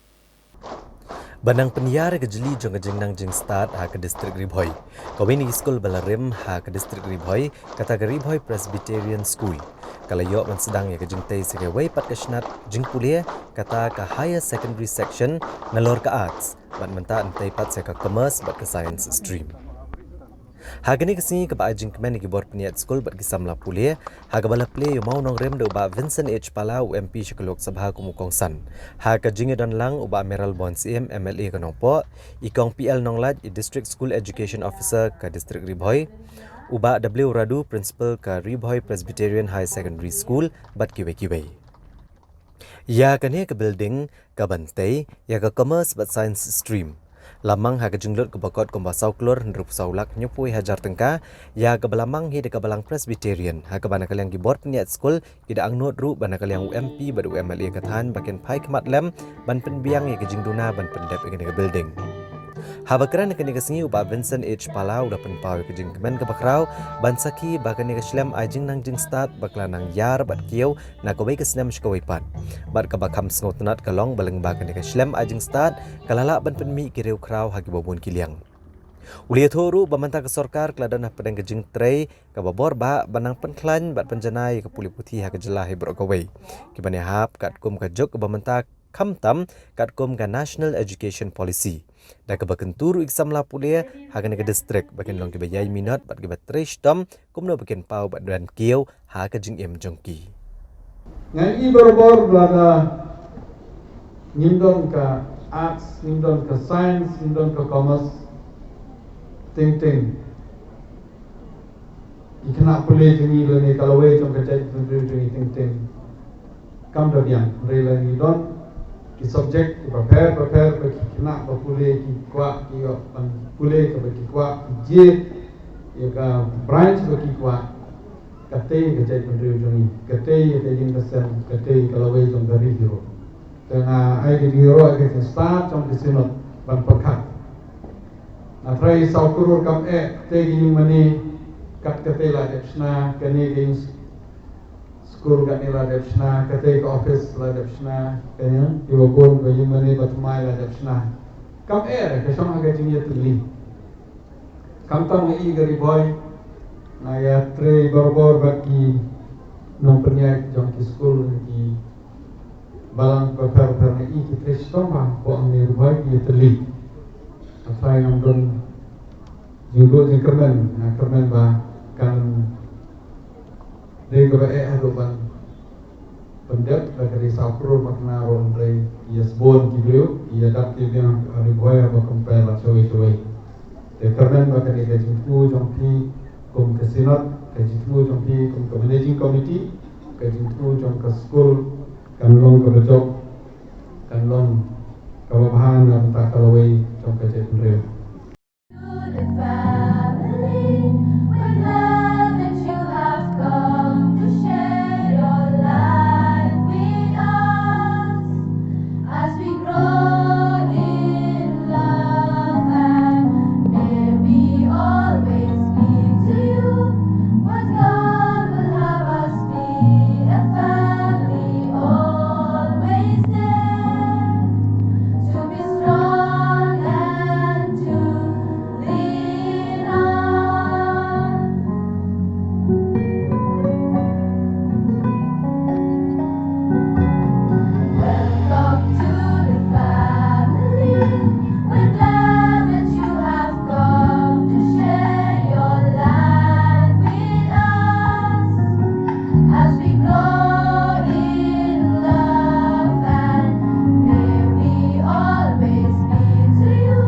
Ba nang pynïar ïa ka jylliew jong ka jingnang jingstad ha ka distrik Ri Bhoi, kawei na ki skul ba la rim ha ka distrik Ri Bhoi, kata ka Ri Bhoi Presbyterian School, ka la ïoh ban sdang ïa ka jingtei sa kawei pat ka shnat jingpule, kata ka Higher Secondary Section, nalor ka Arts, bad mynta yn tei pat sa ka Commerce bad ka Science Stream. Ha kane ka sngi kaba ai jingkmen ïa ki bor pynïaid skul bad ki samla pule, ha kaba la plie ïa u mawnongrim da u Bah Vincent H Pala, u M P sha ka Lok Sabha kum u kongsan. Ha ka jingïadon lang u Bah Mayralborn Syiem, M L A ka Nongpoh, i Kong P L Nonglait, i District School Education Officer ka District Ri Bhoi, u Bah W Radu, Principal ka Ri Bhoi Presbyterian High Secondary School, bad kiwei kiwei. Ïa kane ka building kaban tei ïa ka Commerce bad Science Stream, la mang ha ka jinglut kaba kot kumba saw klur hynriewphew saw lak hynñiewphew hajar tyngka, ïa kaba la mang hi da ka Balang Presbyterian, ha kaba na ka liang ki bor pynïaid skul ki da angnud ruh ba na ka liang u M P bad u M L A ka thaiñ ba kin phai khmat lem ban pynbiang ïa ka jingduna ban pyndep ïa kane ka building. Haba kren ha kane ka sngi u Bah Vincent H Pala u la pynpaw ïa ka jingkmen kaba khraw ban sakhi ba kane ka shlem ai jingnang jingstad ba ka la nang ïar bad kiew na kawei ka snem sha kawei pat. Bad kaba kham sngewtynnat ka long ba lyngba kane ka shlem ai jingstad ka la lah ban pynmih ki riewkhraw ha kiba bun ki liang. U la ïathuh ruh ba mynta ka sorkar ka la don hapdeng ka jingtrei kaba bor ba ban nang pynkhlaiñ bad pynjanai ïa ka pule puthi ha ka jylla hi baroh kawei, kiban ïahap katkum ka juk kaba mynta, khamtam katkum ka National Education Policy, da kaba kyntu ruh ïa ki samla pule ha kane ka distrik ba kin long kiba ïai minot bad kiba trei shitom kumno ba kin paw bad don kiew ha ka jingim jong ki. Nga ïohi barabor ba lada ngim don ka Arts, ngim don ka Science, ngim don ka Commerce, teng teng ki khynnah pule jong ngi lane ka lawei jong ka jaitbynriew jong ngi teng teng kam da biang. Hynrei lada ngi don ki subject kiba pher bapher ba ki khynnah ba pule ki kwah, ki ïoh ban pule kaba ki kwah, ki jied ïa ka branch ba ki kwah, ka tei ka jaitbynriew jong ngi, ka tei ka ïing ka sem, ka tei ka lawei jong ka ri hi ruh. Te nga ai ka jingïaroh ïa ka jingstad jong ka Synod ban pyrkhat. Nga trai saw klur kam eh, te ka ïing mane kat ka tei la dep shna, kane ka ïing s-, skul kane la dep shna, kata ka office la dep shna, kane kiba bun ka ïing mane ba thymmai la dep shna. Kam eh re, ka shong ha ka jingïatylli. Khamtam nga i ka Ri Bhoi, nga ïatrei barabor bad ki nongpynïaid jong ki skul, ki balang bapher bapher, nga i ki trei shitom bha, hapoh hangne Ri Bhoi ki ïatylli. Hynrei ngam don jingduh jingkyrmen, nga kyrmen ba kan dei kaba eh haduh ban pyndep da ka dei saw klur, ma kane ruh hynrei ïa sbun ki briew ïa dap ki biang ha Ri Bhoi haba compare bad shawei shawei. Te kyrmen ba ka dei ka jingthmu jong phi kum ka Synod, ka jingthmu jong phi kum ka Managing Committee, ka jingthmu jong ka skul kan long kaba jop, kan long kaba bha na bynta ka lawei jong ka jaitbynriew. To the family, we're glad that you have come to share your life with us. As we grow in love and may we always be to you what God will have us be, a family always there to be strong and to lean on. Welcome to the family. We're glad that you have come to share your life with us. As we grow in love and may we always be to you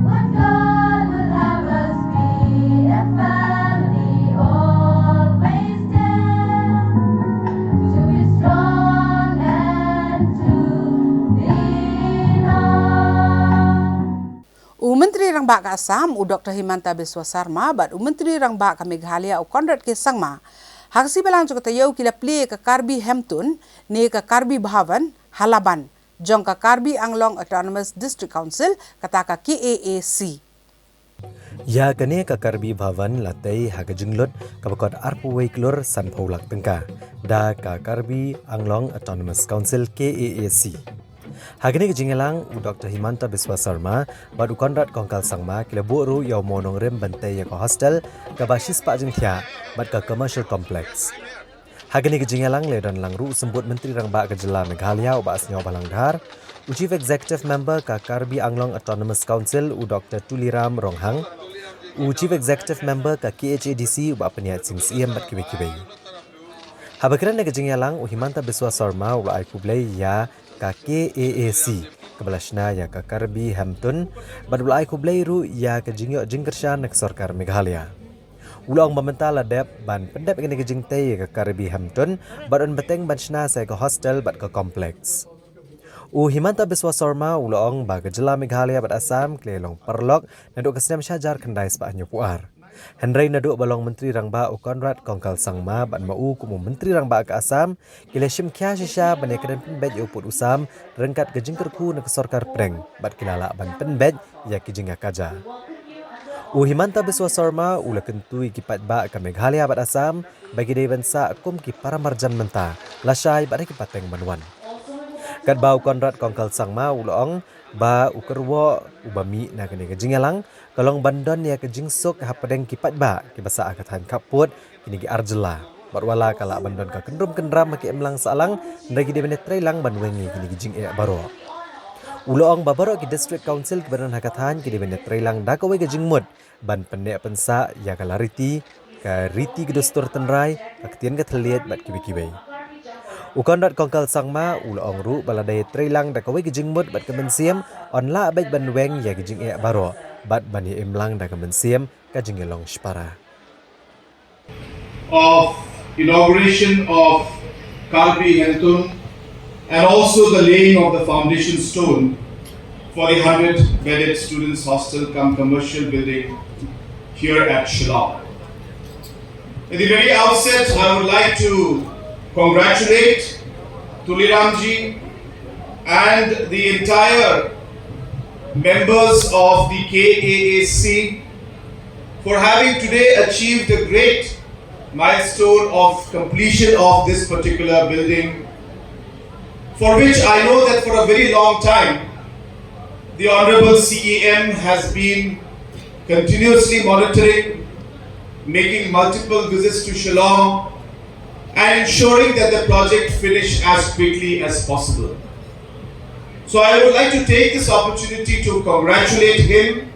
what God would have us be, a family always there to be strong and to lean on. U Myntri Rangbah ka Assam, u Doktor Himanta Biswa Sarma, bad u Myntri Rangbah ka Meghalaya, u Conrad K Sangma, Ha ka sngi Balang jong ka taïew ki la plie ïa ka Karbi Hemtun ne ka Karbi Bhavan ha Laban jong ka Karbi Anglong Autonomous District Council, kata ka K A A C. Ïa kane ka Karbi Bhavan la tei ha ka jinglut kaba kot arphew wei klur sanphew lak tyngka da ka Karbi Anglong Autonomous Council, K A A C. Ha kane ka jingïalang, u Doktor Himanta Biswa Sarma bad u Conrad Kongkal Sangma ki la buh ruh ïa u mawnongrim ban tei ïa ka hostel kaba shispah jingthiah bad ka commercial complex. Ha kane ka jingïalang la don lang ruh u Symbud Myntri Rangbah ka jylla Meghalaya, u Bah Sniawbhalang Dhar, u Chief Executive Member ka Karbi Anglong Autonomous Council, u Doktor Tuliram Ronghang, u Chief Executive Member ka K H A D C, u Bah Pynïaid Sing Syiem bad kiwei kiwei. Haba kren ha ka jingïalang, u Himanta Biswa Sarma u la ai khublei ïa ka K A A C kaba la shna ïa ka Karbi Hemtun bad u la ai khublei ruh ïa ka jingïoh jingkyrshan na ka sorkar Meghalaya. U la ong ba mynta la dep ban pyndep ïa kane ka jingtei ïa ka Karbi Hemtun bad yn bteng ban shna sa ïa ka hostel bad ka complex. U Himanta Biswa Sarma u la ong ba ka jylla Meghalaya bad Assam ki la long paralok naduh ka snem shihajar khyndai spah hynñiewphew ar. Hynrei naduh ba long Myntri Rangbah u Conrad Kongkal Sangma bad ma u kum u Myntri Rangbah ka Assam, ki la shim khia shisha ban ïakren pynbeit ïa u pud u sam ryngkat ka jingkyrkhu na ka sorkar pdeng bad ki la lah ban pynbeit ïa ki jingïakajia. U Himanta Biswa Sarma u la kyntu ïa ki paidbah ka Meghalaya bad Assam ba ki dei ban sah kum ki paramarjan mynta, lashai bad ha ki pateng ban wan. Katba u Conrad Kongkal Sangma u la ong ba u kyrwoh uba mih na kane ka jingïalang ka long ban don ïa ka jingsuk hapdeng ki paidbah kiba sah ha ka thaiñ khappud kine ki ar jylla. Bad wat la ka lah ban don ka kyndrum kyndram ha ka imlang sahlang, hynrei ki dei ban ïatreilang ban weng ïa kine ki jingeh baroh. U la ong ba baroh ki District Council kiba don ha ka thaiñ ki dei ban ïatreilang da kawei ka jingmut ban pynneh pynsah ïa ka lariti, ka riti ka dustur tynrai, ka ktien ka thylliej bad kiwei kiwei. U Conrad Kongkal Sangma u la ong ruh ba lada ïatreilang da kawei ka jingmut bad ka mynsiem, yn lah beit ban weng ïa ki jingeh baroh bad ban ïa imlang da ka mynsiem ka jingïalong shipara. Of inauguration of Karbi Hemtun and also the laying of the foundation stone for the hundred bedded students hostel cum commercial building here at Shillong. At the very outset, I would like to congratulate Tuliramji and the entire members of the K A A C for having today achieved a great milestone of completion of this particular building, for which I know that for a very long time the Honorable C E M has been continuously monitoring, making multiple visits to Shillong, and ensuring that the project finish as quickly as possible. So I would like to take this opportunity to congratulate him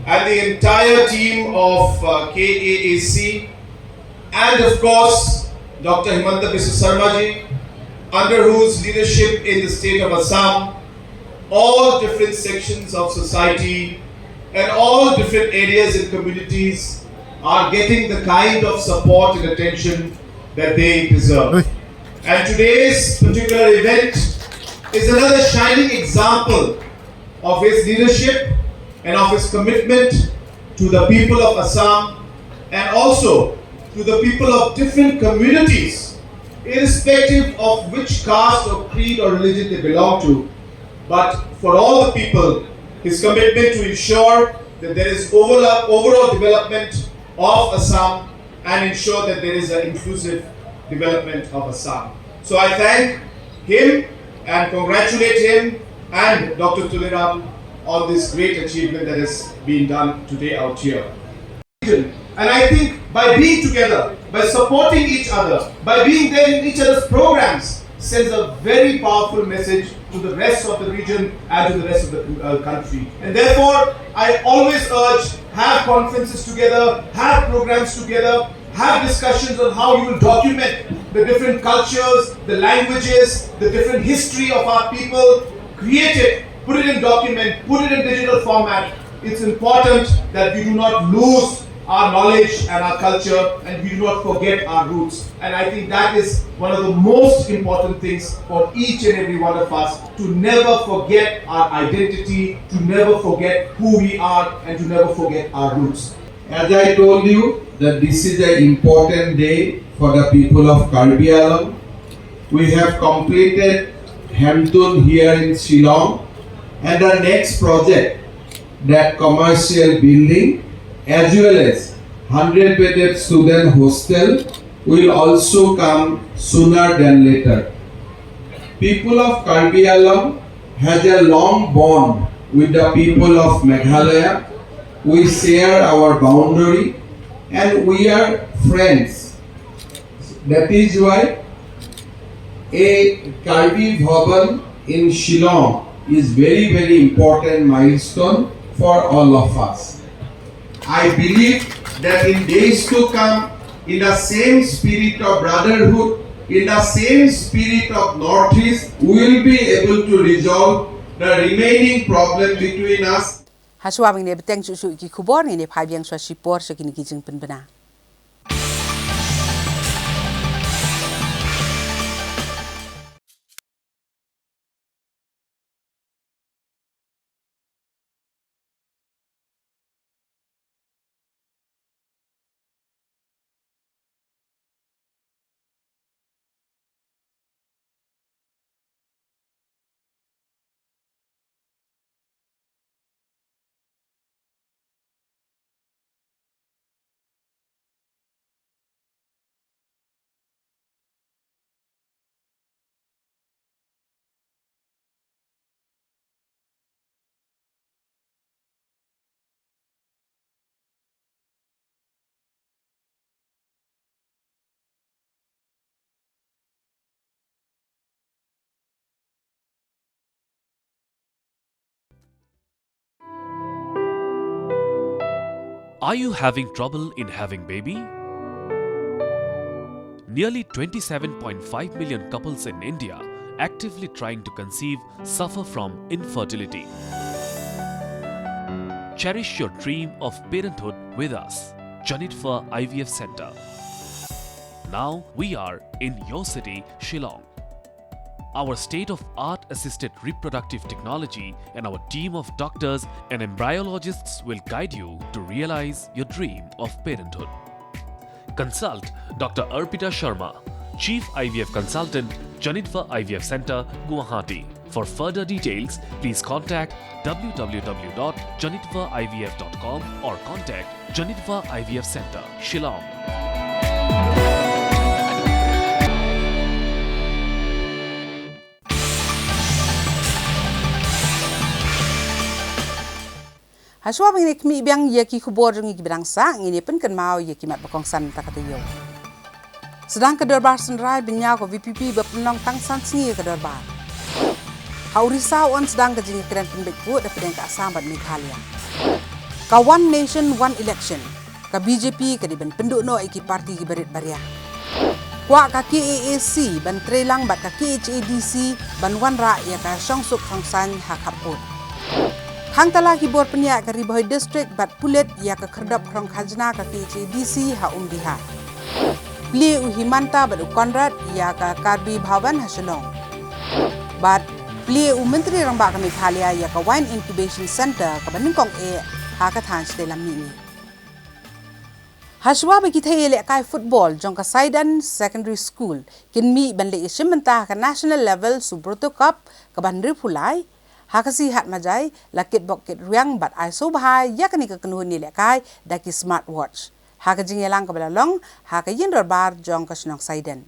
and the entire team of uh, K A A C, and of course Doctor Himanta Biswa Sarma ji, under whose leadership in the state of Assam, all different sections of society and all different areas and communities are getting the kind of support and attention that they deserve. And today's particular event is another shining example of his leadership and of his commitment to the people of Assam and also to the people of different communities, irrespective of which caste or creed or religion they belong to. But for all the people, his commitment to ensure that there is overall, overall development of Assam and ensure that there is an inclusive development of Assam. So I thank him and congratulate him and Doctor Tuliram on this great achievement that has been done today out here. And I think by being together, by supporting each other, by being there in each other's programs, sends a very powerful message to the rest of the region and to the rest of the uh, country. And therefore, I always urge, have conferences together, have programs together, have discussions on how you will document the different cultures, the languages, the different history of our people, create it, put it in document, put it in digital format. It's important that we do not lose our knowledge and our culture and we do not forget our roots. And I think that is one of the most important things for each and every one of us, to never forget our identity, to never forget who we are, and to never forget our roots. As I told you that this is an important day for the people of Karbi Anglong. We have completed Hemtun here in Shillong, and the next project, that commercial building, as well as hundred bedded student hostel, will also come sooner than later. People of Karbi Anglong has a long bond with the people of Meghalaya. We share our boundary and we are friends. That is why a Karbi Bhavan in Shillong is very, very important milestone for all of us. I believe that in days to come, in the same spirit of brotherhood, in the same spirit of Northeast, we will be able to resolve the remaining problem between us. Hashwa bang ne beteng shu shu ki khubor ne ne phai biang shwa shi por shwa ki ni ki jing pen bena. Are you having trouble in having baby? Nearly twenty-seven point five million couples in India actively trying to conceive suffer from infertility. Cherish your dream of parenthood with us, Janitva I V F Center. Now we are in your city, Shillong. Our state-of-art assisted reproductive technology and our team of doctors and embryologists will guide you to realize your dream of parenthood. Consult Doctor Arpita Sharma, Chief I V F Consultant, Janitva I V F Center, Guwahati. For further details, please contact w w w dot janitva I V F dot com or contact Janitva I V F Center, Shillong. Hashwa bang ne khmih biang ïa ki khubor jong ngi ki bneng sa, ngi ne pynkynmaw ïa ki mat ba kongsan ta ka taïew. Sdang ka dorbar synrai bynñiaw ka V P P ba pynlong tang san sngi ïa ka dorbar. Ha Orissa yn sdang ka jingïakren pynbeit vote da pdeng ka Assam bad Meghalaya. Ka One Nation One Election, ka B J P ka dei ban pynduh noh ïa ki parti ki barit baria. Kwah ka K A A C ban trei lang bad ka K H A D C ban wanrah ïa ka shongsuk shongsaiñ ha khappud. Khang tala ki bor pynïaid ka Ri Bhoi District bad pulit ïa ka khyrdop khrong khajna ka K H A D C ha Umdihar. Plie u Himanta bad u Conrad ïa ka Karbi Bhavan ha Shillong. Bad plie u Myntri Rangbah ka Meghalaya ïa ka Wine Incubation Center kaba nyngkong eh ha ka thaiñ shatei lam mihngi. Hashwa ba ki thei ïalehkai football jong ka Saidan Secondary School kin mih ban leit ïashim bynta ha ka National Level Subroto Cup kaba hynriewphew lai, ha ka sngi Hatmajai, la kitbok kitrwiang bad ai sngewbha ïa kane ka kynhun ïalehkai da ki smart watch. Ha ka jingïalang kaba la long ha ka ïing dorbar jong ka shnong Saidan.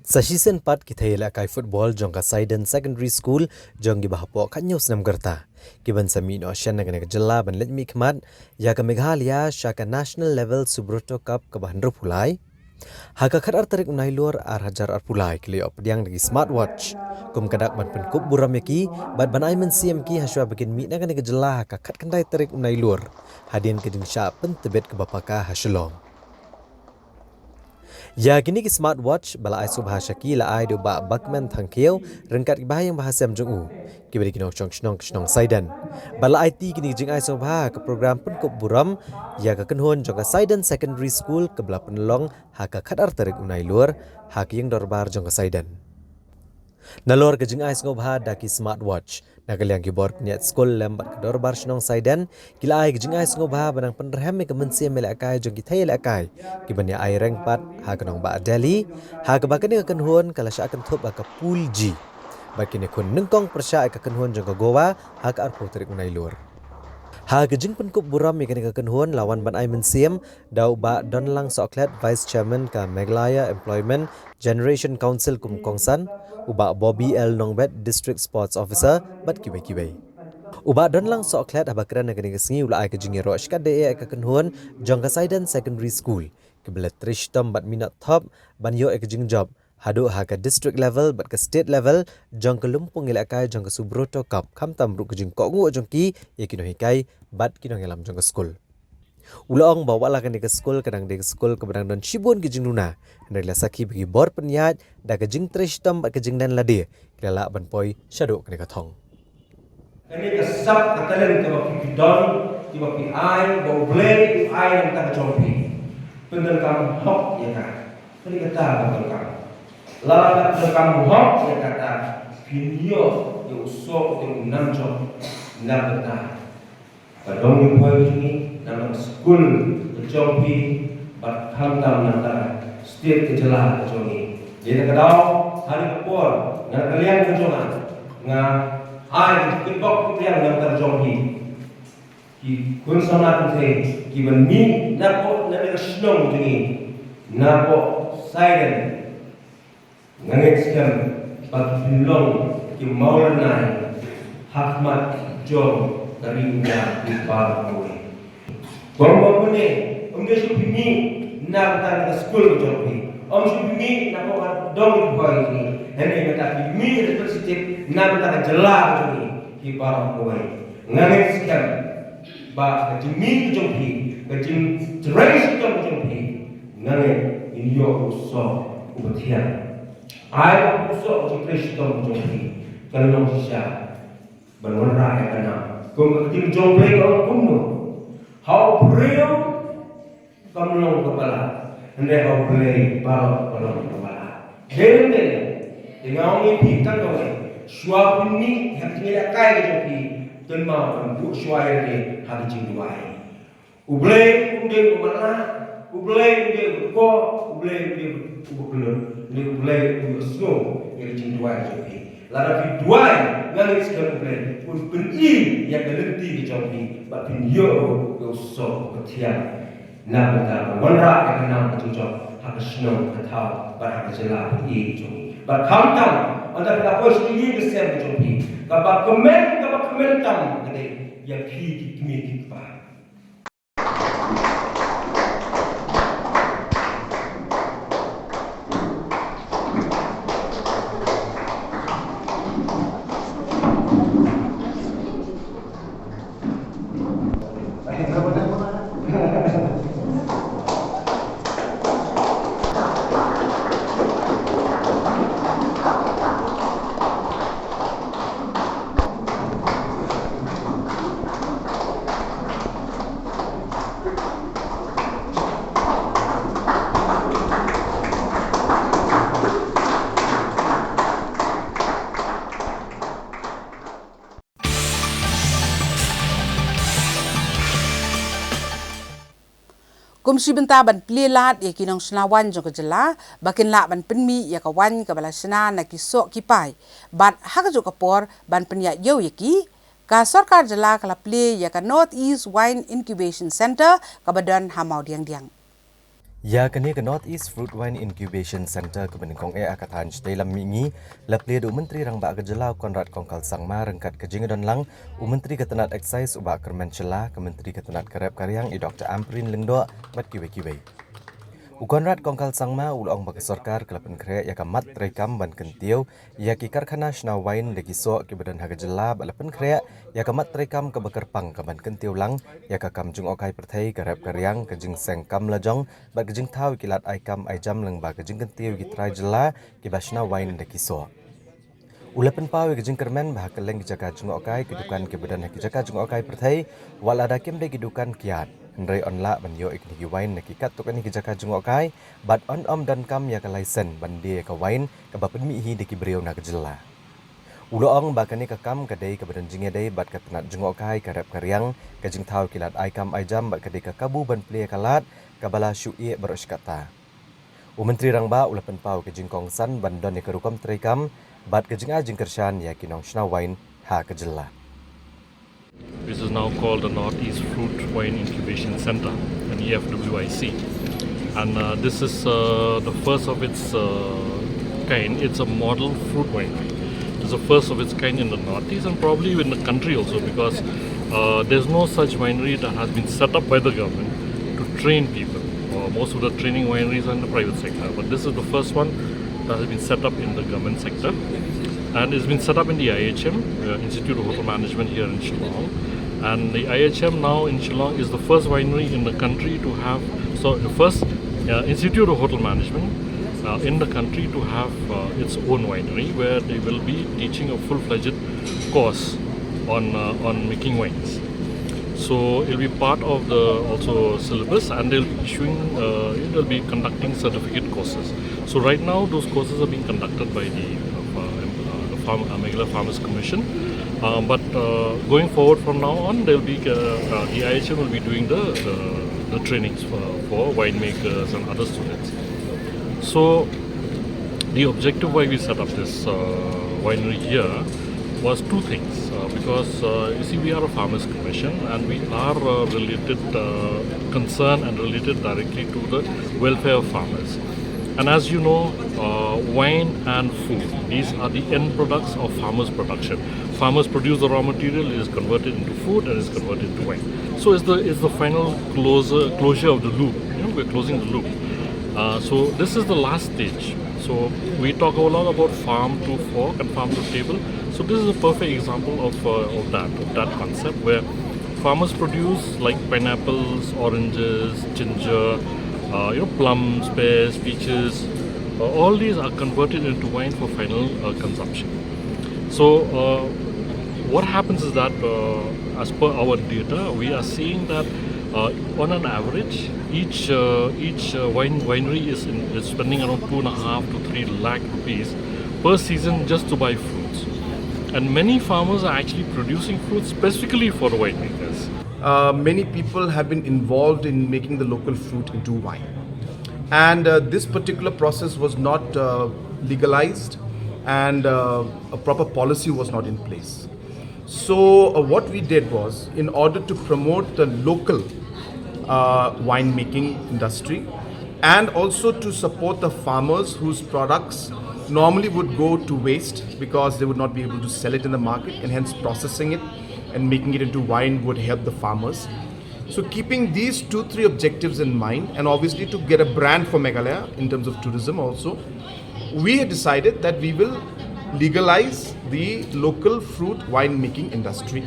Sa shisien pat ki thei ïalehkai football jong ka Saidan Secondary School jong kiba hapoh khathynñiew snem ka rta, ki ban sa mih noh shen na kane ka jylla ban leit mihkhmat ïa ka Meghalaya sha ka National Level Subroto Cup kaba hynriewphew lai. Ha ka khatar tarik u Nailur ar hajar arphew lai ki la ïoh pdiang da ki smart watch kum ka dak ban pynkup burom ïa ki bad ban ai mynsiem ïa ki hashwa ba kin mih na kane ka jylla ha ka khatkhyndai tarik u Nailur hadien ka jingshah pyntbit kaba paka ha Shillong. Ïa kine ki smart watch ba la ai sngewbha sha ki la ai da u Bah Bakmen Thangkhiew ryngkat ki bahaïing bahasem jong u, kiba dei ki nongshong shnong ka shnong Saidan. Ba la aiti kine ki jingai sngewbha ha ka program pynkup burom ïa ka kynhun jong ka Saidan Secondary School kaba la pynlong ha ka khatar tarik u Nailur ha ka ïing dorbar jong ka Saidan. Nalor ka jingai sngewbha da ki smartwatch, na ka liang ki bor pynïaid skul lem bad ka dorbar shnong Saiden ki la ai ka jingai sngewbha ba nang pynrhem ïa ka mynsiem ïalehkai jong ki thei ïalehkai kiban ïa ai reng pat ha ka nongbah Delhi, ha kaba kane ka kynhun ka la shah kynthup ha ka Pool G. Bad kine khun nyngkong pyrshah ïa ka kynhun jong ka Goa ha ka arphew tarik u Nailur. Ha ka jingpynkup burom ïa kane ka kynhun la wan ban ai mynsiem da u Bah Donlang Sohkhlet, Vice Chairman ka Meghalaya Employment Generation Council kum u kongsan, u Bah Bobby L Nongbet, District Sports Officer, bad kiwei kiwei. U Bah Donlang Sohkhlet haba kren ha kane ka sngi u la ai ka jingïaroh shikatdei ïa ka kynhun jong ka Saiden Secondary School kiba la trei shitom bad minot thop ban ïoh ïa ka jingjop haduh ha ka district level bad ka state level jong ka lympung ïalehkai jong ka Subroto Cup, khamtam ruh ka jingkohnguh jong ki ïa ki nonghikai bad ki nongïalam jong ka skul. U la ong ba wat la kane ka skul ka dang dei ka skul kaba dang don shibun ki jingduna, hynrei la sakhi ba ki bor pynïaid da ka jingtrei shitom bad ka jingdon lade ki la lah ban poi shaduh kane ka thong. Kane ka sap ka talent kaba phi don, kiba phi ai, ba U Blei u ai na ka bynta ka jong phi. Pyndonkam hok ïa ka. Kane kata ka pyndonkam. Lada phi pyndonkam hok ïa kata, phin ïoh ïa u soh, ïa u nam jong, na ka bynta ka dong ka poi ka jong ngi, na ka skul ka jong phi, bad khamtam na ka state, ka jylla ka jong ngi. Dei na ka daw, ha kane ka por, na ka liang ka jong nga, nga ai ka jingkyrpad ka liang na ka jong phi. Ki khun samla kynthei kiba mih napoh na ka shnong jong ngi, napoh Saiden. Nga ngeit skhem ba phin long ki mawlynnai ha khmat jong ka ri India baroh kawei. Bym bym ne, ym dei shuh phi mih na ka bynta ka skul ka jong phi. Ym shuh phi mih napoh ka dong ka poi jong ngi. Hynrei mynta phi mih representative na ka bynta ka jylla ka jong ngi, ki baroh kawei. Nga ngeit skhem ba ka jingmih ka jong phi, ka jingtrei shitom ka jong phi, nga ngeit ngin ïoh u soh uba thiang. Ai ba u soh, ka jingtrei shitom ka jong phi kan long shisha ban wanrah ïa ka nam. Kum ka ktien jong U Blei ka ong kumno? Ha u briew kam long kaba lah, hynrei ha U Blei baroh ka long kaba lah. Dei lem dei, te nga ong ïa phi tang kawei, shuwa phin mih ha ka jingïalehkai ka jong phi, kynmaw ban buh shuwa ïa lade ha ka jingduwai. U Blei um dei uba lah, U Blei um dei uba kpoh, U Blei um dei uba kyllut, hynrei U Blei um sngew ïa ka jingduwai ka jong phi. Lada phi duwai, nga ngeit skhem U Blei un pyni ïa ka lynti ka jong phi, bad phin ïoh ïa u soh uba thiang. Na ka bynta ban wanrah ïa ka nam ka jingjop ha ka shnong ka thaw bad ha ka jylla ka jong ngi. Bad khamtam, ynda phi la poi sha ka ïing ka sem ka jong phi, kaba kmen, kaba kmen tam ka dei ïa phi ki kmie ki kpa. Kum shi bynta ban plie lad ïa ki nongshna waiñ jong ka jylla ba kin lah ban pynmih ïa ka waiñ kaba la shna na ki soh ki pai, bad ha kajuh ka por ban pynïaid ïew ïa ki, ka sorkar jylla ka la plie ïa ka North East Wine Incubation Centre kaba don ha Mawdiangdiang. Ïa kane ka North East Fruit Wine Incubation Centre kaba nyngkong eh ha ka thaiñ Shatei Lam Mihngi la plie da u Myntri Rangbah ka jylla u Conrad Kongkal Sangma ryngkat ka jingdon lang u Myntri ka tnat Excise u Bah Kyrmen Shylla, ka Myntri ka tnat ka rep ka riang i Doktor Ampareen Lyngdoh bad kiwei kiwei. U Conrad Kongkal Sangma u la ong ba ka sorkar ka la pynkhreh ïa ka mat treikam ban kyntiew ïa ki karkhana shna waiñ da ki soh kiba don ha ka jylla bad la pynkhreh ïa ka mat treikam kaba kyrpang ka ban kyntiew lang ïa ka kam jngohkai pyrthei, ka rep ka riang, ka jingseng kam lajong bad ka jingthaw ïa ki lad ai kam ai jam lyngba ka jingkyntiew ïa ki trai jylla kiba shna waiñ da ki soh. U la pynpaw ïa ka jingkyrmen ba ha kylleng ki jaka jngohkai, ki dukan kiba don ha ki jaka jngohkai pyrthei, wat lada kim dei ki dukan kiad, Hynrei yn lah ban ïoh ïa kine ki wain na ki katto katne ki jaka jngohkai bad yn ym donkam ïa ka laisen ban die ïa ka wain kaba pynmih hi da ki briew na ka jylla. U la ong ba kane ka kam ka dei kaba don jingïadei bad ka tnat jngohkai, ka rep ka riang, ka jingthaw ki lad ai kam ai jam bad ka dei ka kabu ban plie ïa ka lad kaba la shu ïeh baroh shi katta. U Myntri Rangbah u la pynpaw ka jingkongsan ban don ïa ka rukom treikam bad ka jingai jingkyrshan ïa ki nongshna wain ha ka jylla. This is now called the Northeast Fruit Wine Incubation Center, an E F W I C. And uh, this is uh, the first of its uh, kind. It's a model fruit winery. It's the first of its kind in the Northeast and probably in the country also, because uh, there's no such winery that has been set up by the government to train people. Uh, most of the training wineries are in the private sector, but this is the first one that has been set up in the government sector. And it's been set up in the I H M, uh, Institute of Hotel Management here in Shillong. And the I H M now in Shillong is the first winery in the country to have, so the first uh, Institute of Hotel Management uh, in the country to have uh, its own winery, where they will be teaching a full-fledged course on uh, on making wines. So it'll be part of the also syllabus, and they'll be issuing, uh, they'll be conducting certificate courses. So right now, those courses are being conducted by the uh, uh, the Farm, uh, Meghalaya Farmers Commission. Uh, but uh, going forward from now on, they'll be uh, uh, the I H M will be doing the, the, the trainings for, for winemakers and other students. So the objective why we set up this uh, winery here was two things. Uh, because uh, you see, we are a farmers commission and we are uh, related, uh, concerned and related directly to the welfare of farmers. And as you know, uh, wine and food, these are the end products of farmers' production. Farmers produce the raw material, it is converted into food and is converted into wine. So it's the, it's the final closer, closure of the loop. You know, we're closing the loop. Uh, so this is the last stage. So we talk a lot about farm to fork and farm to table. So this is a perfect example of, uh, of that, of that concept where farmers produce like pineapples, oranges, ginger, uh, you know, plums, pears, peaches. Uh, all these are converted into wine for final uh, consumption. So uh, what happens is that, uh, as per our data, we are seeing that uh, on an average, each uh, each uh, wine winery is, in, is spending around two and a half to three lakh rupees per season just to buy fruits. And many farmers are actually producing fruits specifically for the winemakers. Uh, many people have been involved in making the local fruit into wine. And uh, this particular process was not uh, legalized, and uh, a proper policy was not in place. So, uh, what we did was, in order to promote the local uh, winemaking industry and also to support the farmers whose products normally would go to waste because they would not be able to sell it in the market, and hence processing it and making it into wine would help the farmers. So, keeping these two, three objectives in mind, and obviously to get a brand for Meghalaya in terms of tourism also, we had decided that we will legalize the local fruit winemaking industry.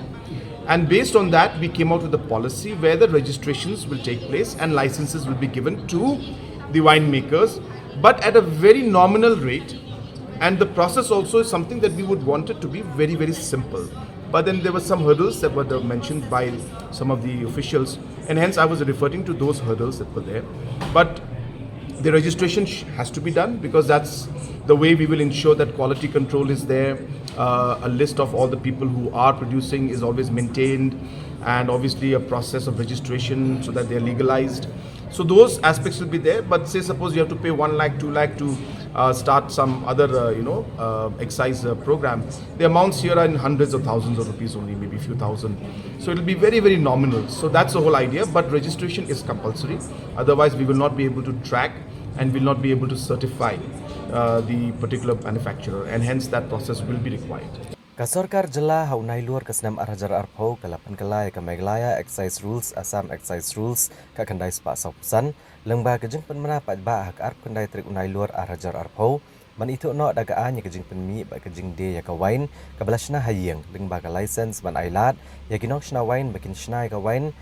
And based on that, we came out with a policy where the registrations will take place and licenses will be given to the winemakers, but at a very nominal rate. And the process also is something that we would want it to be very, very simple. But then there were some hurdles that were mentioned by some of the officials, and hence I was referring to those hurdles that were there. But the registration sh- has to be done because that's the way we will ensure that quality control is there. Uh, a list of all the people who are producing is always maintained, and obviously a process of registration so that they're legalized. So those aspects will be there. But say suppose you have to pay one lakh, two lakh to uh, start some other, uh, you know, uh, excise uh, program. The amounts here are in hundreds of thousands of rupees only, maybe few thousand. So it will be very, very nominal. So that's the whole idea. But registration is compulsory. Otherwise, we will not be able to track and will not be able to certify uh, the particular manufacturer, and hence that process will be required. Ka sorkar jylla ha u Nailur ka snem ar hajar arphew ka la pynkylla ïa ka Meghalaya Excise Rules, Assam Excise Rules, ka khyndai spah saw phew san, lyngba ka jingpynbna paidbah ha ka arphew khyndai tarik u Nailur ar hajar arphew, ban ithuh noh da ka aiñ ïa ka jingpynmih bad ka jingdie ïa ka wain kaba la shna ha ïing, lyngba ka license ban ai lad ïa ki nongshna wain ba kin shna ïa ka wain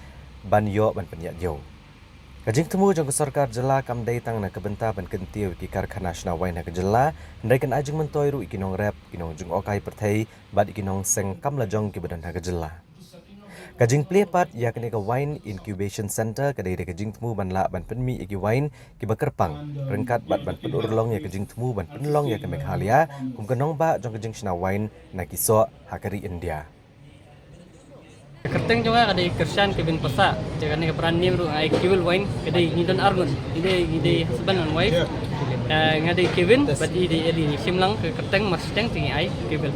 ban ïoh ban pynïaid ïew. Ka jingthmu jong ka sorkar jylla kam dei tang na ka bynta ban kyntiew ïa ki karkhana shna wain ha ka jylla, hynrei kan ai jingmyntoi ruh ïa ki nongrep, ki nongjngohkai pyrthei bad ïa ki nongseng kam lajong kiba don ha ka jylla. Ka jingplie pat ïa kane ka Wine Incubation Center ka dei da ka jingthmu ban lah ban pynmih ïa ki wine kiba kyrpang ryngkat bad ban pynurlong ïa ka jingthmu ban pynlong ïa ka Meghalaya kum ka nongbah jong ka jingshna wine na ki soh ha ka ri India. Ka kyrteng jong nga ka dei Kyrshan Kevin Passah. Te kane ka brand name ruh nga ai Kewil Wine, ka dei ngi don ar ngut. Ngi dei, ngi dei husband and wife. Eh, nga dei Kevin, bad i dei Ellie. Ngi shim lang ka kyrteng marshiteng te ngi ai Kewil.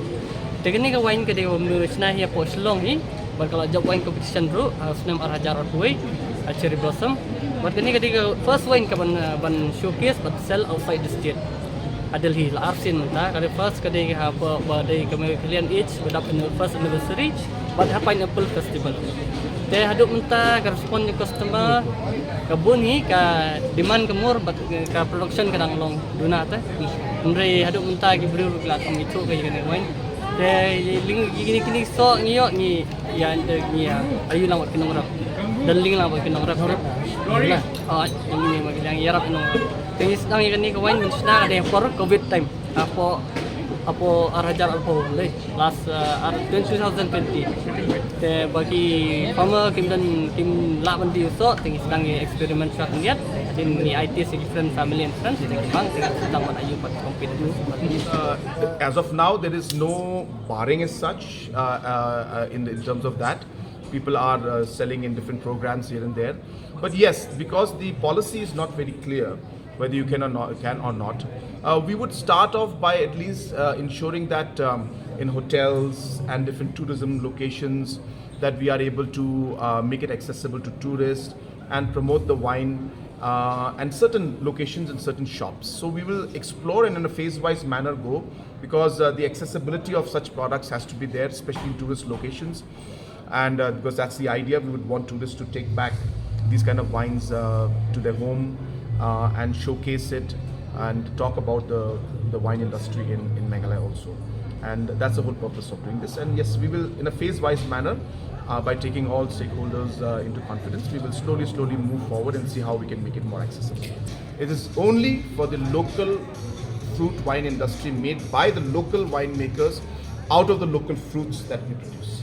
Te kane ka wine ka dei ba mynshna hi hapoh Shillong hi. Bad ka la jop wine competition ruh, ha u snem ar hajar arphew wei, ha Cherry Blossom. Bad kane ka dei ka first wine kaban, eh, ban showcase bad sell outside the state. Ha Delhi la arsien mynta, ka dei first ka dei ha ba, ba dei ka Meghalayan Age, ba dap first anniversary, bad ha Pineapple Festival. Te haduh mynta ka respond jong customer ka bun hi, ka demand ka mur, bad ka production ka dang long duna te. Hynrei haduh mynta ki briew ruh ki la kham ithuh ka ïa kane ka wine. Te ling kine kine soh ngi ïoh ngi ïa ngi ïa ayu lang bad ki nongrep. Don ling lang bad ki nongrep. Nongrep. Nah, oh, ngi ngi ma ki dang ïarap ki nongrep. Te ngi sdang ïa kane ka wine mynshna ka dei por covid time. Hapoh, hapoh ar hajar arphew lei, last, uh, ar, two thousand twenty. Te ba ki farmer kim don, kim lah ban die soh, te ngi sdang ïa experiment shwa khyndiat. Te ngi ai test ïa ki friend, family and friends, te ngi bang, te ngi sdang ban ayu pat compete. Uh, as of now, there is no barring as such, uh, uh, uh, in, in terms of that. People are, uh, selling in different programs here and there. But yes, because the policy is not very clear, whether you can or not, can or not. Uh, we would start off by at least, uh, ensuring that, um, in hotels and different tourism locations, that we are able to, uh, make it accessible to tourists and promote the wine, uh, and certain locations and certain shops. So we will explore and in a phase-wise manner go, because, uh, the accessibility of such products has to be there, especially in tourist locations. And, uh, because that's the idea, we would want tourists to take back these kind of wines, uh, to their home, uh, and showcase it and talk about the, the wine industry in, in Meghalaya also. And that's the whole purpose of doing this. And yes, we will, in a phase-wise manner, uh, by taking all stakeholders, uh, into confidence, we will slowly, slowly move forward and see how we can make it more accessible. It is only for the local fruit wine industry made by the local winemakers out of the local fruits that we produce.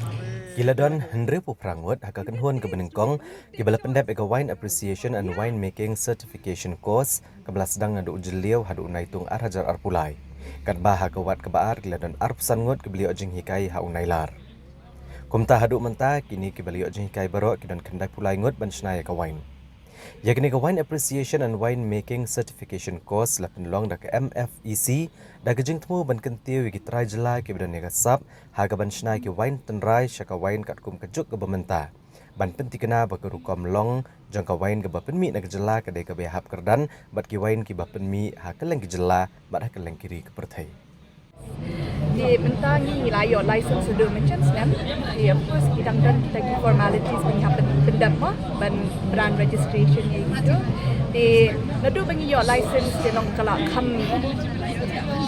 Ki la don hynriewphew phra ngut ha ka kynhun kaba nyngkong kiba la pyndep ïa ka Wine Appreciation and Wine Making Certification Course kaba la sdang naduh u Jylliew haduh u Naitung ar hajar arphew lai. Katba ha ka wat kaba ar ki la don arphew san ngut kiba la ïoh jinghikai ha u Nailar. Kumta haduh mynta kine kiba la ïoh jinghikai baroh ki don khyndaiphew lai ngut ban shna ïa ka wine. Ïa kane ka Wine Appreciation and Wine Making Certification Course la pynlong da ka M F E C da ka jingthmu ban kyntiew ïa ki trai jylla kiba don ïa ka sap ha kaban shna ki wine tynrai sha ka wine katkum ka juk kaba mynta, ban pynthikna ba ka rukom long jong ka wine kaba pynmih na ka jylla ka dei kaba ïahap kyrdan bad ki wine kiba pynmih ha kylleng ki jylla bad ha kylleng ki ri ka pyrthei. Te mynta ngi la ïoh license haduh mynshem snem. Te of course ki dang don kita ki formalities ba ngi hap ban pyndep mo ban brand registration ïa kito. Te naduh ba ngi ïoh license te long ka la kham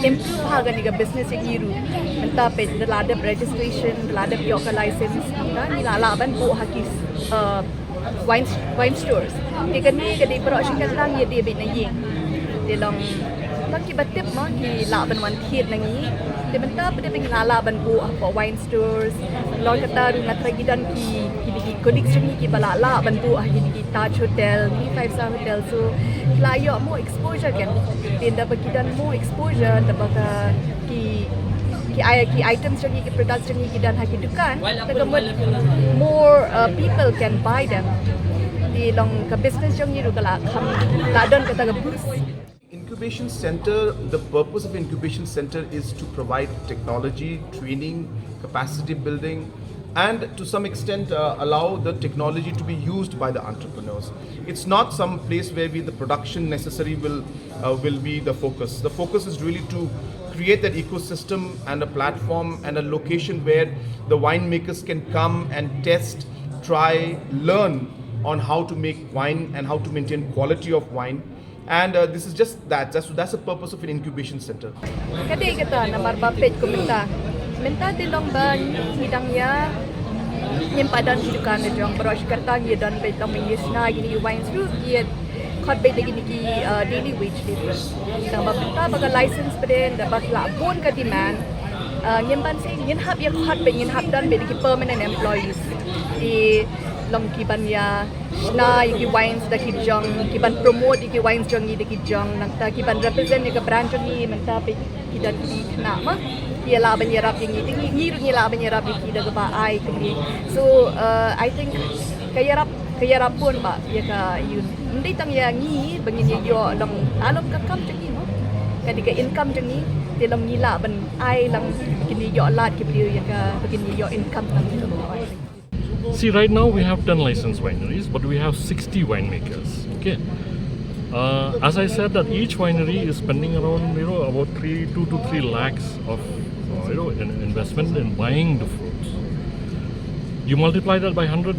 improve ha kane ka business ïa ngi ruh. Mynta peit da la dep registration, da la dep ïoh ka license, mynta ngi la lah ban buh ha ki, uh, wine, wine stores. Te kane ka dei baroh shi kynta ngi ïa dei beit na ïing. Te long tang kiba tip mo ki lah ban wan thied na ngi. Te mynta pat de ba ngi la lah ban buh hapoh wine stores. Long kata ruh nga tharai ki don ki, ki, ki colleagues jong ngi kiba la lah ban buh ha ki, ki Taj Hotel, ki five star hotel. So ki la ïoh more exposure kan. Te da ba ki don more exposure, da ba ka ki, ki, ki items jong ngi, ki products jong ngi ki don ha ki dukan, te ka mut more, uh, people can buy them. Te long ka business jong ngi ruh ka la kham, la don kata ka boost. Incubation Center, the purpose of Incubation Center is to provide technology, training, capacity building, and to some extent, uh, allow the technology to be used by the entrepreneurs. It's not some place where we, the production necessary will, uh, will be the focus. The focus is really to create that ecosystem and a platform and a location where the winemakers can come and test, try, learn on how to make wine and how to maintain quality of wine. And, uh, this is just that. That's, that's the purpose of an incubation center. Ka dei kata namar ba peit kum mynta. Mynta te long ba ngi dang ïa, ngim pat don ki dukan la jong, baroh shi katta ngi don beit long ba ngi shna kine ki wines ruh, ngi khot beit kine ki, uh, daily wage labour. Tang ba mynta ba ka license pat de, da ba la bun ka demand. Uh, ngim ban seng, ngin hap ïa khot bad ngin hap don bad ki permanent employees. Ki long ki ban ïa shna ïa ki wines da ki jong, ki ban promote ïa ki wines jong ngi da ki jong, nangta ki ban represent ïa ka brand jong ngi, mynta bad ki don ki khynnah ma. Ki ïa lah ban ïarap ïa ngi, te ngi, ngi ruh ngi lah ban ïarap ïa ki da kaba ai kumne. So, uh, I think ka ïarap, ka ïarap bun ba ïa ka ïun. Ym dei tang ïa ngi ba ngin ïa ïoh long, ah, long ka kam jong ngi mo. Ka dei ka income jong ngi, te long ngi lah ban ai lang, kin ïa ïoh lad ki briew ïa ka, ba kin ïa ïoh income lang. See, right now we have ten licensed wineries, but we have sixty winemakers. Okay. Uh, as I said, that each winery is spending around, you know, about three, two to three lakhs of, uh, you know, an investment in buying the fruits. You multiply that by hundred,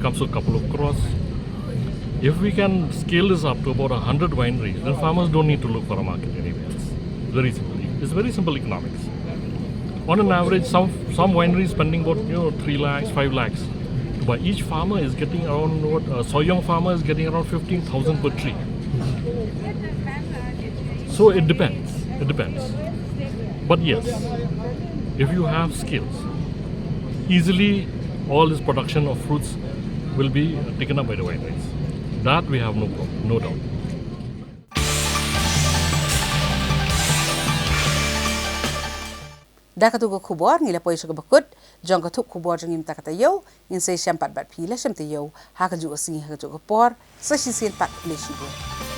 comes to a couple of crores. If we can scale this up to about a hundred wineries, then farmers don't need to look for a market anywhere else. Very simple. It's very simple economics. On an average, some some wineries spending about, you know, three lakhs, five lakhs. But each farmer is getting around what, a Soyong farmer is getting around fifteen thousand per tree. So it depends. It depends. But yes, if you have skills, easily all this production of fruits will be taken up by the wineries. That we have no problem, no doubt. Da katu ka khubor ngi la poi sha kaba kut jong ka thup khubor jong ngi mynta ka taïew. Ngin sa ïashem pat bad phi la shem taïew ha kajuh ka sngi ha kajuh ka por. Sa shisien pat, khublei shibun.